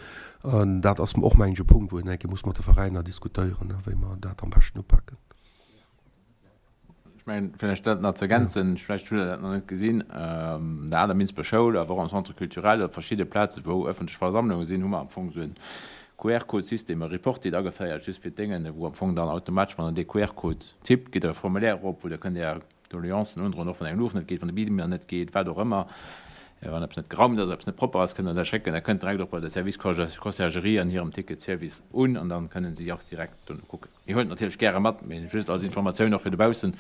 An dat ass och, mengen ech, e Punkt, wou een eng Kéier muss mat de Veräiner diskutéieren, wéi mer dat am beschten upaken. Ech mengen, vläicht dat nach ze ergänzen, vläicht hutt Der dat nach net gesinn, an der aler Minsber Schoul, awer och am Centre culturel, op verschidde Plazen, wou ëffentlech Versammlunge sinn, hu mer am Fong esou e QR-Code-System, e Reportit ageféiert, just fir d'Déngen, wou am Fong dann automatesch, wann Der dee QR-Code tippt, geet Der e Formulaire erop, wou Der kënnt Är Doleancen undroen, och wann eng Luucht net geet, wann de Beamer net geet, wat och ëmmer, wann eppes net geraumt ass, eppes net propper ass, kënnt Der dat schécken. Dat kënnt direkt och bei de Service Conciergerie an hirem Ticketservice un an dann kënnen si och direkt dono kucken. Mir huelen et natierlech gäre mat, mee just als Informatioun och fir dobaussen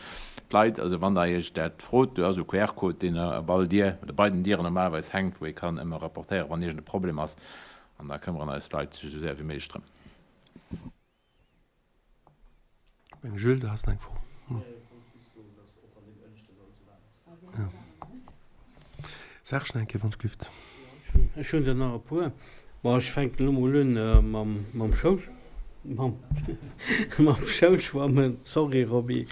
d'Leit, also wann Der Iech dat frot, do ass e QR-Code, deen op all Dier oder bei den Dieren normalerweis hänkt, wou ee kann ëmmer rapportéieren, wann iergend e Problem ass an da këmmeren eis Leit sech esou séier wéi méiglech drëm. Jules, du has nach eng Fro. Serge, nach eng Kéier, wann ech gelift. Ech hunn der nach e puer. Bon, ech fänken elo mol un mam Schoul, mam Schoulschwammen. Sorry, Roby.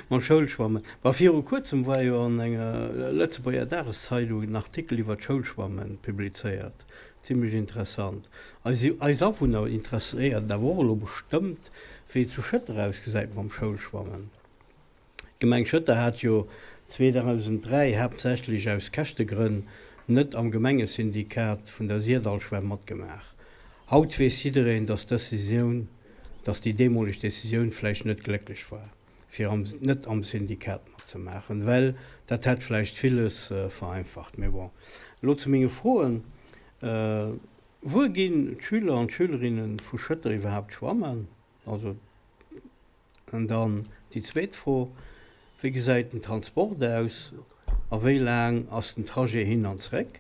Mam Schoulschwammen. Bon, viru kuerzem war jo an enger Lëtzebuerger Dageszeidung en Artikel iwwer d'Schoulschwammen publizéiert. Zimlech interessant. Eis Awunner interesséiert et awer och elo bestëmmt, wéi et zu Schëtter ausgesäit mam Schoulschwammen. D'Gemeng Schëtter hat jo 2003 haaptsächlech aus Käschtegrënn net am Gemengesyndikat vun der Syrdallschwämm matgemaach. Haut weess jiddereen, dass dës Decisioun, dass déi deemoleg Decisioun vläicht net glécklech war. fir am net am Syndikat matzemaachen, well dat hätt vläicht villes vereinfacht. Mee bon, elo zu menge Froen, Wuer ginn d'Schüler an d'Schülerinne vu Schëtter iwwerhaapt schwammen? Also, an dann déi zweet Fro, Wéi gesäit den Transport aus a wéi laang ass den Trajet hin an zréck?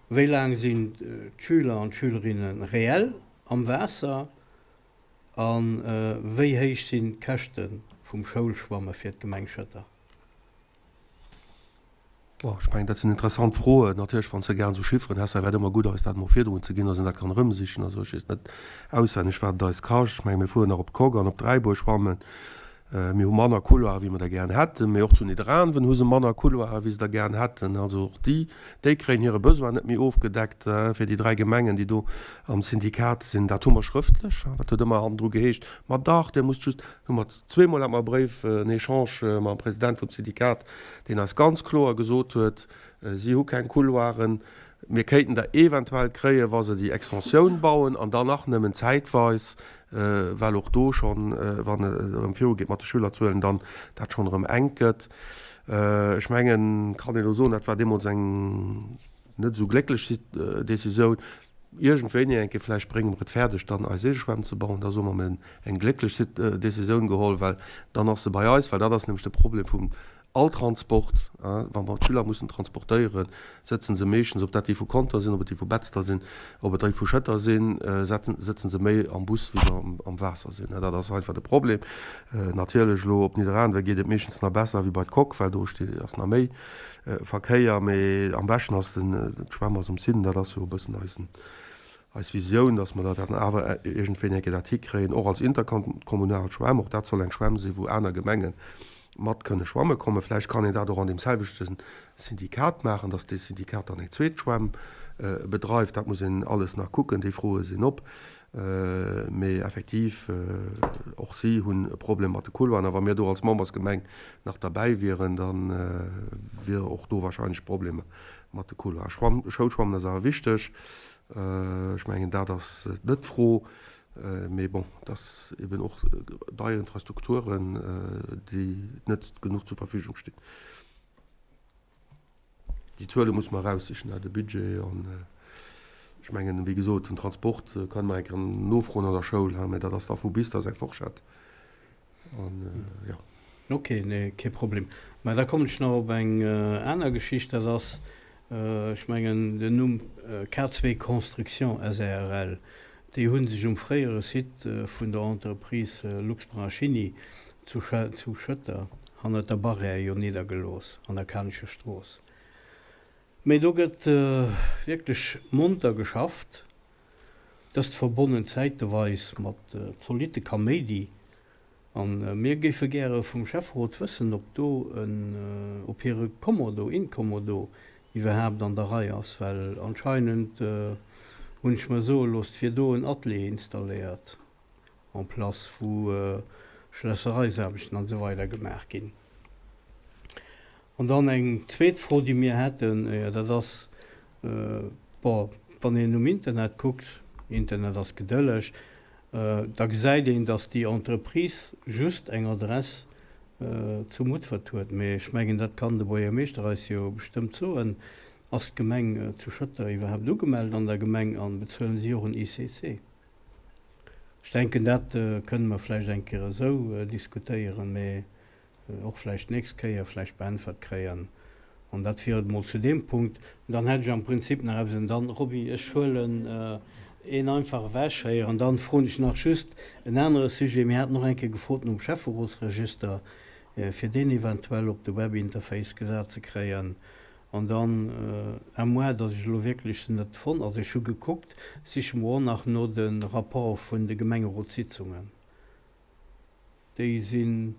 Wéi laang sinn d'Schüler an d'Schülerinne reell am Waasser? A wéi héich sinn d'Käschte vum Schoulschwamme fir d'Gemeng Schëtter? Bon, ech mengen, dat sinn interessant Froen. Natierlech, wann s de gären esou Chifferen häss, da wär et ëmmer gutt, eis dat emol virdrun ze ginn, dass een dat kann erëmsichen. Also ech weess net auswenneg, wat et eis kascht. Ech menge mir fueren nach op d'Coque an op Dräibuer schwammen. Mir hu manner Couloire wéi mer der gären hätten, mee och zu Nidderaanwen hu se manner Couloire wéi se der gären hätten. Also och déi, déi kréien hire Besoin net méi ofgedeckt fir déi 3 Gemengen, déi do am Syndikat sinn. Dat hu mer schrëftlech. Dat huet ëmmer hannendru geheescht, ma dach, Dir musst just, hu mer zweemol hat mer e Bréif, en Echange mam President vum Syndikat, deen eis ganz kloer gesot huet, si hu keng Couloiren, mir kéinten der eventuell kréien, wa se déi Extensioun bauen an dann nach nëmmen zäitweis. well och do schonn, wann et erëm virugeet mat de Schülerzuelen, dann dat schonn erëm enk gëtt. Ech mengen, kann een elo soen, dat war deemools eng net esou glécklech Décisioun. Iergendwéini eng Kéier vläicht brénge mer et fäerdeg, dann eis eege Schwämm ze bauen. Da soe mer, mir hunn eng glécklech Décisioun geholl, well dann ass se bei eis, well dat ass nämlech de Problem vum All Transport, wa mer d'Schüler mussen transportéieren, sëtzen se meeschtens, ob dat déi vu Conter sinn, ob et déi vu Betzder sinn, ob et déi vu Schëtter sinn, sëtzen se méi am Bus wéi se am Waasser sinn. Dat ass einfach de Problem. Natierlech elo op Nidderaanwen geet et meeschtens nach besser wéi bei d'Coque, well do ass nach méi Verkéier. Mee am beschten ass den, d'Schwämm ass um Sinn. Dat ass jo e bëssen eisen, eis Visioun, dass mer dat awer iergendwéini eng Kéier dat hikréien, och als interkommunal Schwämm. Och dat soll eng Schwämm sinn, wou aner Gemenge mat kënne schwamme kommen. Vläicht kann een dat och an deem selwechte Syndikat maachen, dass dee Syndikat dann eng zweet Schwämm bedreift. Dat muss een alles nach kucken, déi Froe sinn op. Mee effektiv, och si hunn e Problem mat de Couloiren. A wa mir do als Membersgemeng nach derbäi wieren, da wier och do wahrscheinlech Problemer mat de Couloiren. Schwamm, Schoulschwammen ass awer wichteg. Ech mengen, dat ass net d'Fro. Mee bon, et ass eben och deier Infrastrukturen, déi net genuch zur Verfügung stinn. Déi Zuele muss mer eraussichen, de Budget. An ech mengen, wéi gesot, den Transport kënne mer eng Kéier nofroen an der Schoul, mä dat ass da vu bis, dat ass eng Forschett. An jo. Ok, nee, kee Problem. Mä da kommen ech nach op eng aner Geschicht, dat ass, ech mengen, den Numm K2 Construction SARL. Déi hu sech um fréiere Site vun der Entreprise Luxbrachini zu Schëtter hannert der Barrière jo niddergelooss an der Kanescher Strooss. Mee do gëtt wierklech monter geschafft, dëst verbonnen zäiteweis mat zolitte Kaméidi. A mir géife gäre vum Schäfferot wëssen, ob do en, ob hire Kommodo, Inkommodo iwwerhaapt an der Rei ass, well anscheinend, hunn ech mer soe looss, wier do en Atelier installéiert en place, wou. Schlässereisaarbechten an esou weider gemaach ginn. An dann eng zweet Fro, déi mir hätten, dat ass, bon, wann een um Internet kuckt, Internet ass gedëlleg, da gesäit een, datt déi Entreprise just eng Adress zu Mutfert huet. Mee ech mengen, dat kann de Buergermeeschter eis jo bestëmmt soen, Ass d'Gemeng zu Schëtter iwwerhaapt ugemellt an der Gemeng a bezuelen si och en ICC? Ech denken, dat kënne mer vläicht eng Kéier esou diskutéieren, mee och vläicht d'nächst Kéier vläicht beäntwert kréien. An dat wier et emol zu deem Punkt. Dann hätt ech am Prinzip nach eppes. An dann, Roby, ech huelen een einfach ewech héier an dann froen ech nach just en anere Sujet. Mir haten och eng Kéier gefrot nom Schäfferotsregister, fir deen eventuell op de Webinterface gesat ze kréien. An dann, à moins dass ech elo wierklech se net fonnt, also ech hu gekuckt, siche mer och nach no de Rapporte vun de Gemengerotssitzungen. Déi sinn,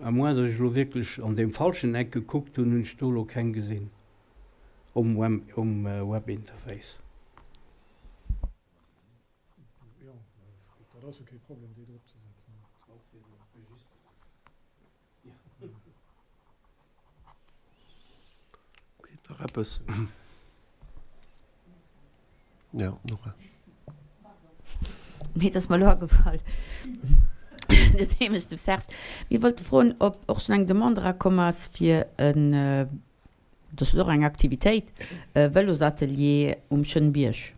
à moins dass ech elo wierklech an deem falschen Eck gekuckt hunn, hunn ech do elo keng gesinn um Webinterface. Okay, nach eppes? Ja, Nora. Mee et ass mer elo agefall, nodeem ech dem Serge, mir wollte froen, ob och schonn eng Demande erakomm ass fir en, dat ass och eng Aktivitéit, e Vëlosatelier um Schënnbierg.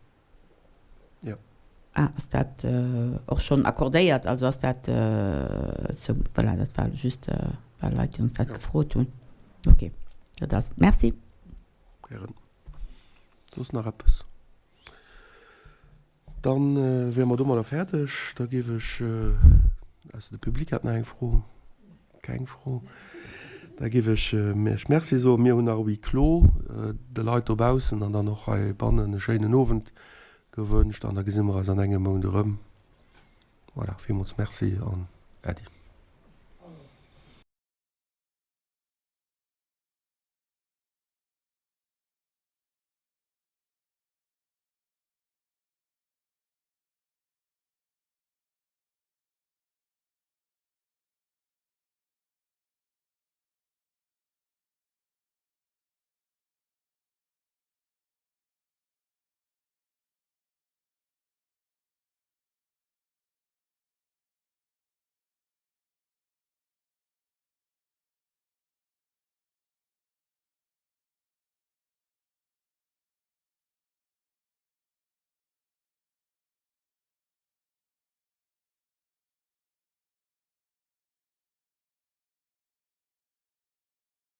Jo. Ah, ass dat och schonn accordéiert? Also ass dat sou, voilà, dat war just, well Leit, déi ons dat gefrot hunn. Ok, dat ass et. Merci. Gären. Soss nach eppes? Dann wiere mer domadder fäerdeg. Da géif ech, ausser de Public hätt nach eng Fro. Keng Fro. Da géif ech Iech Merci soen. Mir hunn nach e Huis clos de Leit dobaussen an dann och heibannen e schéinen Owend gewënscht an da gesi mer eis an engem Mount erëm. Voilà, villmools Merci an Äddi.